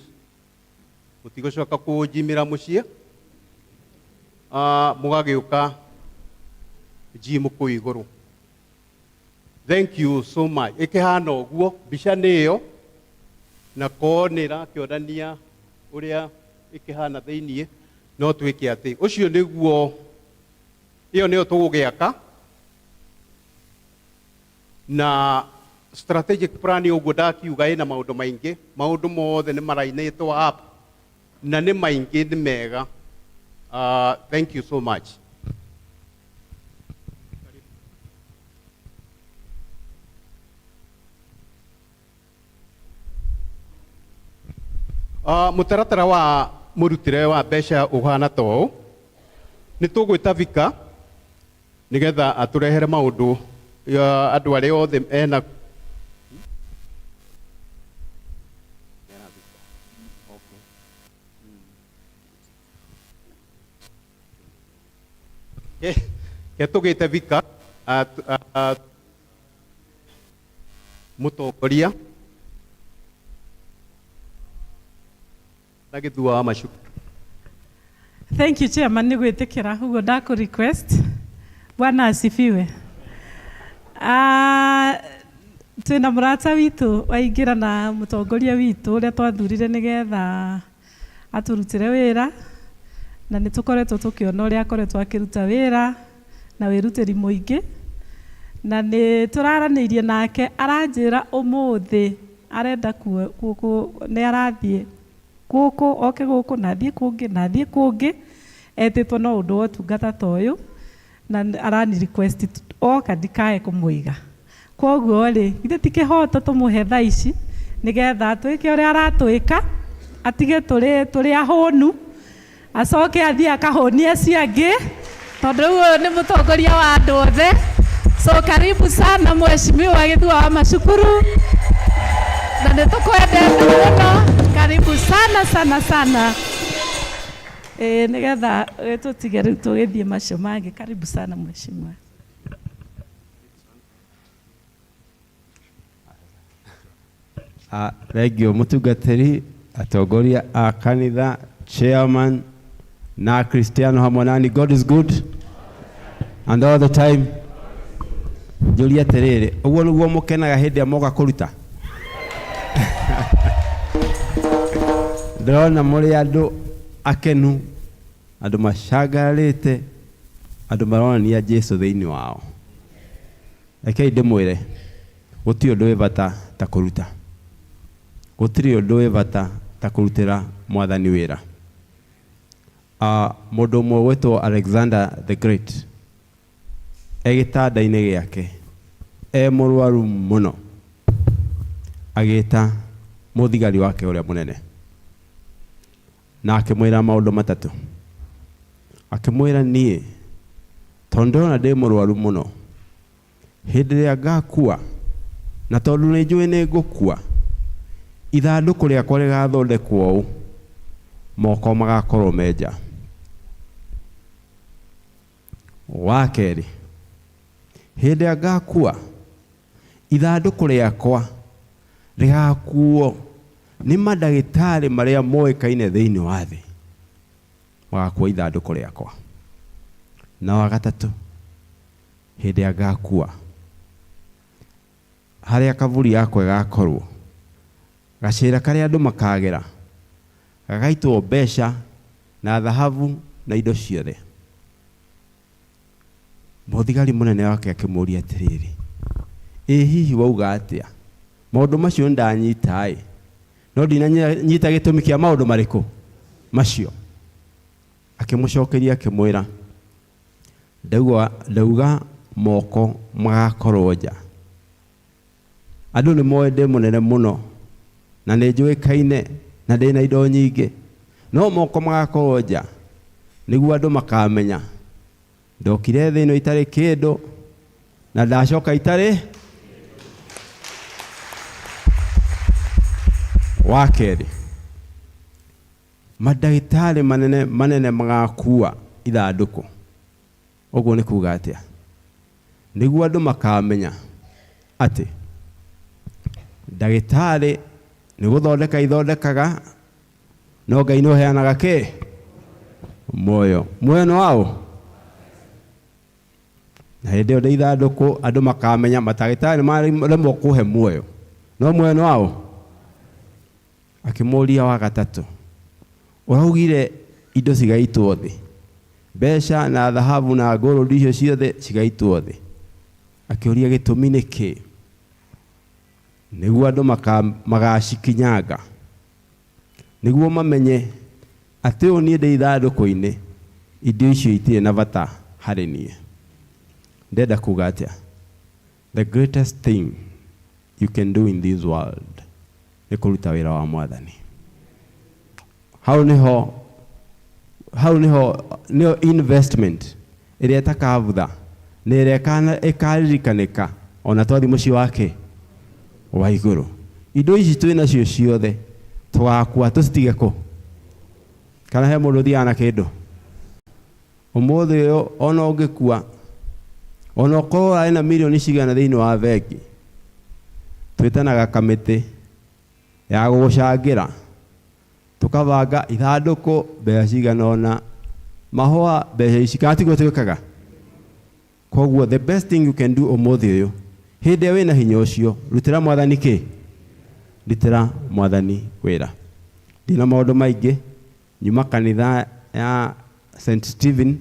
mũtigũcoka kũnjimĩra mũciĩ. Mũgagĩũka gym kũu igũrũ. Thank you so much. Ĩkĩhana ũguo, mbica nĩ ĩyo na ko nĩ ĩrakĩonania Ũrĩa ĩkĩhana thĩiniĩ no twĩke atĩ ũcio nĩguo ĩyo nĩyo tũgũgĩaka na strategic plan ũguo ndakiuga ĩna maũndũ maingĩ maũndũ mothe nĩ marainĩtwo up na nĩ maingĩ nĩ mega. Thank you so much. Mũtaratara wa mũrutĩre wa mbeca ũhana ta ũũ nĩ tũgwĩta Vika nĩgetha atũrehere maũndũ ya andũ arĩa othe ena. Ke tũgĩte Vika mũtongoria na Gĩthua wa Macuku. Thank you, Chairman, nĩ gwĩtĩkĩra ũguo ndakũ request. Bwana asifiwe. Twĩna mũrata witũ waingĩra na mũtongoria witũ ũrĩa twathurire nĩgetha atũrutĩre wĩra na nĩ tũkoretwo tũkĩona ũrĩa akoretwo akĩruta wĩra na wĩrutĩri mũingĩ na nĩ tũraranĩirie nake aranjĩra ũmũthĩ arenda nĩ arathiĩ gũkũ oke gũkũ na athiĩ kũngĩ na athiĩ kũngĩ etĩtwo no ũndũ wa ũtungata ta ũyũ na arani request oka ndikae kũmũiga koguo rĩ ithe ti kĩhoto tũmũhe thaa ici nĩgetha atwĩke ũrĩa aratwĩka atige tũrĩ ahũnu acoke athiĩ akahũnie acio angĩ tondũ rĩu ũyũ nĩ mũtongoria wa andũ othe. So karibu sana Mheshimiwa Gĩthua wa Macukuru na nĩ tũkwendete mũno, karibu sana sana sana. Nĩgetha tũtige rĩu tũgĩthiĩ macio mangĩ. Karibu sana Mheshimiwa. Thengiũ mũtungatĩri, atongoria a kanitha, chairman na Kristiano hamwe nani. God is good and all the time. Njũrie atĩrĩrĩ, ũguo nĩguo mũkenaga hĩndĩ ĩrĩa moka kũruta? Ndĩrona mũrĩ andũ akenu, andũ macangararĩte, andũ maronania Jesu thĩinĩ wao. Rekei ndĩmwĩre, gũtirĩ ũndũ wĩ bata ta kũruta. Gũtirĩ ũndũ wĩ bata ta kũrutĩra mwathani wĩra. Mũndũ ũmwe gwĩtwo Alexander the Great e gĩtanda-inĩ gĩake e mũrwaru mũno agĩta mũthigari wake ũrĩa mũnene na akĩmwĩra maũndũ matatũ. Akĩmwĩra niĩ tondũ ndĩrona ndĩ mũrwaru mũno hĩndĩ ĩrĩa ngakua na tondũ nĩ njũĩ nĩ ngũkua ithandũkũ rĩakwa rĩgathondekwo ũũ moko magakorwo me nja. Wa kerĩ, hĩndĩ ĩrĩa ngakua ithandũkũ rĩakwa rĩgakuo nĩ mandagĩtarĩ marĩa moĩkaine thĩinĩ wa thĩ magakua ithandũkũ rĩakwa. Na wa gatatũ, hĩndĩ ĩrĩa ngakua harĩa kaburi yakwa ĩgakorwo gacĩra karĩa andũ makagera gagaitwo mbeca na thahabu na indo ciothe. Mũthigari mũnene wake akĩmũũria atĩrĩrĩ, ĩ hihi wauga atĩa? Maũndũ macio nĩndanyita ĩ, no ndinanyita gĩtũmi kĩa maũndũ marĩkũ macio. Akĩmũcokeria akĩmwĩra, ndauga moko magakorwo nja. Andũ nĩ moĩ ndĩ mũnene mũno na nĩ njũĩkaine na ndĩna indo nyingĩ, no moko magakorwo nja nĩguo andũ makamenya ndokire thĩ ĩno itarĩ kĩndũ na ndacoka itarĩ. Wa kerĩ, mandagĩtarĩ manene manene magakua ithandũkũ. Ũguo nĩ kuga atĩa? Nĩguo andũ makamenya atĩ ndagĩtarĩ nĩ gũthondeka ithondekaga no Ngai nĩ ũheanaga kĩ? Muoyo. Muoyo nĩ waũ? Na hĩndĩ ĩyo ndĩ ithandũkũ andũ makamenya matagĩtarĩ nĩ maremwo kũhe muoyo no muoyo nĩ waũ? Akĩmũũria wa gatatũ, Ũraugire indo cigaitwo thĩ, mbeca na thahabu na gold icio ciothe cigaitwo thĩ. Akĩũria gĩtũmi nĩ kĩ? Nĩguo andũ magacikinyanga, nĩguo mamenye atĩ ũyũ niĩ ndĩ ithandũkũ-inĩ, indo icio itirĩ na bata harĩ niĩ. Ndenda kuga atĩa? The greatest thing you can do in this world nĩ kũruta wĩra wa Mwathani. Hau nĩho, hau nĩho nĩyo investment ĩrĩa ĩtakabutha na ĩrĩa ĩkaririkanĩka ona twathiĩ mũciĩ wake wa igũrũ. Indo ici twĩ nacio ciothe tũgakua tũcitige kũ? Kana he mũndũ ũthiaga na kĩndũ? Ũmũthĩ ũyũ ona ũngĩkua, ona ũkorwo ũrarĩ na mirioni cigana thĩinĩ wa bengi, twĩtanaga kamĩtĩ ya gũgũcangĩra, tũkabanga ithandũkũ mbeca cigana ũna, mahũa mbeca ici, kana tiguo twĩkaga? Koguo the best thing you can do ũmũthĩ ũyũ, hĩndĩ ĩrĩa wĩna hinya ũcio, rutĩra Mwathani kĩ? Rutĩra Mwathani wĩra. Ndina maũndũ maingĩ, nyuma kanitha ya St. Stephen,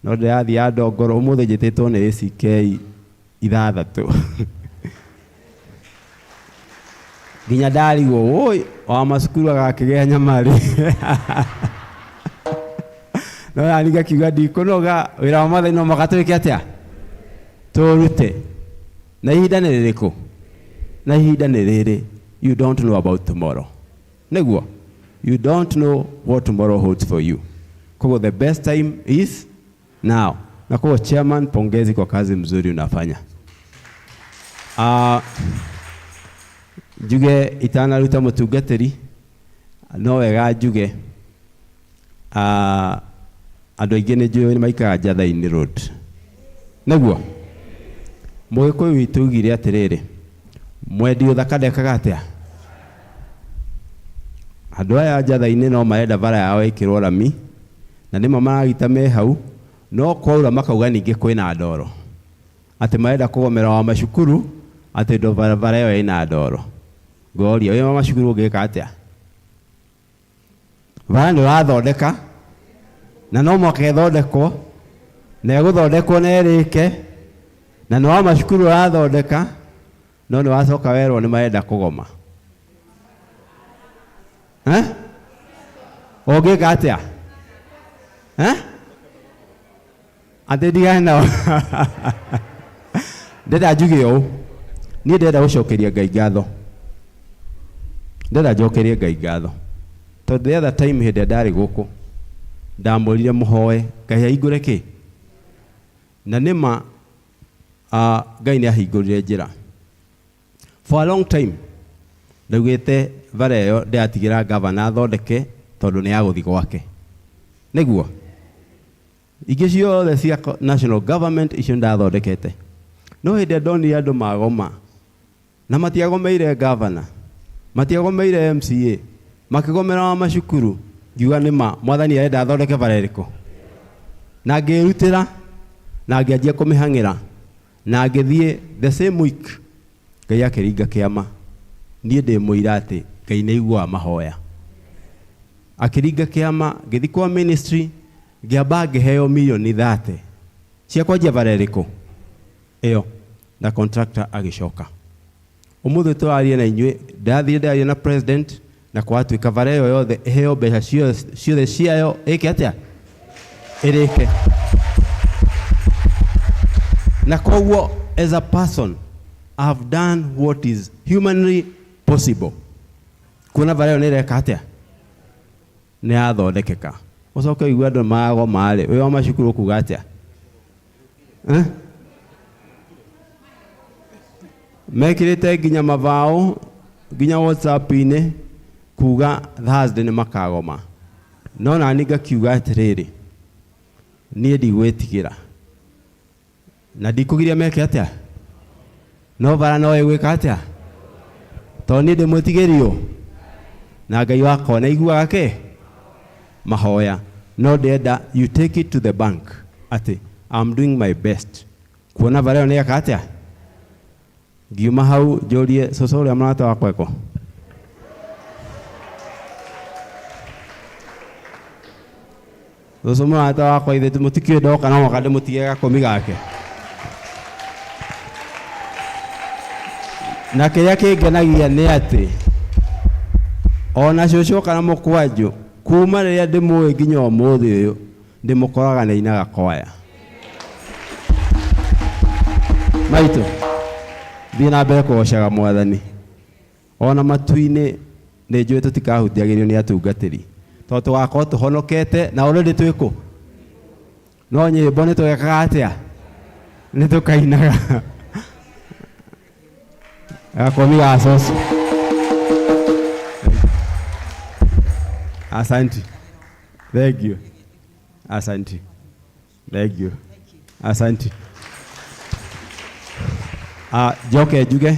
no ndĩrathiĩ ya Ndongoro, ũmũthĩ njĩtĩtwo nĩ ACK ithathatũ. Nginya ndarigwo, woi, wa macukuru agakĩgĩa nyamarĩ. No nani ngakiuga ndikũnoga, wĩra wa Mwathani no mũhaka twĩke atĩa? Tũrute. Na ihinda nĩ rĩrĩkũ? Na ihinda nĩ rĩrĩ. You don't know about tomorrow. Nĩguo? You don't know what tomorrow holds for you. Koguo the best time is now. Na koguo chairman, pongezi kwa kazi mzuri unafanya. Njuge itanaruta mũtungatĩri, no wega njuge, andũ aingĩ nĩ njũĩ nĩ maikaraga Njatha-inĩ Road. Nĩguo? Mũgĩkũyũ witũ augire atĩrĩrĩ, mwendi ũthaka ndekaga atĩa? Andũ aya Njatha-inĩ no marenda bara yao ĩkĩrwo rami, na nĩmo maragita me hau, no kwaura makauga ningĩ kwĩna ndoro. Atĩ marenda kũgomera wa macukuru, atĩ ndo barabara ĩyo ĩna ndoro. Ngoria, wĩ wa macukuru ũngĩka atĩa? Bara nĩ ũrathondeka, na no mũhaka ĩthondekwo, na ĩgũthondekwo na ĩrĩke, na nĩ wa macukuru ũrathondeka, no nĩ wacoka werwo nĩ marenda kũgoma. Eh? Ũngĩka atĩa? Eh? Atĩ ndigane nao. Ndĩrenda njuge ũũ, niĩ ndĩrenda gũcokeria Ngai ngatho. Ndĩrenda njokerie Ngai ngatho. Tondũ the other time hĩndĩ ĩrĩa ndarĩ gũkũ, ndamwĩrire mũhoe Ngai ahingũre kĩ? Na nĩma, Ngai nĩ ahingũrire njĩra. For a long time, ndaugĩte bara ĩyo ndĩratigĩra gavana athondeke tondũ nĩ ya gũthiĩ gwake. Nĩguo? Ingĩ ciothe cia national government icio ndathondekete. No hĩndĩ ĩrĩa ndonire andũ magoma, na matiagomeire gavana, matiagomeire MCA, makĩgomera wa macukuru, ngiuga nĩma Mwathani arenda athondeke bara ĩrĩkũ. Na ngĩrutĩra, na ngĩanjia kũmĩhang'ĩra, na ngĩthiĩ the same week, Ngai akĩringa kĩama. Niĩ ndĩ mũira atĩ Ngai nĩ aiguaga mahoya. Akĩringa kĩama, ngĩthiĩ kwa ministry, ngĩamba ngĩheo mirioni 30 cia kwanjia bara ĩrĩkũ ĩyo, na contractor agĩcoka. Ũmũthĩ tũraria na inyuĩ, ndathire ndaria na president, na kwatuĩka bara ĩyo yothe ĩheo mbeca ciothe ciayo, ĩke atĩa? Ĩrĩke. Na koguo as a person I have done what is humanly possible. Kuona bara ĩyo nĩ ĩreka atĩa? Nĩ yathondekeka. Ũcoke ũigue andũ magoma rĩ, wĩ wa macukuru ũkuga atĩa? Eh? Mekĩrĩte nginya mabaũ, nginya WhatsApp-inĩ kuga Thursday nĩ makagoma. No nani ngakiuga atĩrĩrĩ, niĩ ndigwĩtigĩra. Na ndikũgiria meke atĩa? No bara no ĩgwĩka atĩa? Tondũ niĩ ndĩmwĩtigĩri ũ? Na Ngai wakwa nĩ aiguaga kĩ? Mahoya. No ndĩrenda you take it to the bank atĩ I'm doing my best. Kuona bara ĩyo nĩ eka atĩa? Ngiuma hau njũrie cũcũ ũrĩa mũrata wakwa eko. Cũcũ mũrata wakwa ithe mũtikĩũĩ ndoka no mũhaka ndĩmũtige gakũmi gake. Na kĩrĩa kĩngenagia nĩ atĩ ona cũcũ oka na mũkwanjũ kuma rĩrĩa ndĩmũĩ nginya ũmũthĩ ũyũ ndĩmũkoraga nĩ ainaga kwaya. Maitũ, thiĩ na mbere kũgocaga Mwathani. Ona matu-inĩ nĩ njũĩ tũtikahutiagĩrio nĩ atungatĩri tondũ tũgakorwo tũhonokete na already twĩ kũ? No nyĩmbo nĩ twekaga atĩa? Nĩ tũkainaga. Gakomi ga cũcũ. Asante. Thank you. Asante. Thank you. Asante. Ah, njoke njuge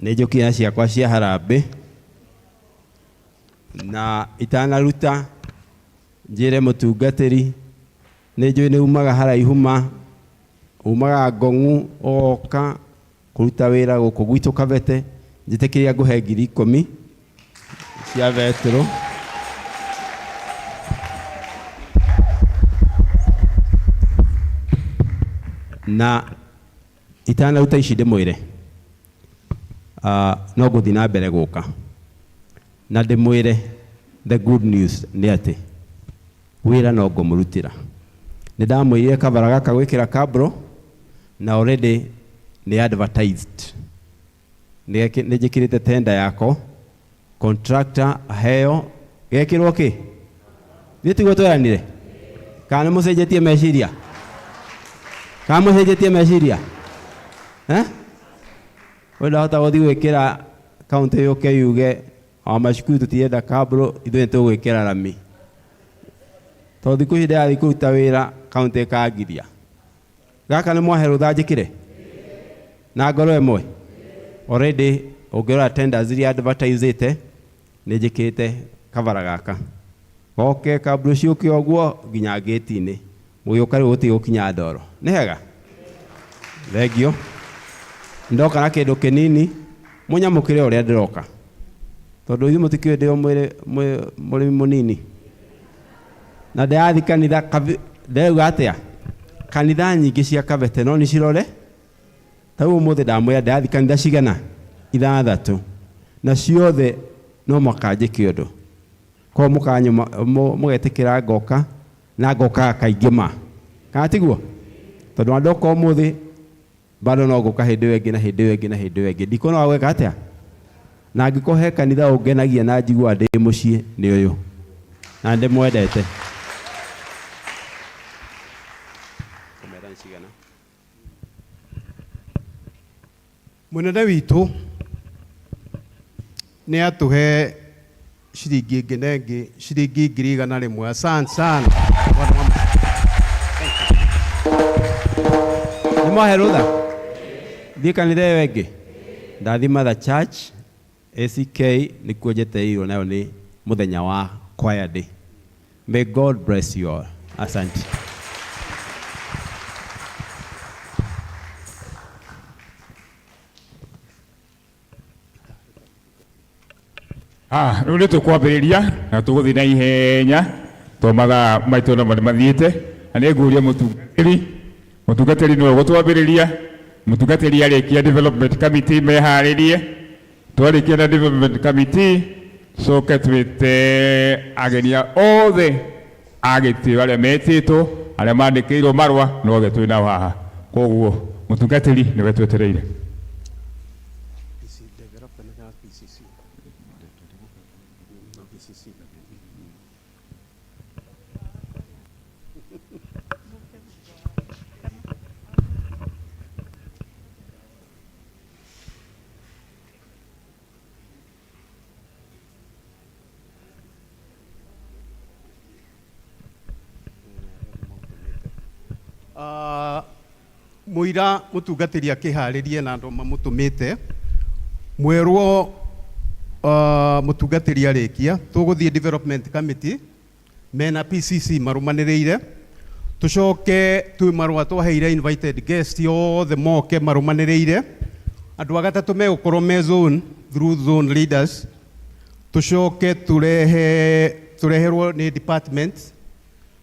nĩ njũkire na ciakwa cia harambĩ na itanaruta njĩre mũtungatĩri nĩ njũĩ nĩ umaga haraihu ma umaga ngong'u ũgoka kũruta wĩra gũkũ gwitũ Kabete njĩtĩkĩria ngũhe 10,000 cia betũrũ. Na itanaruta ici ndĩmwĩre no ngũthiĩ na mbere gũka na ndĩmwĩre the good news nĩ atĩ wĩra no ngũmũrutĩra. Nĩ ndamwĩrire kabara gaka gwĩkĩra kabro na already nĩ advertised. Nĩ njĩkĩrĩte tender yako, contractor aheo, gekĩrwo kĩ? Githĩ tiguo tweranire? Kana nĩ mũcenjetie meciria? Kana mũcenjetie meciria? Eh? We ndahota gũthiĩ gwĩkĩra kaunti yũke yuge o macukuru tũtirenda kabro ithuĩ nĩ tũgwĩkĩra rami. Tondũ thikũ ici ndĩrathiĩ kũruta wĩra kaunti ĩkangiria. Gaka nĩ mwahe rũtha njĩkĩre? Na ngoro ĩmwe? Already ũngĩrora tenders iria advertisĩte nĩ njĩkĩrĩte kabara gaka. Goke kabro ciũke ũguo nginya gate-inĩ. Mũgĩũka rĩu gũtirĩ gũkinya ndoro. Nĩ hega? Thengiũ. Ndoka na kĩndũ kĩnini mũnyamũkĩre ũrĩa ndĩroka. Tondũ ithuĩ mũtikĩũĩ ndĩ o mũrĩmi mũnini. Na ndĩrathiĩ kanitha ndĩrauga atĩa? Kanitha nyingĩ cia Kabete no nĩcirore? Ta rĩu ũmũthĩ ndamwĩra ndĩrathiĩ kanitha cigana? 6. Na ciothe no mũhaka njĩke ũndũ. Koguo mũgetĩkĩra ngoka na ngokaga kaingĩ ma. Kana tiguo? Tondũ ona ndoka ũmũthĩ bado no ngũka hĩndĩ ĩyo ĩngĩ na hĩndĩ ĩyo ĩngĩ na hĩndĩ ĩyo ĩngĩ. Ndikuona wa gwĩka atĩa? Na angĩkorwo he kanitha ũngenagia na njiguaga ndĩ mũciĩ nĩ ũyũ. Na ndĩmwendete. Mũnene witũ nĩ atũhe ciringi ĩngĩ na ĩngĩ, ciringi 100,000. Asante sana. Nĩ mwahe rũtha? Thiĩ kanitha ĩyo ĩngĩ. Ndathi Mother Church ACK nĩkuo njetereirwo nayo nĩ mũthenya wa choir day. May God bless you all. Asante. Rĩu nĩ tũkwambĩrĩria na tũgũthiĩ na ihenya tondũ mathaa maitũ namo nĩ mathiĩte, na nĩ ngũria mũtungatĩri, mũtungatĩri nĩwe ũgũtwambĩrĩria, mũtungatĩri arĩkia development committee meharĩrie, twarĩkia na development committee coke twĩte ageni othe a gĩtĩo arĩa metĩtwo, arĩa mandĩkĩirwo marũa na othe twĩ nao haha. Koguo mũtungatĩri nĩwe twetereire. Mũira mũtungatĩri akĩharĩrie na andũ mamũtũmĩte mwerwo, mũtungatĩri arĩkia tũgũthiĩ development committee mena PCC marũmanĩrĩire, tũcoke twĩ marũa twaheire invited guest othe moke marũmanĩrĩire, andũ a gatatũ megũkorwo me zone through zone leaders, tũcoke tũrehe Tũreherwo nĩ department.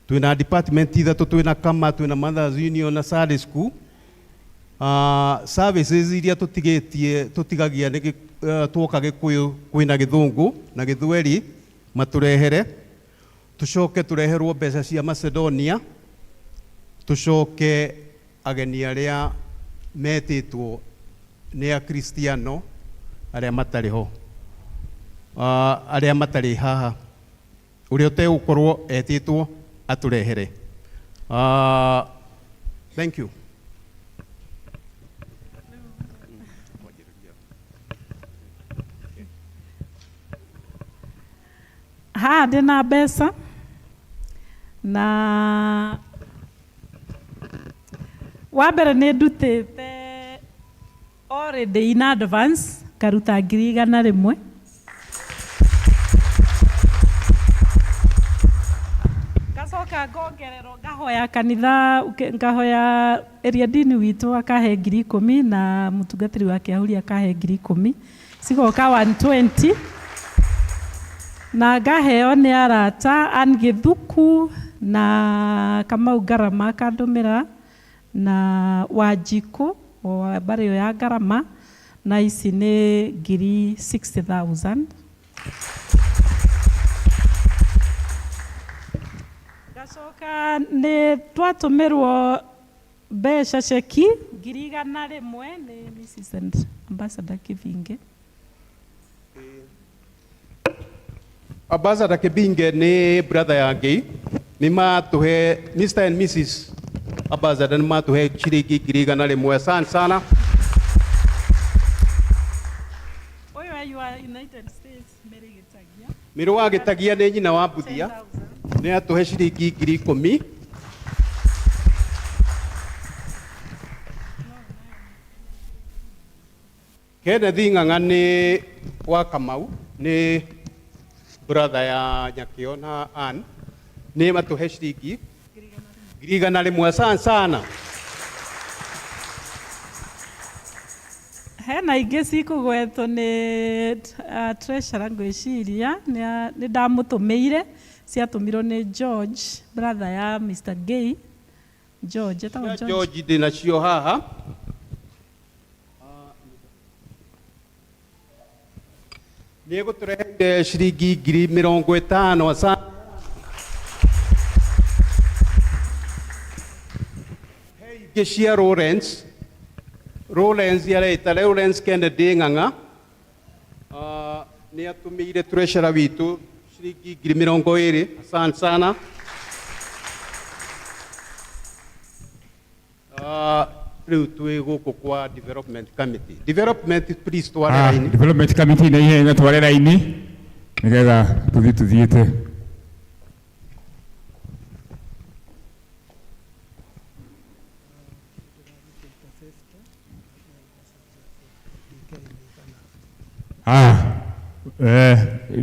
Twĩna department ithatũ, twĩna Kama, twĩna Mothers Union na Sunday School. Services iria tũtigĩtie tũtigagia nĩ twoka Gĩkũyũ, kwĩna Gĩthũngũ na Gĩthweri, matũrehere. Tũcoke tũreherwo mbeca cia Macedonia, tũcoke ageni arĩa metĩtwo nĩ Akristiano arĩa matarĩ ho, arĩa matarĩ haha, ũrĩa ũtegũkorwo etĩtwo atũrehere. Thank you. Haha ndĩna mbeca na wa mbere nĩ ndutĩte already in advance, ngaruta 100,000. Ngacoka ngongererwo, ngahoya kanitha, ngahoya area dini witũ akahe 10,000 na mũtungatĩri wa Kĩahuri akahe 10,000, cigoka 120, na ngaheo nĩ arata Ann Gĩthuku na Kamau Ngarama akandũmĩra na Wanjikũ o mbarĩ ĩyo ya Ngarama, na ici nĩ 60,000. Ngacoka nĩ twatũmĩrwo mbeca ceki 100,000 nĩ Mrs. and Ambassador Kivinge. Ambassador Kibinge nĩ brother ya Ngei, nĩ matũhe, Mr. and Mrs. Ambassador nĩ matũhe ciringi 100,000. Asante sana. Ũyũ wa United States, Mary Gĩtagia. Mĩrũ wa Gĩtagia nĩ nyina wa Mbuthia, nĩ atũhe ciringi 10,000. Kenneth Ng'ang'a nĩ wa Kamau, nĩ brother ya Nyakĩo na Ann, nĩ matũhe ciringi 100,000. Asante sana. Hena ingĩ cikũgwetwo nĩ treasurer, ngwĩciria nĩ ndamũtũmĩire, ciatũmirwo nĩ George, brother ya Mr. Gay. George etagwo Cia George. George ndĩnacio haha. Nĩ egũtũreheire ciringi 50,000. Asante. He ingĩ cia Lawrence. Lawrence areita Lawrence Kennedy Ng'ang'a. Nĩ atũmĩire treasurer witũ ciringi 20,000. Asante sana. Rĩu twĩ gũkũ kwa development committee. Development, please, tware raini. Development committee na ihenya tware raini nigetha tũthiĩ tũthiĩte.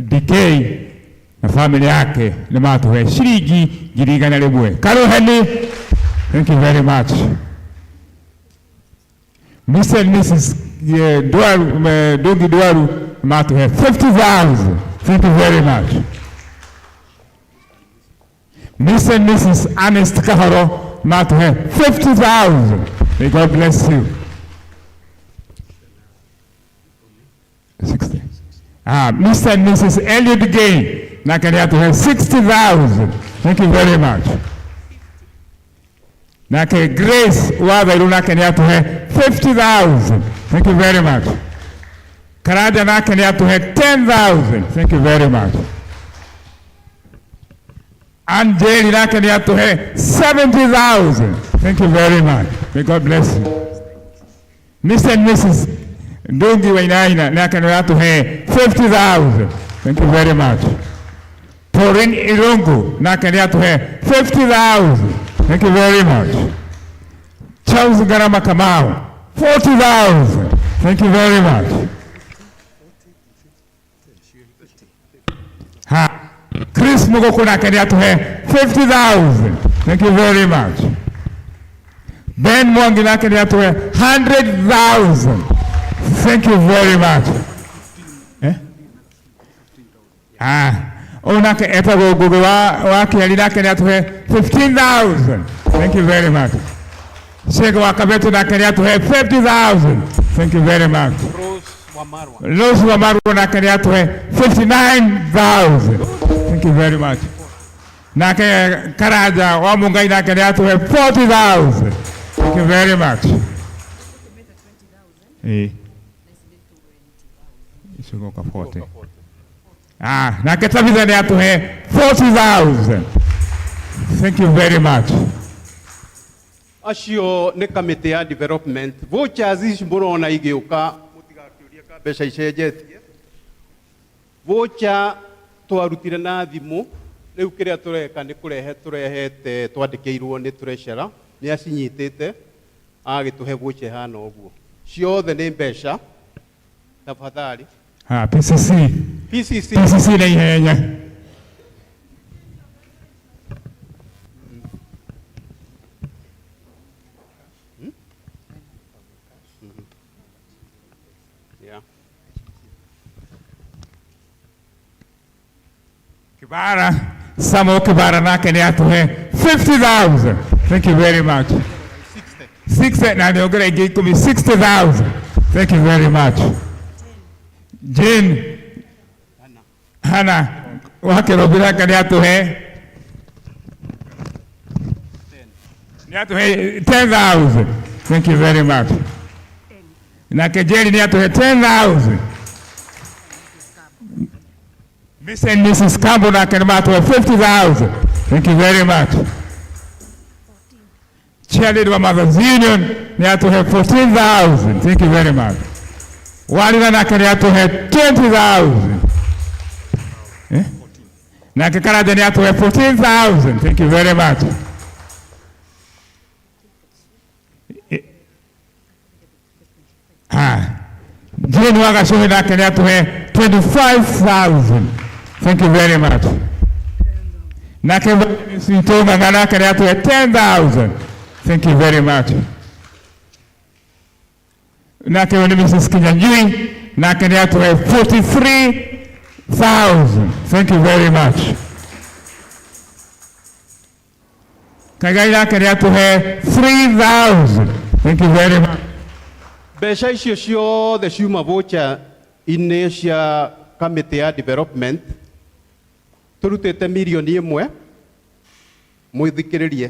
DK na family yake nĩ matũhe ciringi 100,000. Karuheni, thank you very much. Mr. and Mrs. Dwaru, Dungi Dwaru matũhe 50,000. Thank you very much. Mr. and Mrs. Ernest Kahoro matũhe 50,000. May God bless you. 60. Mr. and Mrs. Elliot Gay nake nĩ atũhe 60,000. Thank you very much. Nake Grace Wathairu nake nĩ atũhe 50,000. Thank you very much. Karanja nake nĩ atũhe 10,000. Thank you very much. Anjeli nake nĩ atũhe 70,000. Thank you very much. May God bless you. Mr. and Mrs. Ndungi Wainaina nake nĩ atũhe 50,000. Thank you very much. Pauline Irungu nake nĩ atũhe 50,000. Thank you very much. Charles Garama Kamau, 40,000. Thank you very much. Ha. Chris Mugoko nake nĩ atũhe 50,000. Thank you very much. Ben Mwangi nake nĩ atũhe 100,000. Thank you very much. Ũyũ nake etagwo Ngũgĩ wa wa Kĩari nake nĩ atũhe 15,000. Thank you very much. Shege wa Kabete nake nĩ atũhe 50,000. Thank you very much. Rose Wamarwa. Rose Wamarwa nake nĩ atũhe 59,000. Thank you very much. Nake Karanja wa Mungai nake nĩ atũhe 40,000. Thank you very much. Eh. Icogoka 40. Ah, nake Tabitha nĩ atũhe 40,000. Thank you very much. Acio nĩ kamĩtĩ ya development. Vouchers ici mũrona igĩũka mũtigakĩũrie ka mbeca icenjetie. Voucher twarutire na thimũ, rĩu kĩrĩa tũreka nĩ kũrehe tũrehete twandĩkĩirwo nĩ treasurer, nĩ acinyitĩte agagĩtũhe voucher ĩhana ũguo. Ciothe nĩ mbeca, tafadhali. Ah, PCC. PCC. PCC na ihenya. Yeah. Kibara, Samuel Kibara nake nĩ atũhe 50,000. Thank you very much. 60 na nĩongera ingĩ ikũmi 60,000. Thank you very much. Jane Hana wa Kĩrombi nake nĩ atũhe nĩ atũhe 10,000. Thank you very much. Nake Jerry nĩ atũhe 10,000. Mr. and Mrs. Campbell nake nĩ matũhe 50,000. Thank you very much. Chairlady wa Mothers Union nĩ atũhe 14,000. Thank you very much. Warira nake nĩ atũhe 20,000. Eh? Nake Karanja nĩ atũhe 14,000. Thank you very much. Eh. Ah. Jane Wagacuhi nake nĩ atũhe 25,000. Thank you very much. Nake Sito Ng'ang'a nake nĩ atũhe 10,000. Thank you very much. Nake huyu ni Mrs. Kinyanjui nake nĩ atũhe 43,000. Thank you very much. Kagai nake nĩ atũhe 3,000. Thank you very much. Mbeca icio ciothe ciuma voucher-inĩ cia kamĩtĩ ya development tũrutĩte mirioni ĩmwe mwĩthikĩrĩrie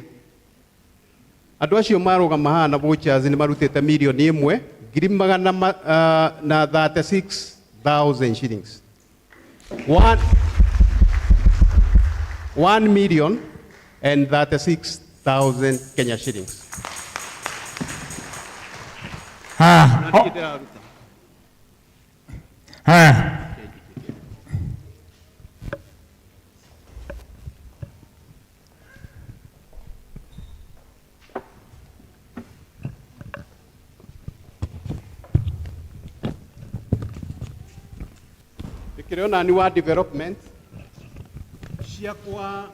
andũ acio marũgama haha na vouchers nĩ marutĩte mirioni ĩmwe ngiri magana ma, na 36,000 shillings. One, 1,036,000 Kenya shillings. Ha. Na ndirĩ ndĩraruta. Ha. Ndĩkĩrĩ ona ni wa development ciakwa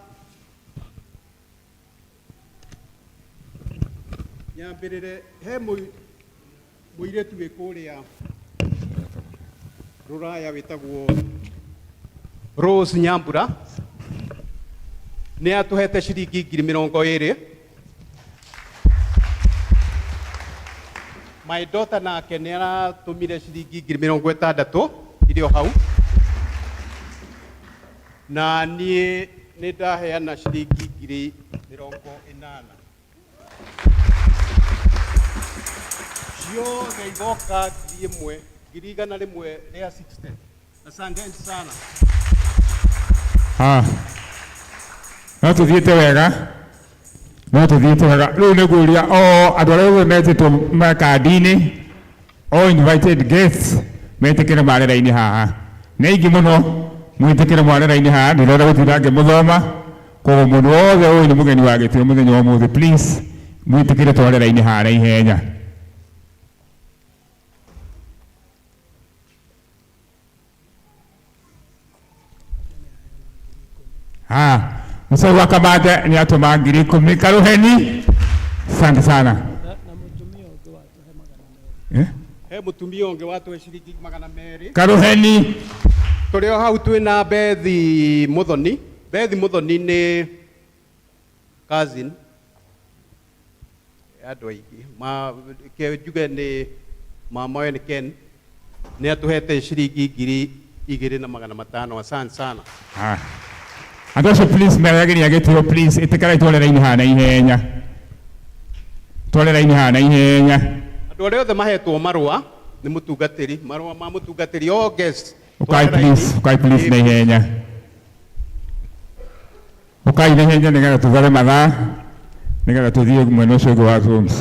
nyambĩrĩre he mũirĩtu wĩ kũrĩa rũraya wĩtagwo Rose Nyambura nĩ atũhete ciringi ngiri mĩrongo ĩrĩ. My daughter nake nĩ aratũmire ciringi ngiri mĩrongo ĩtandatũ irĩ o hau, na niĩ nĩ ndaheana ciringi ngiri mĩrongo ĩnana ciothe igoka ngiri ĩmwe ngiri igana rĩmwe rĩa 60. Asanteni sana. Ha. No tũthiĩte wega no tũthiĩte wega rĩu nĩ ngũria o andũ arĩa othe metĩtwo makandi-inĩ all invited guests metĩkĩre marera-inĩ haha nĩ aingĩ mũno mwĩtĩkĩre mwarera-inĩ haha ndĩrenda gũtinda ngĩmũthoma koguo mũndũ wothe ũyũ nĩ mũgeni wa gĩtĩo mũthenya wa ũmũthĩ please mwĩtĩkĩre twarera-inĩ haha na ihenya. Ah, Mũcai wa Kamande nĩ atũma ngiri ikũmi Karũheni, asante sana. Eh? He mũtumia ũngĩ watũhe ciringi magana merĩ. Karũheni. Tũrĩ o hau twĩna Bethi Muthoni. Bethi Muthoni nĩ cousin ya andũ aingĩ. Ma ke njuge nĩ mama we nĩ Ken. Nĩ atũhete ciringi 2500. Asante sana. Ah. Andũ acio please merageria gĩtĩo please ĩtĩkĩrai tware raini haha na ihenya. Tware raini haha na ihenya. Andũ arĩa othe mahetwo marũa nĩ mũtungatĩri, marũa ma mũtungatĩri all guests. Ukai Tware raini. please, ukai please na ihenya. Ukai na ihenya nĩgetha tũthare mathaa nĩgetha tũthiĩ mwena ũcio ũngĩ wa Zooms.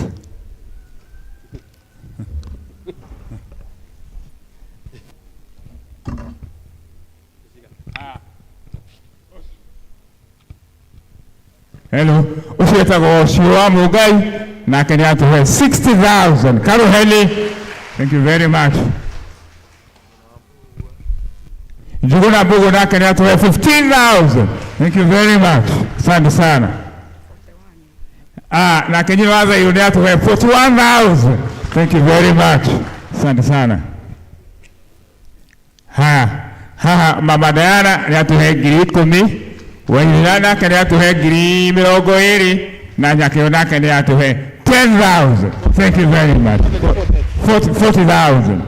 Hello, ũcio wĩtagwo Ũcio wa Mũngai nake nĩ atũhe 60,000. Karuheni, thank you very much. Njuguna Mbugu nake nĩ atũhe 15,000. Thank you very much. Asante sana. Ah, nake nyina wa Thayũ nĩ atũhe 41,000. Thank you very much. Asante sana. Ha, haha Mama Diana nĩ atũhe 10,000. Waithera nake nĩ atũhe 20,000 na Nyakĩo nake nĩ atũhe 10,000. Thank you very much. 40,000.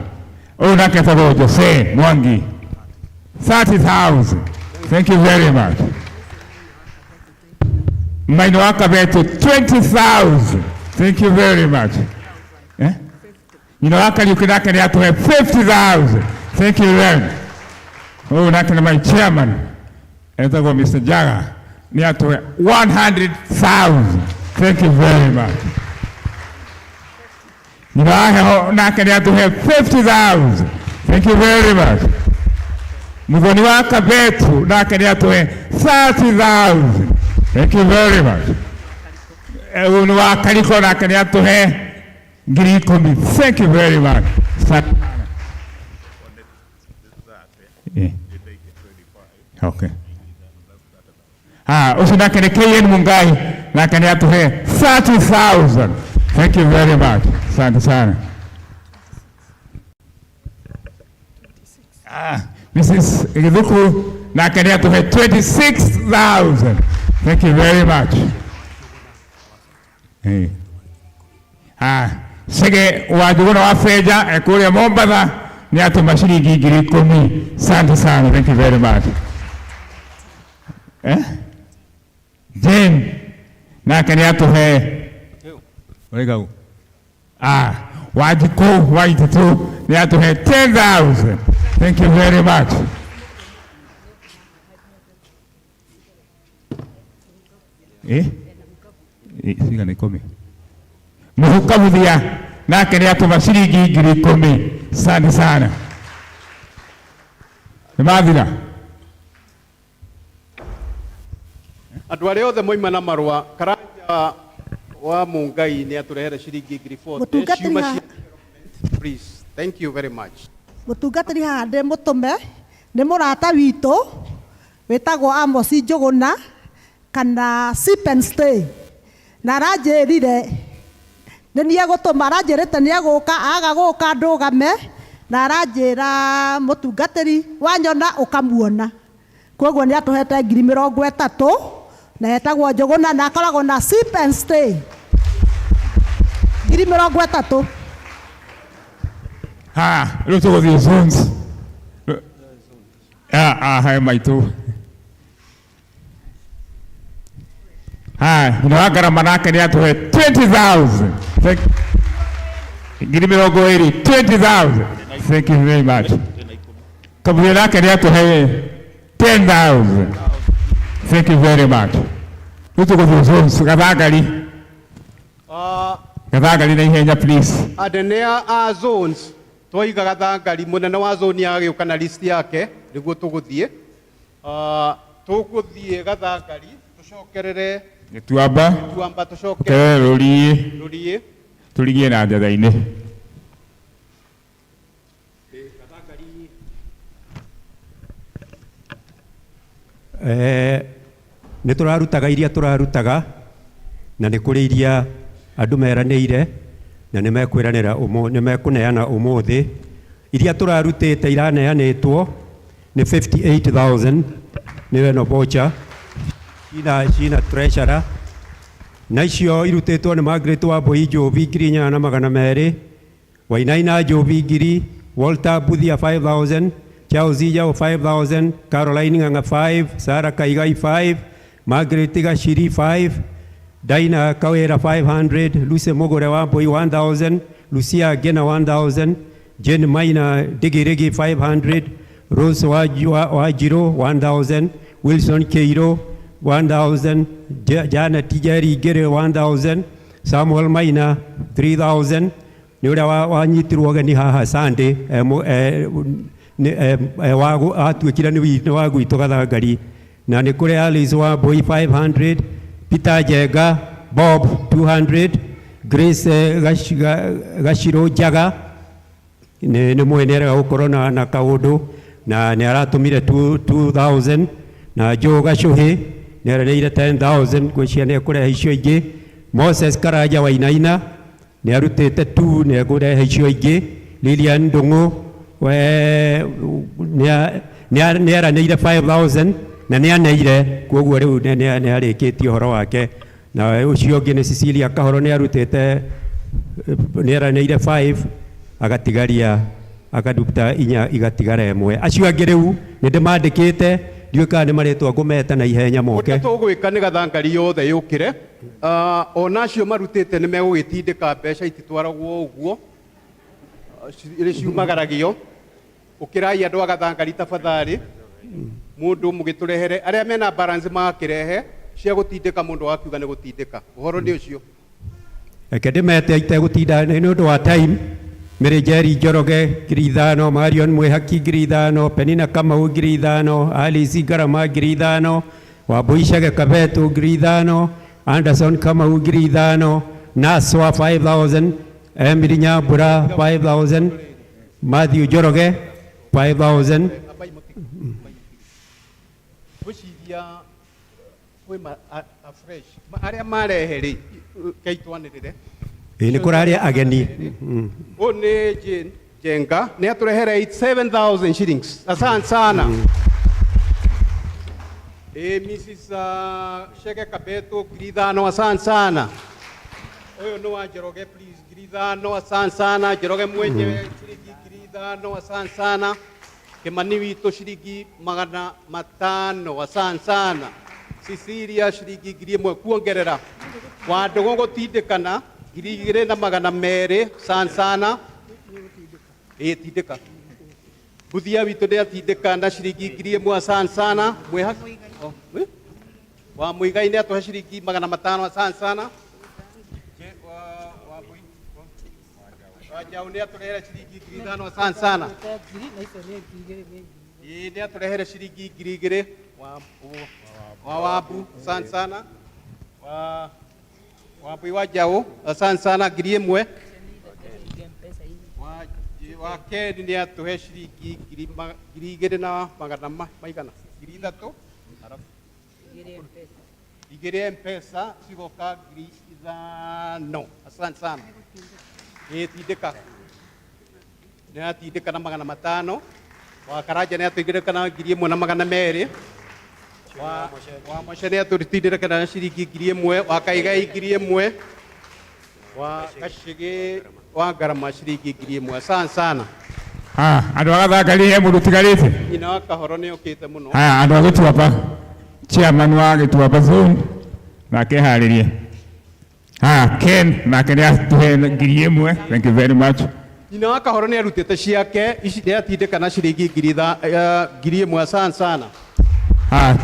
Ũyũ nake etagwo Jose Mwangi. 30,000. Thank you very much. Maino wa Kabeto 20,000. Thank you very much. Eh? Nyina wa Kariuki nake nĩ atũhe 50,000. Thank you very much. Ũyũ nake nĩ my chairman etagwo Mr. Jaga nĩ atũhe 100,000. Thank you very much. Nyina wa Heho nake nĩ atũhe 50,000. Thank you very much. Muthoni wa Kabetu nake nĩ atũhe 30,000. Thank you very much. Ũyũ nĩ wa Kariko nake nĩ atũhe 10,000. Thank you very much. Asante. Yeah. Okay. Ah, ũcio nake nĩ KN Mungai nake nĩ atũhe 30,000. Thank you very much. Asante sana. Ah, Mrs. Githuku nake nĩ atũhe 26,000. Thank you very much. Hey. Ah, Chege wa Njuguna wa Benja ekũrĩa Mombatha nĩ atũma ciringi 10,000. Asante sana. Thank you very much. Eh? Jane nake nĩ atũhe ũraiga ũ? Ah, Wanjikũ wa Ititũ nĩ atũhe 10,000. Thank you very much. Eh? Cigana ikũmi. Mũhuka Mũthia nake nĩ atũma ciringi 10,000. Asante sana. Nĩ mathira. Andũ arĩa othe moima na marũa Karanja wa Mũngai nĩ atũrehere ciringi 40,000 Mũtungatĩri ciuma haha. cia development, please. Thank you very much. Mũtungatĩri haha ndĩ mũtũme nĩ mũrata witũ wĩtagwo Amos Njũgũna kana Sip and Stay na aranjĩrire nĩ niĩ egũtũma, aranjĩrĩte nĩ egũka, aga gũka ndũgame na aranjĩra mũtungatĩri wanyona ũkamuona. Koguo nĩ atũhete 30,000 na etagwo Njũgũna na akoragwo na Sip and Stay 30,000. Ha, rĩu tũgũthiĩ zones. Ah, ah, he maitũ. Ha, nyina wa Ngarama nake nĩ atũhe 20,000. Thank 20,000, 20,000. Thank you very much. Kabuye nake nĩ atũhe 10,000. Thank you very much. Rĩu tũgũthiĩ zones, Gathangari. Gathangari na ihenya please. Anene a zones twaiga Gathangari munene wa zone agĩũka na list yake nĩguo tũgũthiĩ. Tũgũthiĩ Gathangari tũcokerere Gĩtuamba, Gĩtuamba tũcokerere tũkerere Rũriĩ, Rũriĩ. tũrigie na Njatha-inĩ. Nĩ tũrarutaga iria tũrarutaga na nĩ kũrĩ iria andũ meranĩire na nĩ mekwĩranĩra nĩ mekũneana ũmũthĩ. Iria tũrarutĩte iraneanĩtwo Nĩ 58,000 nĩyo ĩno voucher cina treasurer na icio irutĩtwo nĩ Margaret Wambui Njobi 8,200, Wainaina Njobi 1,000, Walter Buthia 5,000, Charles Ijau 5,000, Caroline Ng'ang'a 5, Sarah Kaigai 5, Margaret Gachiri 5, Daina Kawera 500, Lucy Mugure Wambui 1,000, Lucia Gena 1,000, Jane Maina Digirigi 500, Rose Wajiro 1,000, Wilson Keiro 1,000, Janet Jerry Gere 1,000, Samuel Maina 3,000, nĩ ũrĩa wanyitirwo ũgeni haha Sunday atuĩkire nĩ wa gwitũ Gathangari, na nĩ kũrĩ Alice Wambui 500, Peter Njenga Bob 200, Grace Gachiro Njaga nĩ mwene arega gũkorwo na kaũndũ na nĩ aratũmire 2000, na Joe Gacuhi nĩ arereire 10,000, ngwĩciria nĩ ekũrehe icio ingĩ. Moses Karanja Wainaina nĩ arutĩte 2, nĩ ekũrehe icio ingĩ. Lilian Ndung'u we nĩ aranĩire 5,000 na nĩ aneire, koguo rĩu nĩ arĩkĩtie ũhoro wake. Na ũcio ũngĩ nĩ Cecilia Kahoro nĩ arutĩte, nĩ aranĩire 5, agatigaria akaruta 4, igatigara 1. Acio angĩ rĩu nĩ ndĩmandĩkĩte, ndiũĩ kana nĩ marĩtwa ngũmeta na ihenya moke. Ũrĩa tũgwĩka nĩ Gathangari yothe yũkĩre, ona acio marutĩte nĩ megũgĩtindĩka mbeca, ititwaragwo ũguo, nĩ ciumagaragio. Ũkĩrai andũ a Gathangari tafadhali, mũndũ mũgĩtũrehere arĩa mena balance magakĩrehe cia gũtindĩka, mũndũ akiuga nĩ gũtindĩka. Ũhoro nĩ ũcio. Reke ndĩmete itegũtinda nĩ ũndũ wa time. Mary Njeri Njoroge 5,000, Marion Mwihaki 5,000, Penina Kamau 5,000, Alice Ngarama 5,000, Wambui Chege Kabetu 5,000, Anderson Kamau 5,000, Naswa 5,000, Emily Nyambura 5,000, Matthew Njoroge 5,000. Ngwĩciria kwĩ afresh arĩa marehe rĩ, keitwanĩrĩre. Ĩĩ, nĩ kũrarĩa ageni. Ũyũ nĩ Jane Njenga, nĩ atũrehere 7,000 shillings. Asante sana. Mrs. Shege Kabeto 5,000, asante sana. Ũyũ nĩ wa Njoroge, please, 5,000, asante sana. Njoroge mwenyewe ciringi 5,000, asante sana. Kimani witũ ciringi 500, asante sana. Cecilia ciringi 1,000 kuongerera. Wa Ndũng'ũ gũtindĩkana 2,200, asante sana. Tindĩka. Buthia witũ nĩ atindĩka na ciringi 1,000, asante sana. Mwĩha-, oh, eh? Wa Mũigai nĩ atũhe ciringi 500, asante sana. Wa Njaũ nĩ atũrehere ciringi 5,000, asante sana. Ĩĩ, nĩ atũrehere ciringi 2,000. Wa Wambu, asante sana. Wa Wambui wa Njaũ, asante sana, 1,000. Wa Ken nĩ atũhe ciringi ngiri igĩrĩ na magana maigana? 3,000. Arabu. Igĩrĩ M-Pesa cigoka 5,000. Asante sana. Ĩĩ, tindĩka. Nĩ atindĩka na 500. Wa Karanja nĩ atindĩka na 1,200. Wa Moshe nĩ atũtindĩka na ciringi 1,000. Wa Kaigai 1,000. Wa Gacĩgĩ wa Ngarama ciringi 1,000. Asante sana. Andũ a Gathangari he mũndũ ũtigarĩte? Nyina wa Kahoro nĩ okĩte mũno. Haya, andũ a Gĩtuamba, chairman wa Gĩtuamba zone nake harĩrie. Haya, Ken nake nĩ atũhe 1,000. Thank you very much. Nyina wa Kahoro nĩ arutĩte ciake ici, nĩ atindĩka na ciringi 1,000. Asante sana.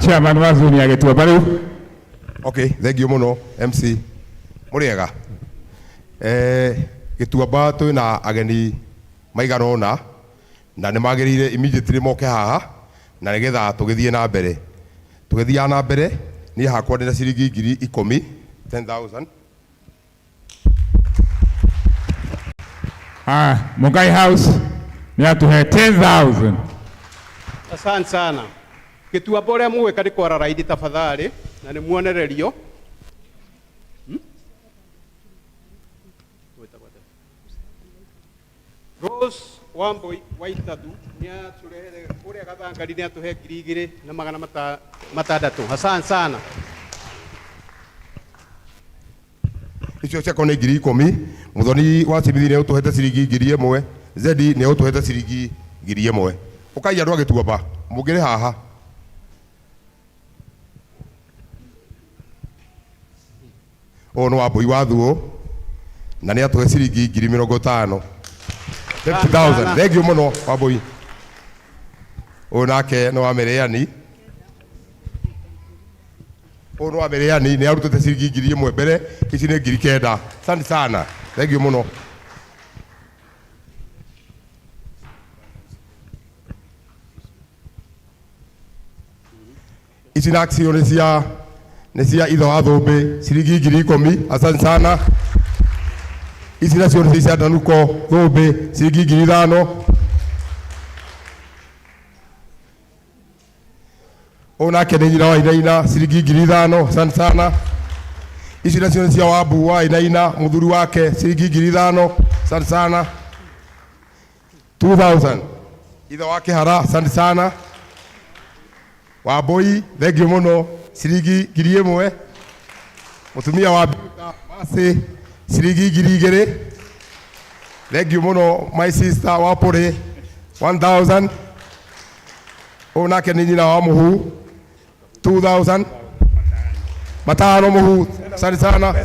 Chairman wa zone ya Gĩtuamba rĩu. Okay, thank you mũno MC. Mũrĩega. Gĩtuamba twĩna ageni maigana ũna na nĩ magĩrĩire immediately moke haha na nĩgetha tũgĩthiĩ na mbere. Tũgĩthiaga na mbere, niĩ hakwa ndĩna ciringi 10,000, 10,000. Mugai House nĩ atũhe 10,000. Asante sana. Gĩtuamba ũrĩa mũgwĩka nĩ kwara raini tafadhali na nĩ muonererio. Rose Wambui wa Itathu nĩ atũrehere kũrĩa Gathangari nĩ atũhe 2600. Asante sana. Icio ciakwa nĩ 10,000. Muthoni wa Simithi nĩ ũtũhete ciringi 1,000. Zedi nĩ ũtũhete ciringi 1,000. Ũkai andũ a Gĩtuamba mũngĩrĩ haha. Ũyũ nĩ Wambui wa Thuũ na nĩ atũhe ciringi 50,000. 50,000. Thank you mũno Wambui. Ũyũ nake nĩ wa Mĩrĩani. Ũyũ nĩ wa Mĩrĩani nĩ arutĩte ciringi 1,000 mbere, ici nĩ 9,000. Asante sana. Thank you mũno. Ici nacio nĩ cia ithe wa Thũmbĩ ciringi 10,000. Asante sana. Ici nacio nĩ cia Danuko Thũmbĩ ciringi 5,000. Ũyũ nake nĩ nyina wa Inaina ciringi 5,000. Asante sana. Ici nacio nĩ cia Wambu wa Inaina mũthuri wake ciringi 5,000. Asante sana. 2,000. Ithe wa Kĩhara, asante sana. Wambui, thank you mũno ciringi 1,000. Mũtumia wa Mbiuta Mercy ciringi 2,000. Thank you mũno my sister wa Pũrĩ 1,000. Ũyũ nake nĩ nyina wa Mũhu 2,000. Matano Mũhu, asante sana.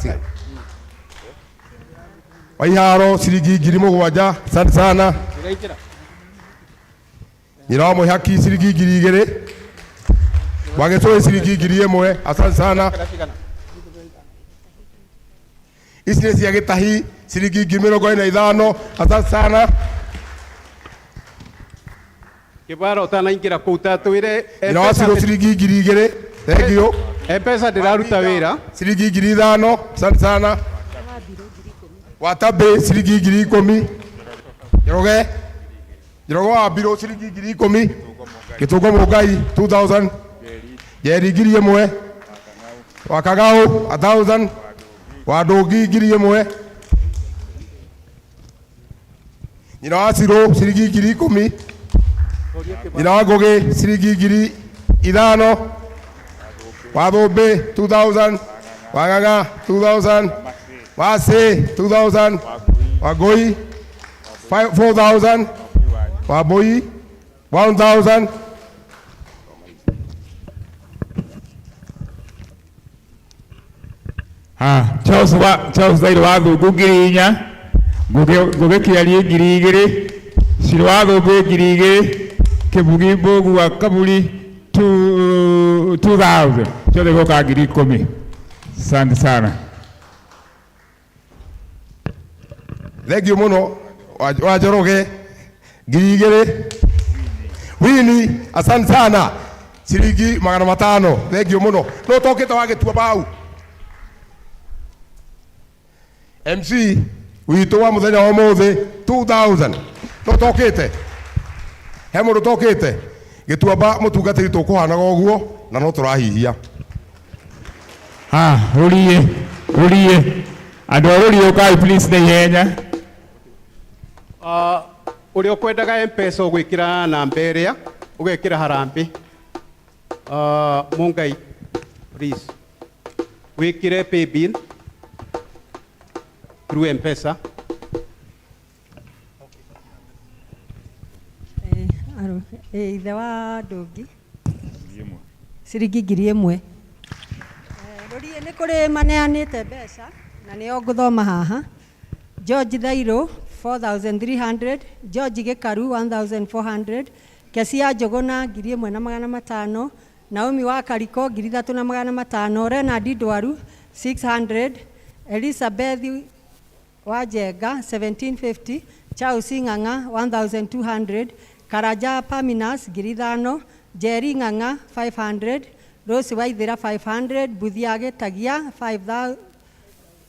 Waiharo ciringi 7,000, asante sana. Nyina wa Mwĩhaki ciringi 2,000. Wagĩtũĩ ciringi 1,000, asante sana. Ici nĩ cia Gĩtahi ciringi 25,000, asante sana. Kĩbara ũtanaingĩra kũu tatwĩre Nyina wa Cirũ ciringi 2,000, thank you. M-Pesa ndĩraruta wĩra. Ciringi 5,000, asante sana. Watabĩ ciringi 10,000. Njoroge Njoroge wa Mbirũ ciringi 10,000. Gĩtũngo Mũngai 2,000. Njeri 1,000. Wa Kagaũ 1,000. Wa Ndũngi 1,000. Nyina wa Cirũ ciringi 10,000. Nyina wa Ngũgĩ ciringi 5,000. Wa Thũmbĩ 2,000. Wa Ng'ang'a 2,000. Wa C 2,000. Wa Ngũi 4,000. Wa Mbũi 1,000. Charles wa Charles Thairũ wa Thũngũ 4,000. Ngũgĩ Kĩariĩ 2,000. Cirũ wa Thũmbĩ 2,000. Kĩbugi Mbũgu wa Kaburi 2,000. Ciothe gũka 10,000. Asante sana. Thank you mũno wa Njoroge 2,000. Wini, asante sana. Ciringi 500. Thank you mũno. No ũtokĩte wa Gĩtuamba hau. MC witũ wa mũthenya wa ũmũthĩ 2,000. No ũtokĩte. He mũndũ ũtokĩte. Gĩtuamba mũtungatĩri tũkũhanaga ũguo na no tũrahihia. Rũriĩ, rũriĩ. Andũ a rũriĩ ũkai please na ihenya. Ũrĩa ũkwendaga M-Pesa ũgwĩkĩra namba ĩrĩa, ũgekĩra harambĩ. Mũngai, please. Wĩkĩre paybill through M-Pesa. Ithe wa Ndũngi ciringi 1,000. Rũriĩ nĩ kũrĩ maneanĩte mbeca na nĩo ngũthoma haha. George Thairũ 4,300, George Gĩkaru 1,400, Kesia Njũgũna 1,500, Naomi wa Kariko 3,500, Renard Ndwaru 600, Elizabeth wa Njenga 1,750, Charles Ng'ang'a 1,200, Karaja Paminas 5,000, Njeri Ng'ang'a 500, Rose Waithera 500, Buthia Gĩtagia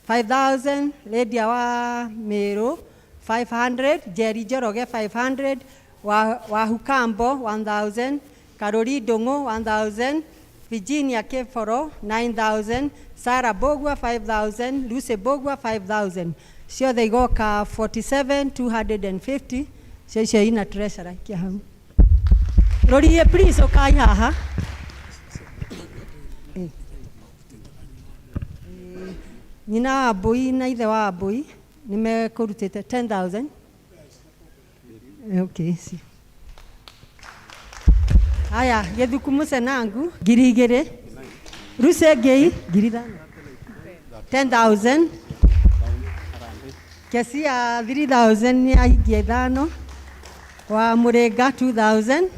5,000, Lydia wa Meru 500, Njeri Njoroge 500, Wahukambo 1,000, Karori Ndung'u 1,000, Virginia Kĩboro 9,000, Sarah Bogwa 5,000, Lucy Bogwa 5,000. Ciothe igoka 47,250. Icio icio ina treasurer ikia hau. Rũriĩ please ũkai haha. Eh. Eh, Nyina wa Mbui na ithe wa Mbui nĩ mekũrutĩte 10,000. Okay, si. Haya, Gĩthuku Mũcenangu 2,000. Ruse Ngei 5,000. 10,000. Kesia 3,000 nĩ ahingia ithano. Wa Mũrĩnga 2,000.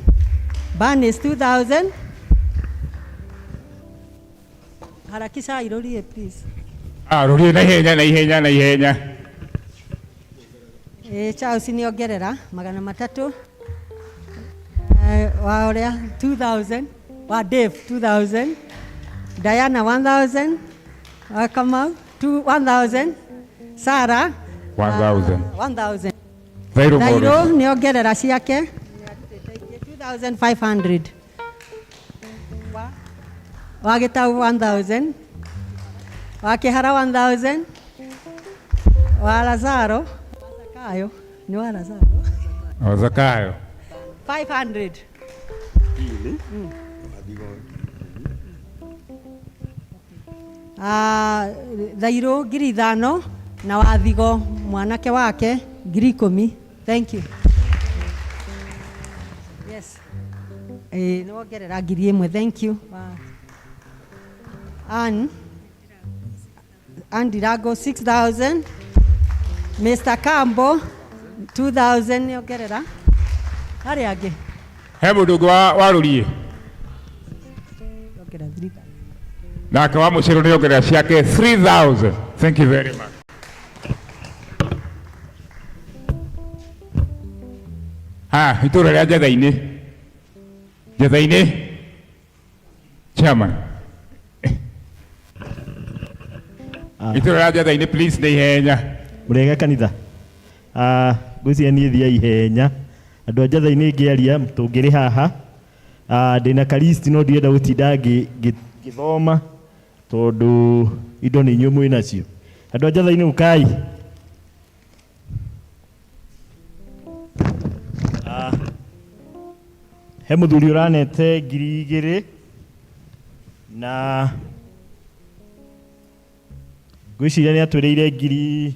Banis 2,000. Harakisha Rũriĩ please. Ah, rũriĩ na ihenya na ihenya na ihenya. Ĩ Charles nĩ ongerera 300. Wa ũrĩa 2,000. Wa Dave 2,000. Diana 1,000. Wa Kamau 1,000. Sarah 1,000. 1,000. Thairũ Thairũ Morris. nĩ ongerera ciake 2,500. Wa Gĩtau 1,000. Wa Kĩhara 1,000. Wa Lazaro wa Zakayo nĩ wa Lazaro O Zakayo. 500. Thairũ 5,000 na Wathigo mwanake wake 10,000. Thank you. Yes. Nĩ wongerera 1,000. Thank you. Wow. Ann Andirango 6,000. Mr. Kambo 2,000 nĩ ongerera. Harĩa angĩ? He mũndũ ũngĩ wa rũriĩ. Ongerera 3,000. Nake wa Mũcĩrũ nĩ ongerera ciake 3,000. Thank you very much. Ha, itũra rĩa Njetha-inĩ. Njetha-inĩ. Chairman. Itũra rĩa Njetha-inĩ please nĩ ihenya. Mũrĩega kanitha. Ngwĩciria niĩ thia ihenya. Andũ a Njetha-inĩ ngĩaria tũngĩrĩ haha. Ndĩna ka list no ndirenda gũtinda ngĩthoma tondũ indo nĩ inyuĩ mwĩ nacio. Andũ a Njetha-inĩ ũkai. He mũthuri ũranete 2,000 na ngwĩciria nĩ atwĩrĩire ngiri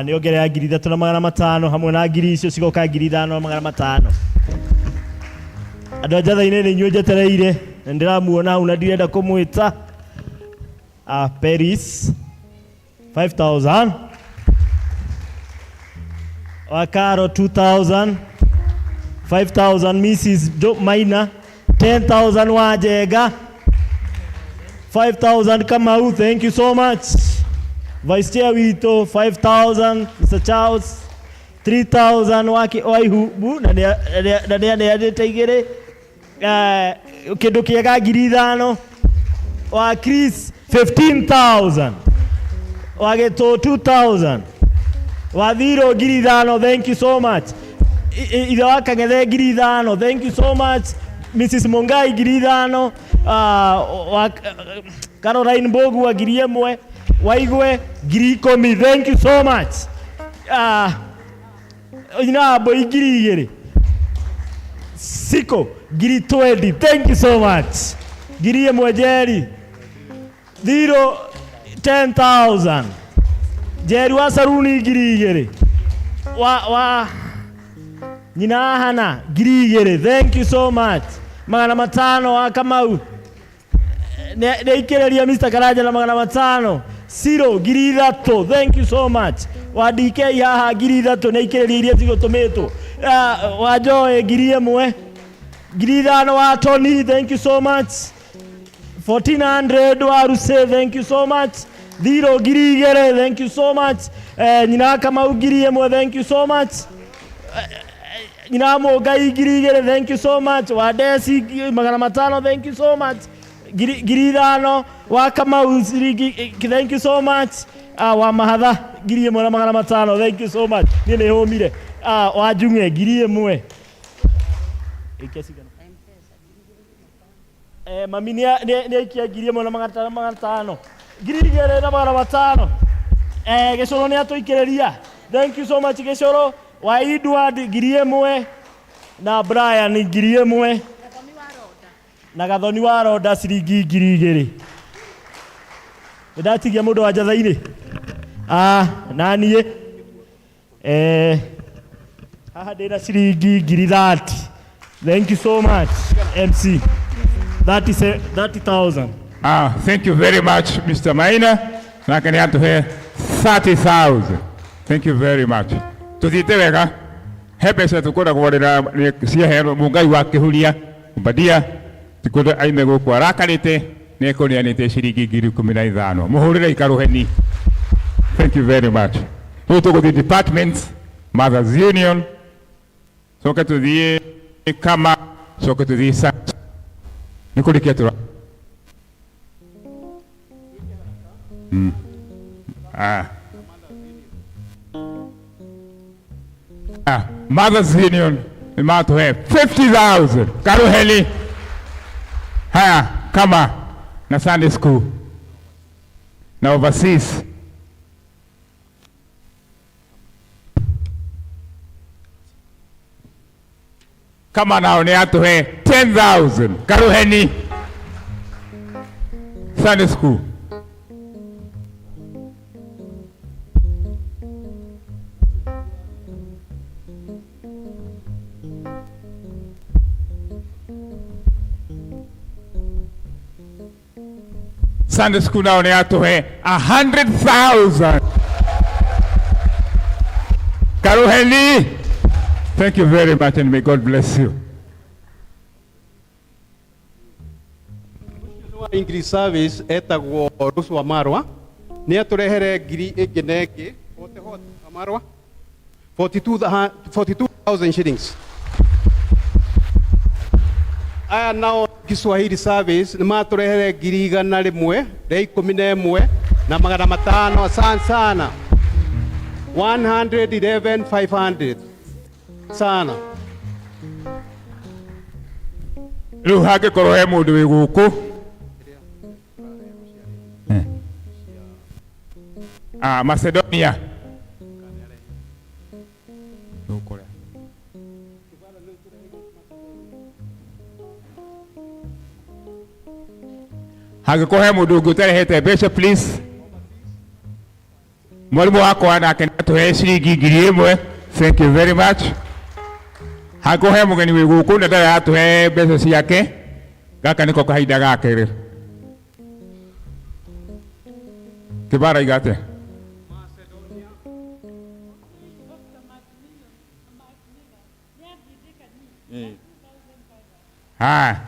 nĩ ongerera 3,500 hamwe na ngiri icio cigoka 5,500. Andũ a Njetha-inĩ nĩ inyuĩ njetereire na ndĩramuona hau na ndirenda kũmwĩta. Paris 5,000. Wakaro 2,000. 5,000 Mrs. Maina 10,000 Wajega 5,000 Kamau, thank you so much. Vice Chair witũ 5,000 Mr. Charles 3,000 wake Waihubu na nĩ aneanĩte igĩrĩ. Kĩndũ kĩega 5,000 wa Chris 15,000 wa Gĩtũ 2,000 wa Thiro 5,000, thank you so much. Ithe wa Kang'ethe 5,000, thank you so much. Mrs. Mungai 5,000, wa Caroline Mbũgua 1,000, Waigwe 10,000, thank you so much. Nyina wa Mbũi 2,000, Siko 20,000, thank you so much. 1,000 Njeri, Thiro 10,000, Njeri wa Saruni 2,000, wa nyina wa Hana 2,000, thank you so much. 500 wa Kamau nĩ aikĩrĩria Mr. Karanja na 500. Ciro 3,000, thank you so much. Wa DK haha 3,000 nĩ aikĩrĩria iria cigũtũmĩtwo. Wa Joy 1,000, 5,000 wa Tony, thank you so much. 1,400 wa Ruse, thank you so much. Thiro 2,000, thank you so much. Nyina wa Kamau 1,000, thank you so much. Nyina wa Mũngai 2,000, thank you so much. Wa Desi 500, thank you so much. 5,000 wa Kamau ciringi, thank you so much. Wa Mahatha 1,500, thank you so much. Niĩ nĩ hũmire. Wa Njung'e 1,000. Ikia cigana? Mami nĩ aikia 1,500. 2,500. Gĩcũrũ nĩ atũikĩrĩria. Thank you so much Gĩcũrũ. Wa Edward 1000 na Brian 1000 na Gathoni wa Ronda ciringi 2000. Nĩ ndatigia mũndũ wa njatha-inĩ. Ah, na niĩ haha ndĩna ciringi 30,000. Thank you so much MC. 30,000. Ah, thank you very much Mr. Maina. Nake nĩ atũhe 30,000. Thank you very much. Tuthiĩte wega. He mbeca tũkoragwo rĩra ciaheanwo Mũngai wa Kĩhuria Obadia tikũndũ aime gũkũ arakarĩte nĩ ekũneanĩte ciringi 15,000. Mũhũrĩre ikarũheni. Thank you very much. Rĩu tũgũthiĩ departments, Mothers Union, coke tũthiĩ kama, coke tũthiĩ sa nĩ kũrĩkia tũra Ah. Ah, Mothers Union nĩ matũhe 50,000 karuheni. Haya, kama na Sunday school na overseas. Kama nao nĩ atũhe 10,000 karuheni. Sunday school. Sunday school nao nĩ atũhe 100,000 karuheni. Thank you very much and may God bless you. Wa English Service etagwo Rose wa Marwa nĩ atũrehere ngiri ĩngĩ na ĩngĩ hote hote wa Marwa 42,000 shillings. Aya nao Kiswahili Service nĩ matũrehere 111,500. Asante sana. 111,500 sana. Rĩu hangĩkorwo he mũndũ wĩ gũkũ Ah, Macedonia. Hangĩkorwo he mũndũ ũngĩ ũtarehete mbeca please. Mwarimu wakwa nake nĩatũhe ciringi 1000. Thank you very much. Hangĩkorwo he mũgeni wĩ gũkũ na ndarĩ aratũhe mbeca ciake, gaka nĩko kahinda gake rĩu. Kĩbara iga atĩa? Haya.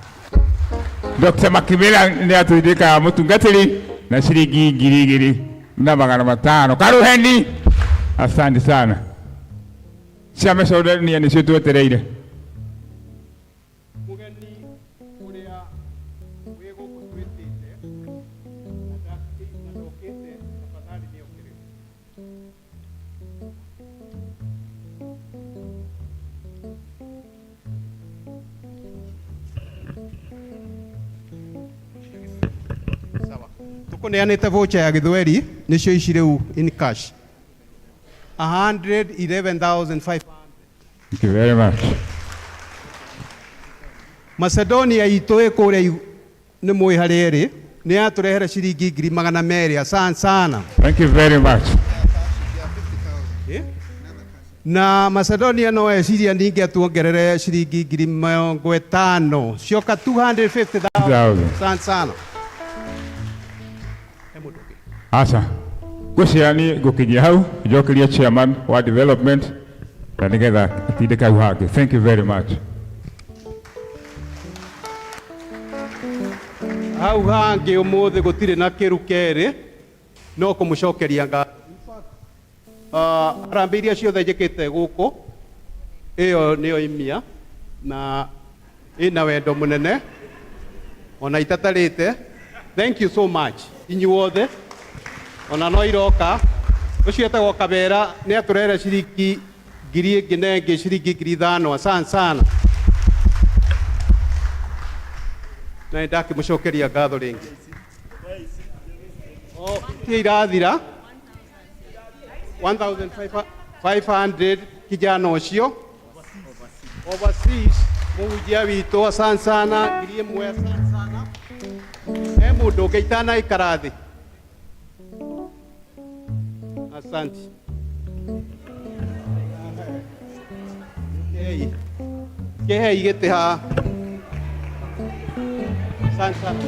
Dr. Macmillan nĩ atũindĩkaga mũtungatĩri na ciringi 2,500. Karuheni. Asante sana. Cia Macedonia nĩcio twetereire. Tũkũneanĩte voucher ya gĩthweri nĩcio ici rĩu in cash 111,500. Thank you very much. Macedonia itũ ĩ kũrĩa nĩ mũĩ harĩa ĩrĩ nĩ yatũrehere ciringi 200,000. Asante sana. Thank you very much. Na Macedonia no eciria ningĩ atuongerere ciringi 50,000 cioka 250,000. Asante sana. Aca ngwĩciria niĩ ngũkinyia hau njokerie chairman wa development na nĩgetha atindĩke hau hangĩ. Thank you very much. Hau hangĩ ũmũthĩ gũtirĩ na kĩru kerĩ no kũmũcokeria ngatho. Harambee iria ciothe njĩkĩte gũkũ ĩyo nĩyo imia na ĩna wendo mũnene ona itatarĩte. Thank you so much inyuothe ona no iroka. Ũcio etagwo Kabera nĩ atũrehere ciringi ngiri ĩngĩ na ĩngĩ ciringi 5,000. Asante sana. Na nĩ ndakĩmũcokeria ngatho rĩngĩ. Tia irathira. 1500 kijana ũcio overseas mũhunjia witũ asante sana 1000 asante sana he mũndũ ũngĩ itanaikara thĩ asante Kĩhei kĩhei gĩtĩ haha asante sana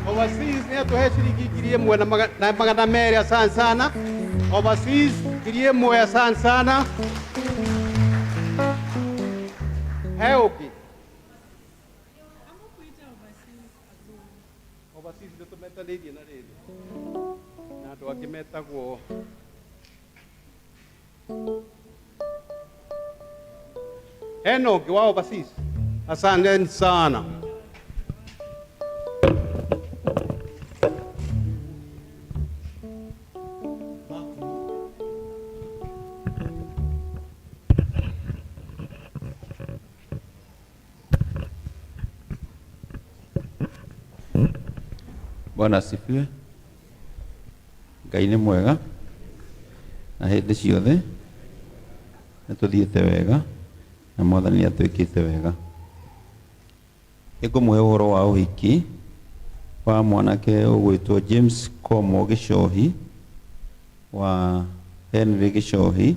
overseas nĩ atũhe ciringi 1000 na 200 asante sana overseas 1000 asante sana he ũngĩ overseas nĩ tũmetanĩirie na rĩrĩ na andũ angĩ metagwo hena ũngĩ wa overseas asanteni sana Bwana asifiwe. Ngai nĩ mwega na hĩndĩ ciothe nĩ tũthiĩte wega na mwathani atwĩkĩte wega. Nĩngũmũhe ũhoro wa ũhiki wa mwanake ũgwĩtwo James Komo Gĩcohi wa Henry Gĩcohi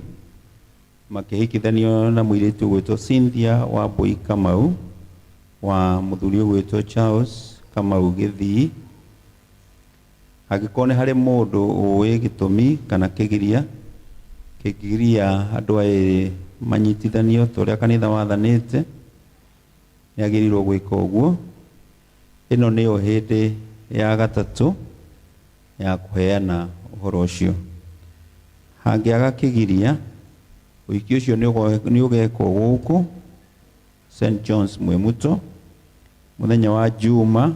makĩhikithanio na mũirĩtu ũgwĩtwo Cynthia Wambui Kamau wa mũthuri ũgwĩtwo Charles Kamau Gĩthii. Angĩkorwo nĩ harĩ mũndũ ũĩ gĩtũmi kana kĩgiria kĩngĩgiria andũ aya erĩ manyitithanio ta ũrĩa kanitha wathanĩte nĩ agĩrĩirwo gwĩka ũguo. Ĩno nĩyo hĩndĩ ya gatatũ ya kũheana ũhoro ũcio. Hangĩaga kĩgiria ũhiki ũcio nĩ ũgekwo gũkũ St John's Mwimuto mũthenya wa Juma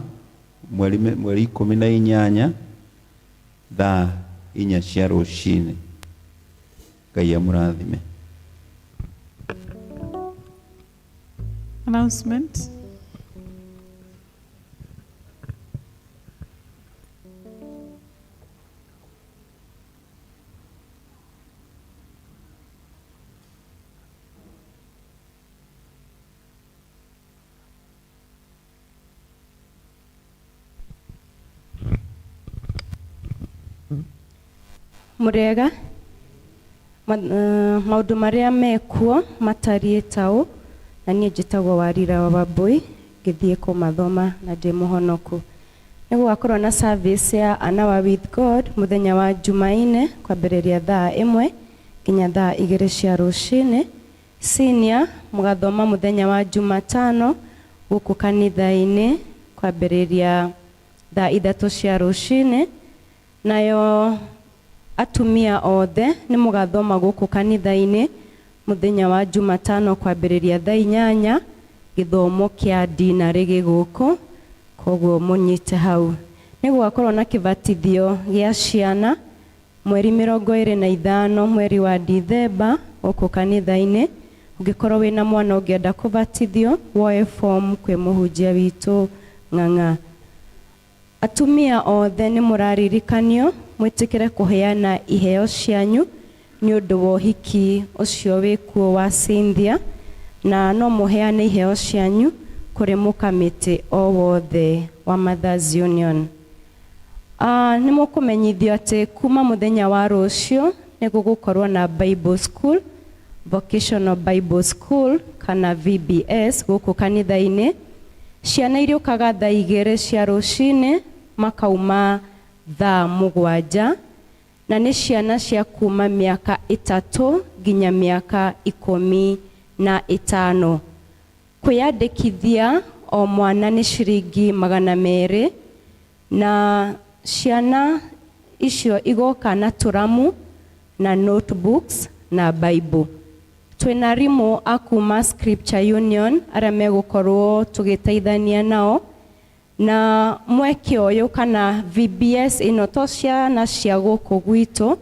mweri 18 thaa 4 cia rũcinĩ. Ngai amũrathime. Announcement. Mũrĩega maũndũ marĩa mekuo matariĩ ta ũũ na niĩ njĩtagwo Warira wa Wambui ngĩthiĩ kũmathoma na ndĩ mũhonoku. Nĩ gũgakorwo na service ya An Hour with God mũthenya wa Jumaine kwambĩrĩria thaa 1 nginya thaa 2 cia rũcinĩ. Senior mũgathoma mũthenya wa Jumatano gũkũ kanitha-inĩ kwambĩrĩria thaa 3 cia rũcinĩ. Nayo atumia othe nĩ mũgathoma gũkũ kanitha-inĩ mũthenya wa Jumatano kwambĩrĩria thaa 8 gĩthomo kĩa dinarĩ gĩgũkũ, koguo mũnyite hau. Nĩ gũgakorwo na kĩbatithio gĩa ciana mweri 25 mweri wa Dithemba gũkũ kanitha-inĩ. Ũngĩkorwo wĩna mwana ũngĩenda kũbatithio woe form kwĩ mũhunjia witũ Ng'ang'a. Atumia othe nĩ mũraririkanio mwĩtĩkĩre kũheana iheo cianyu nĩ ũndũ wa ũhiki ũcio wĩkuo wa Cynthia, na no mũheane iheo cianyu kũrĩ mũkamĩtĩ o wothe wa Mothers Union. Nĩ mũkũmenyithio atĩ kuma mũthenya wa rũciũ nĩ gũgũkorwo na Bible School, Vocational Bible School kana VBS gũkũ kanitha-inĩ. Ciana iriũkaga thaa 2 cia rũcinĩ makauma thaa 7, na nĩ ciana cia kuma mĩaka 3 nginya mĩaka 15. Kwĩyandĩkithia o mwana nĩ ciringi 200, na ciana icio igoka na tũramu na notebooks na Bible. Twĩna arimũ a kuma Scripture Union arĩa megũkorwo tũgĩteithania nao, na mweke ũyũ kana VBS ĩno to ciana cia gũkũ gwitũ.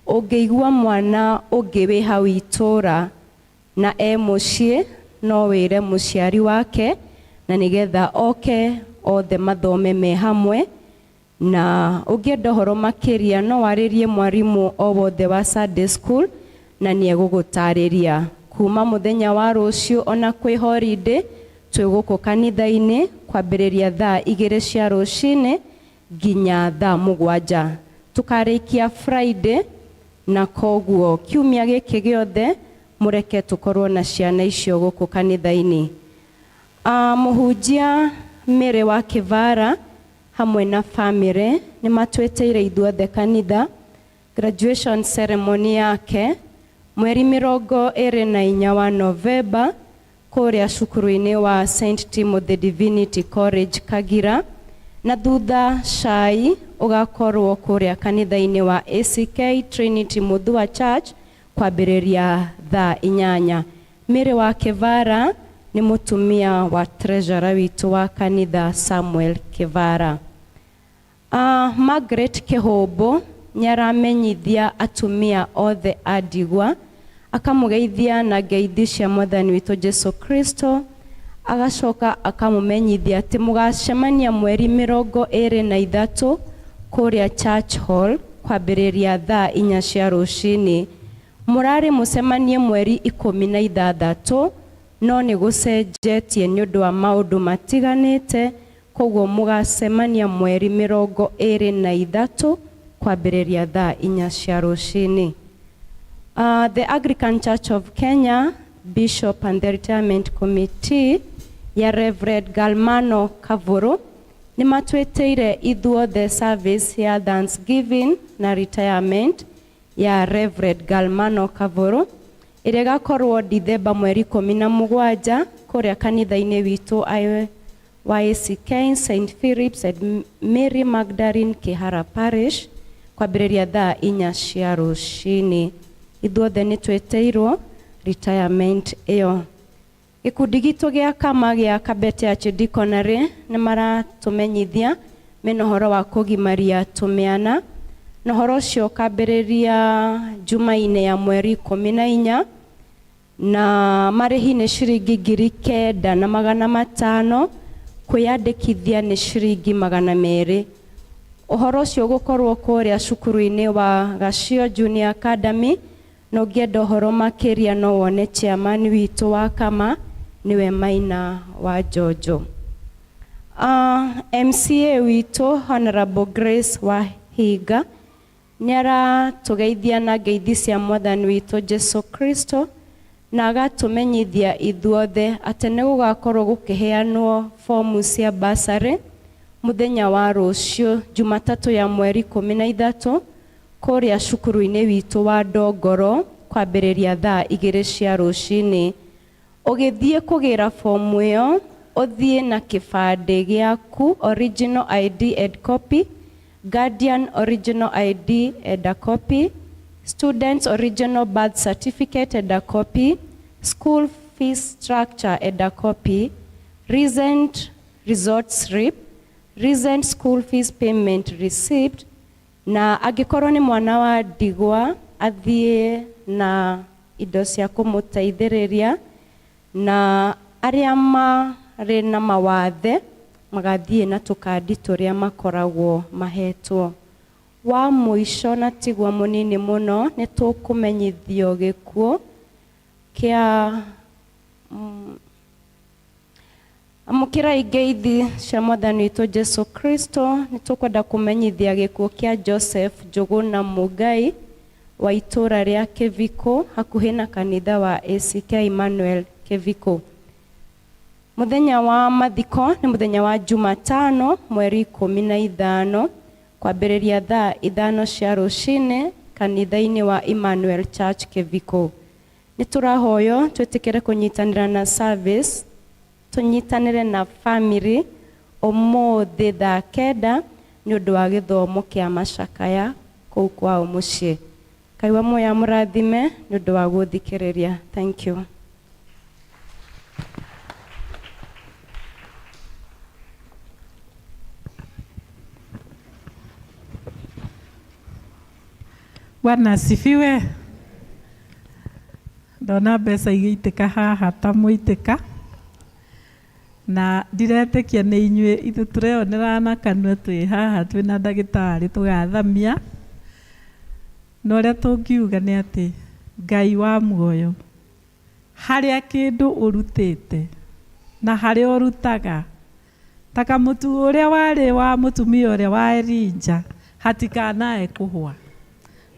Ũngĩigua mwana ũngĩ wĩ hau itũra na e mũciĩ no wĩre mũciari wake na nĩgetha oke othe mathome me hamwe. Na ũngĩenda ũhoro makĩria no warĩrie mwarimũ o wothe wa Sunday school na nĩ egũgũtarĩria. Kuma mũthenya wa rũciũ ona kwĩ holiday twĩ gũkũ kanitha-inĩ kwambĩrĩria thaa 2 cia rũcinĩ nginya thaa 7. Tũkarĩkia Friday na koguo kiumia gĩkĩ gĩothe mũreke tũkorwo na ciana icio gũkũ kanitha-inĩ. Mũhunjia Mary wa Kĩvara hamwe na famĩlĩ nĩ matwĩtĩire ithuothe kanitha graduation ceremony yake mweri 24 wa Novemba kũrĩa cukuru-inĩ wa St Timothy Divinity College Kagira, na thutha cai ũgakorwo kũrĩa kanitha-inĩ wa ACK Trinity Muthua Church kwambĩrĩria thaa 8. Mary wa Kĩvara nĩ mũtumia wa treasurer witũ wa kanitha Samuel Kĩvara. Margaret Kĩhũmbũ nĩ aramenyithia atumia othe a ndigwa, akamũgeithia na ngeithi cia mwathani witũ Jesu Kristo, agacoka akamũmenyithia atĩ mũgacemania mweri 23 kũrĩa Church Hall kwambĩrĩria thaa 4 cia rũcinĩ. Mũrarĩ mũcemanie mweri 16 no nĩ gũcenjetie nĩ ũndũ wa maũndũ matiganĩte, koguo mũgacemania mweri 23 kwambĩrĩria thaa 4 cia rũcinĩ. The Anglican Church of Kenya Bishop and the Retirement Committee ya Reverend Galmano Kavuru nĩ matwĩtĩire ithuothe service ya Thanksgiving na retirement ya Reverend Galmano Kavuru ĩrĩa ĩgakorwo Dithemba mweri 17 kũrĩa kanitha-inĩ witũ wa ACK St Philip's and Mary Magdalene Kihara Parish kwambĩrĩria thaa 4 cia rũcinĩ. Ithuothe nĩ twĩtĩirwo retirement ĩyo. Gĩkundi gitũ gĩa kama gĩa Kabete Archdeaconry nĩ maratũmenyithia mena ũhoro wa kũgimaria tũmĩana, na ũhoro ũcio ũkambĩrĩria Jumaine ya mweri 14 na marĩhi nĩ ciringi 9,500, kwĩyandĩkithia nĩ ciringi 200. Ũhoro ũcio ũgũkorwo kũrĩa cukuru-inĩ wa Gacio Junior Academy, na ũngĩenda ũhoro makĩria no wone chairman witũ wa kama nĩwe Maina wa Njonjo. MCA witũ Honorable Grace Wahinga nĩ aratũgeithia na ngeithi cia mwathani witũ Jesu Kristo, na agatũmenyithia ithuothe atĩ nĩ gũgakorwo gũkĩheanwo fomu cia bursary mũthenya wa rũciũ Jumatatũ ya mweri 13 kũrĩa cukuru-inĩ witũ wa Ndongoro kwambĩrĩria thaa 2 cia rũcinĩ. Ũgĩthiĩ kũgĩra fomu ĩyo ũthiĩ na kĩbandĩ gĩaku, original ID and copy, guardian original ID and a copy, student's original birth certificate and a copy, school fees structure and a copy, recent result slip, recent school fees payment receipt, na angĩkorwo nĩ mwana wa ndigwa athiĩ na indo cia kũmũteithĩrĩria, na arĩa marĩ na mawathe magathiĩ na tũkandi tũrĩa makoragwo mahetwo. Wa mũico na tiguo mũnini mũno nĩ tũkũmenyithio gĩkuũ kĩa amũkĩrai ngeithi cia mwathani witũ Jesu Kristo. Nĩ tũkwenda kũmenyithia gĩkuũ kĩa Joseph Njũgũna Mũngai wa itũũra rĩa Kĩvikũ hakuhĩ na kanitha wa ACK Emmanuel Kĩvikũ. Mũthenya wa mathiko nĩ mũthenya wa Jumatano mweri 15 kwambĩrĩria thaa 5 cia rũcinĩ kanitha-inĩ wa Emmanuel Church Kĩvikũ. Nĩ tũrahoywo twĩtĩkĩre kũnyitanĩra na service, tũnyitanĩre na family ũmũthĩ thaa 9 nĩ ũndũ wa gĩthomo kĩa macakaya kũu kwao mũciĩ. Ngai wa muoyo amũrathime nĩ ũndũ wa gũthikĩrĩria. Thank you. Bwana asifiwe. Ndona mbeca igĩitĩka haha ta mũitĩka. Na ndiretĩkia nĩ inyuĩ, ithuĩ tũreyonera na kanua twĩ haha twĩna ndagĩtarĩ tũgathamia. Na ũrĩa tũngiuga nĩ atĩ Ngai wa muoyo, harĩa kĩndũ ũrutĩte na harĩa ũrutaga, ta kamũtu ũrĩa warĩ wa mũtumia ũrĩa wa Elijah, hatikanae kũhwa,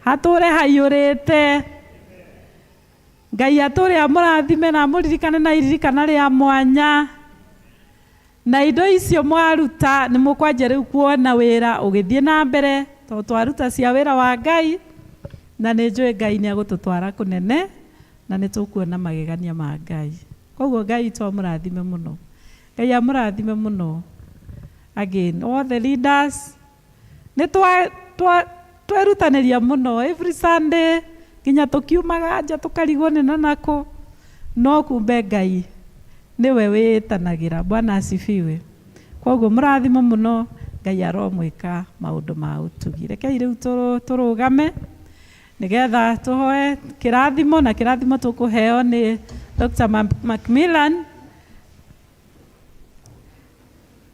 hatũre haiyũrĩte. Ngai atũre amũrathime na amũririkane na iririkana rĩa mwanya. Na indo icio mwaruta nĩ mũkwanjia rĩu kuona wĩra ũgĩthiĩ na mbere, tondũ twaruta cia wĩra wa Ngai, na nĩ njũĩ Ngai nĩ egũtũtwara kũnene, na nĩ tũkuona magegania ma Ngai. Koguo Ngai witũ amũrathime mũno. Ngai amũrathime mũno. Again, all the leaders, nĩ twerutanĩria mũno every Sunday, nginya tũkiumaga nja tũkarigwo nĩ na nakũ, no kumbe Ngai nĩwe wĩtanagĩra. Bwana asifiwe. Koguo mũrathimo mũno, Ngai aromwĩka maũndũ ma ũtugi. Rekei rĩu tũrũgame nĩgetha tũhoe kĩrathimo, na kĩrathimo tũkũheo nĩ Dr. Macmillan.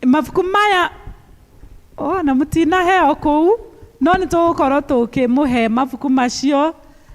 Mabuku maya ona mũtinaheo kũu, no nĩ tũgũkorwo tũkĩmũhe mabuku macio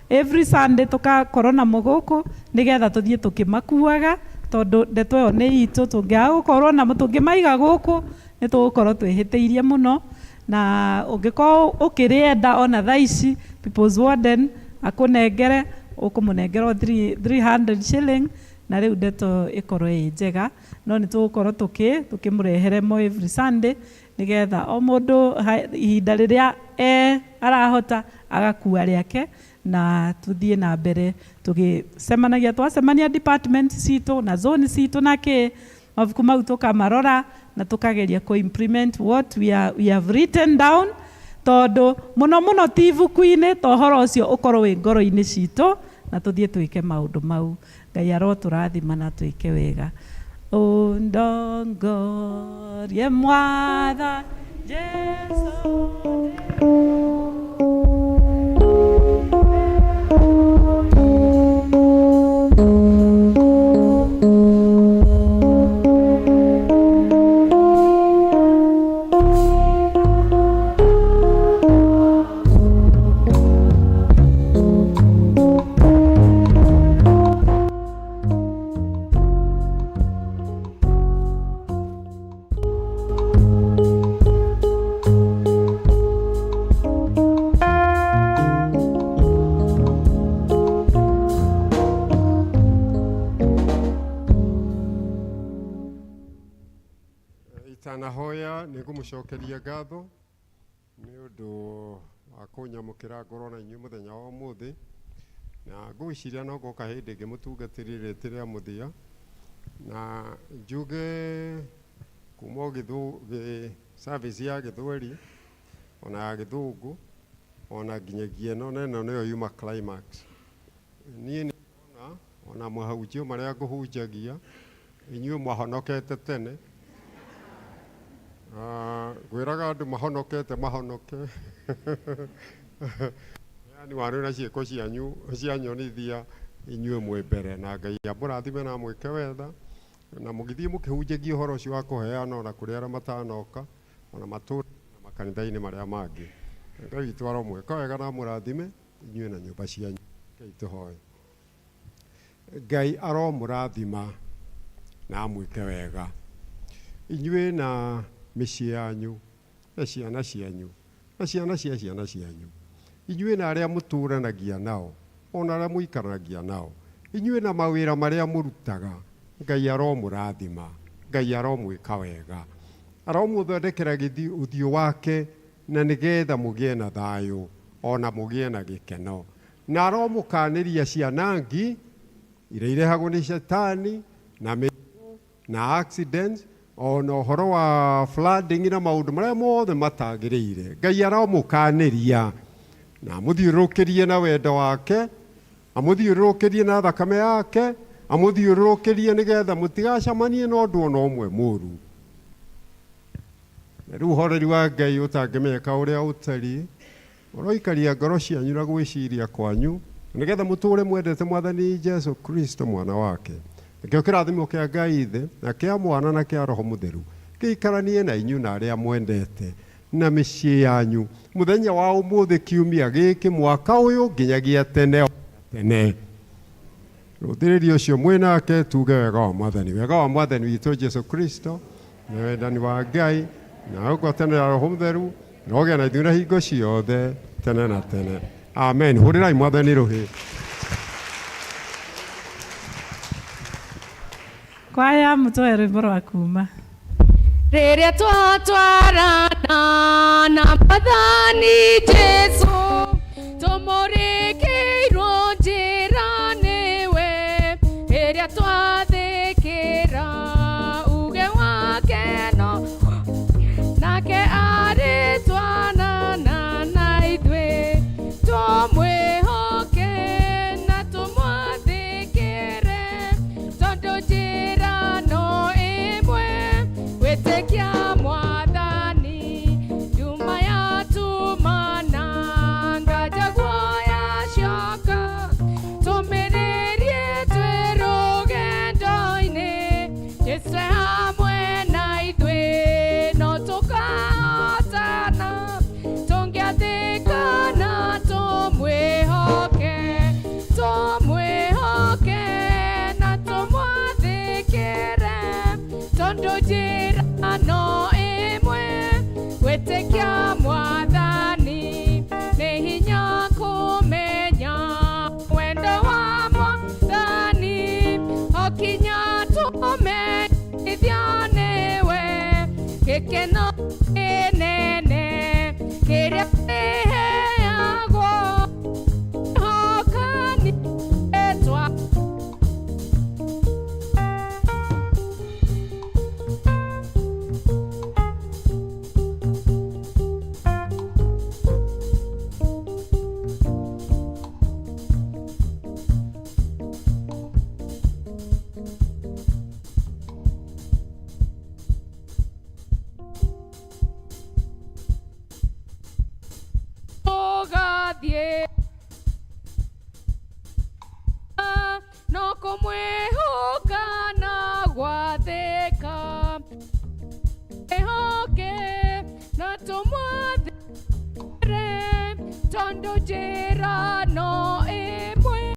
every Sunday, tũgakorwo namo gũkũ nĩgetha tũthiĩ tũkĩmakuaga, tondũ ndeto ĩyo nĩ itũ. Tũngĩaga gũkorwo namo, tũngĩmaiga gũkũ, nĩ tũgũkorwo twĩhĩtĩirie mũno. Na ũngĩkorwo ũkĩrĩenda ona thaa ici, People's Warden akũnengere, ũkũmũnengera o 300 shilling, na rĩu ndeto ĩkorwo ĩ njega. No nĩ tũgũkorwo tũkĩmũrehere mo every Sunday, nĩgetha o mũndũ ihinda rĩrĩa arahota agakua rĩake, na tuthiĩ na mbere tũgĩcemanagia. Twacemania department citũ na zone citũ na kĩ, mabuku mau tũkamarora na tũkageria kũ implement what we have written down, tondũ mũno mũno ti ibuku-inĩ, to ũhoro ũcio ũkorwo wĩ ngoro-inĩ citũ, na tũthiĩ twĩke maũndũ mau. Ngai arotũrathima na twĩke wega. Ũndongorie Mwathani Jesũ. Itanahoya nĩ ngũmũcokeria ngatho nĩ ũndũ wa kũnyamũkĩra ngorwo na inyuĩ mũthenya wa ũmũthĩ, na ngwĩciria no ngoka hĩndĩ ĩngĩ mũtungatĩri rĩtĩ rĩa mũthia, na njuge kuma o service ya gĩthweri ona ya gĩthũngũ ona nginyagia ĩno, na ĩno nĩyo yuma climax. Niĩ nĩ ndona ona mahunjio marĩa ngũhunjagia, inyuĩ mwahonokete tene. Ngwĩraga andũ mahonokete mahonoke. Yani warĩ na ciĩko cianyu cianyonithia inyuĩ mwĩ mbere, na Ngai amũrathime na amwĩke wega, na mũgĩthiĩ mũkĩhunjagia ũhoro ũcio wa kũheana ona kũrĩ arĩa matanoka, ona matũũra na makanitha-inĩ marĩa mangĩ. Ngai witũ aromwĩka wega na amũrathime inyuĩ na nyũmba cianyu. Ngai tũhoe. Ngai aromũrathima na amwĩke wega inyuĩ na mĩciĩ yanyu na ciana cianyu na ciana cia ciana cianyu, inyuĩ na arĩa mũtũranagia nao ona arĩa mũikaranagia nao, inyuĩ na mawĩra marĩa mũrutaga. Ngai aromũrathima, Ngai aromwĩka wega, aromũthondekera ũthiũ wake, na nĩgetha mũgĩe na thayũ ona mũgĩe na gĩkeno, na aromũkanĩria cianangi iria irehagwo nĩ shetani na mĩrimũ na accidents ona ũhoro wa flooding na maũndũ marĩa mothe matagĩrĩire. Ngai aromũkanĩria na amũthiũrũrũkĩrie na wendo wake, amũthiũrũrũkĩrie na thakame yake, amũthiũrũrũkĩrie nĩgetha mũtigacemanie na ũndũ ona ũmwe mũũru. Na rĩu ũhoreri wa Ngai ũtangĩmenyeka ũrĩa ũtariĩ ũroikaria ngoro cianyu na gwĩciria kwanyu, nĩgetha mũtũũre mwendete Mwathani Jesũ Kristo mwana wake. Nakĩo kĩrathimo kĩa Ngai Ithe na kĩa Mwana na kĩa Roho Mũtheru gĩikaranie na inyuĩ na arĩa mwendete na mĩciĩ yanyu mũthenya wa ũmũthĩ kiumia gĩkĩ mwaka ũyũ nginyagia tene o tene. Rũthĩrĩrio ũcio mwĩ nake tuge wega wa Mwathani, wega wa Mwathani witũ Jesu Kristo na wendani wa Ngai na ngwatanĩro ya Roho Mũtheru na ũgĩe na ithuĩ na hingo ciothe tene na tene. Amen. Hũrĩrai Mwathani rũhĩ. Kwaya mũtũhe rwĩmbo rwa kuma. Rĩrĩa twatwarana na Mwathani Jesu tũmũrĩkĩirwo njĩra nĩwe, rĩrĩa twathĩkĩra uge wake no nake arĩtwanana na ithuĩ, tũmwĩhoke na tũmwathĩkĩre, tondũ njĩra no ĩmwe, gwĩtĩkia Mwathani. Nduma yatumana nganja guoya coka, tũmĩrĩrie twĩ rũgendo-inĩ, Jesũ e hamwe na ithuĩ no tũkahotana, tũngĩathĩka na tũmwĩhoke, tũmwĩhoke na tũmwathĩkĩre, tondũ njĩra no ĩmwe, gwĩtĩkia Mwathani. Nĩ hinya kũmenya wendo wa Mwathani, o kinya tũmenyithio nĩwe, gĩkeno kĩnene kĩrĩa kĩheagwo hokanĩtwa. Tũgathiĩ no kũmwĩhoka na gwathĩka, ĩhoke na tũmwathĩre, tondũ njĩra no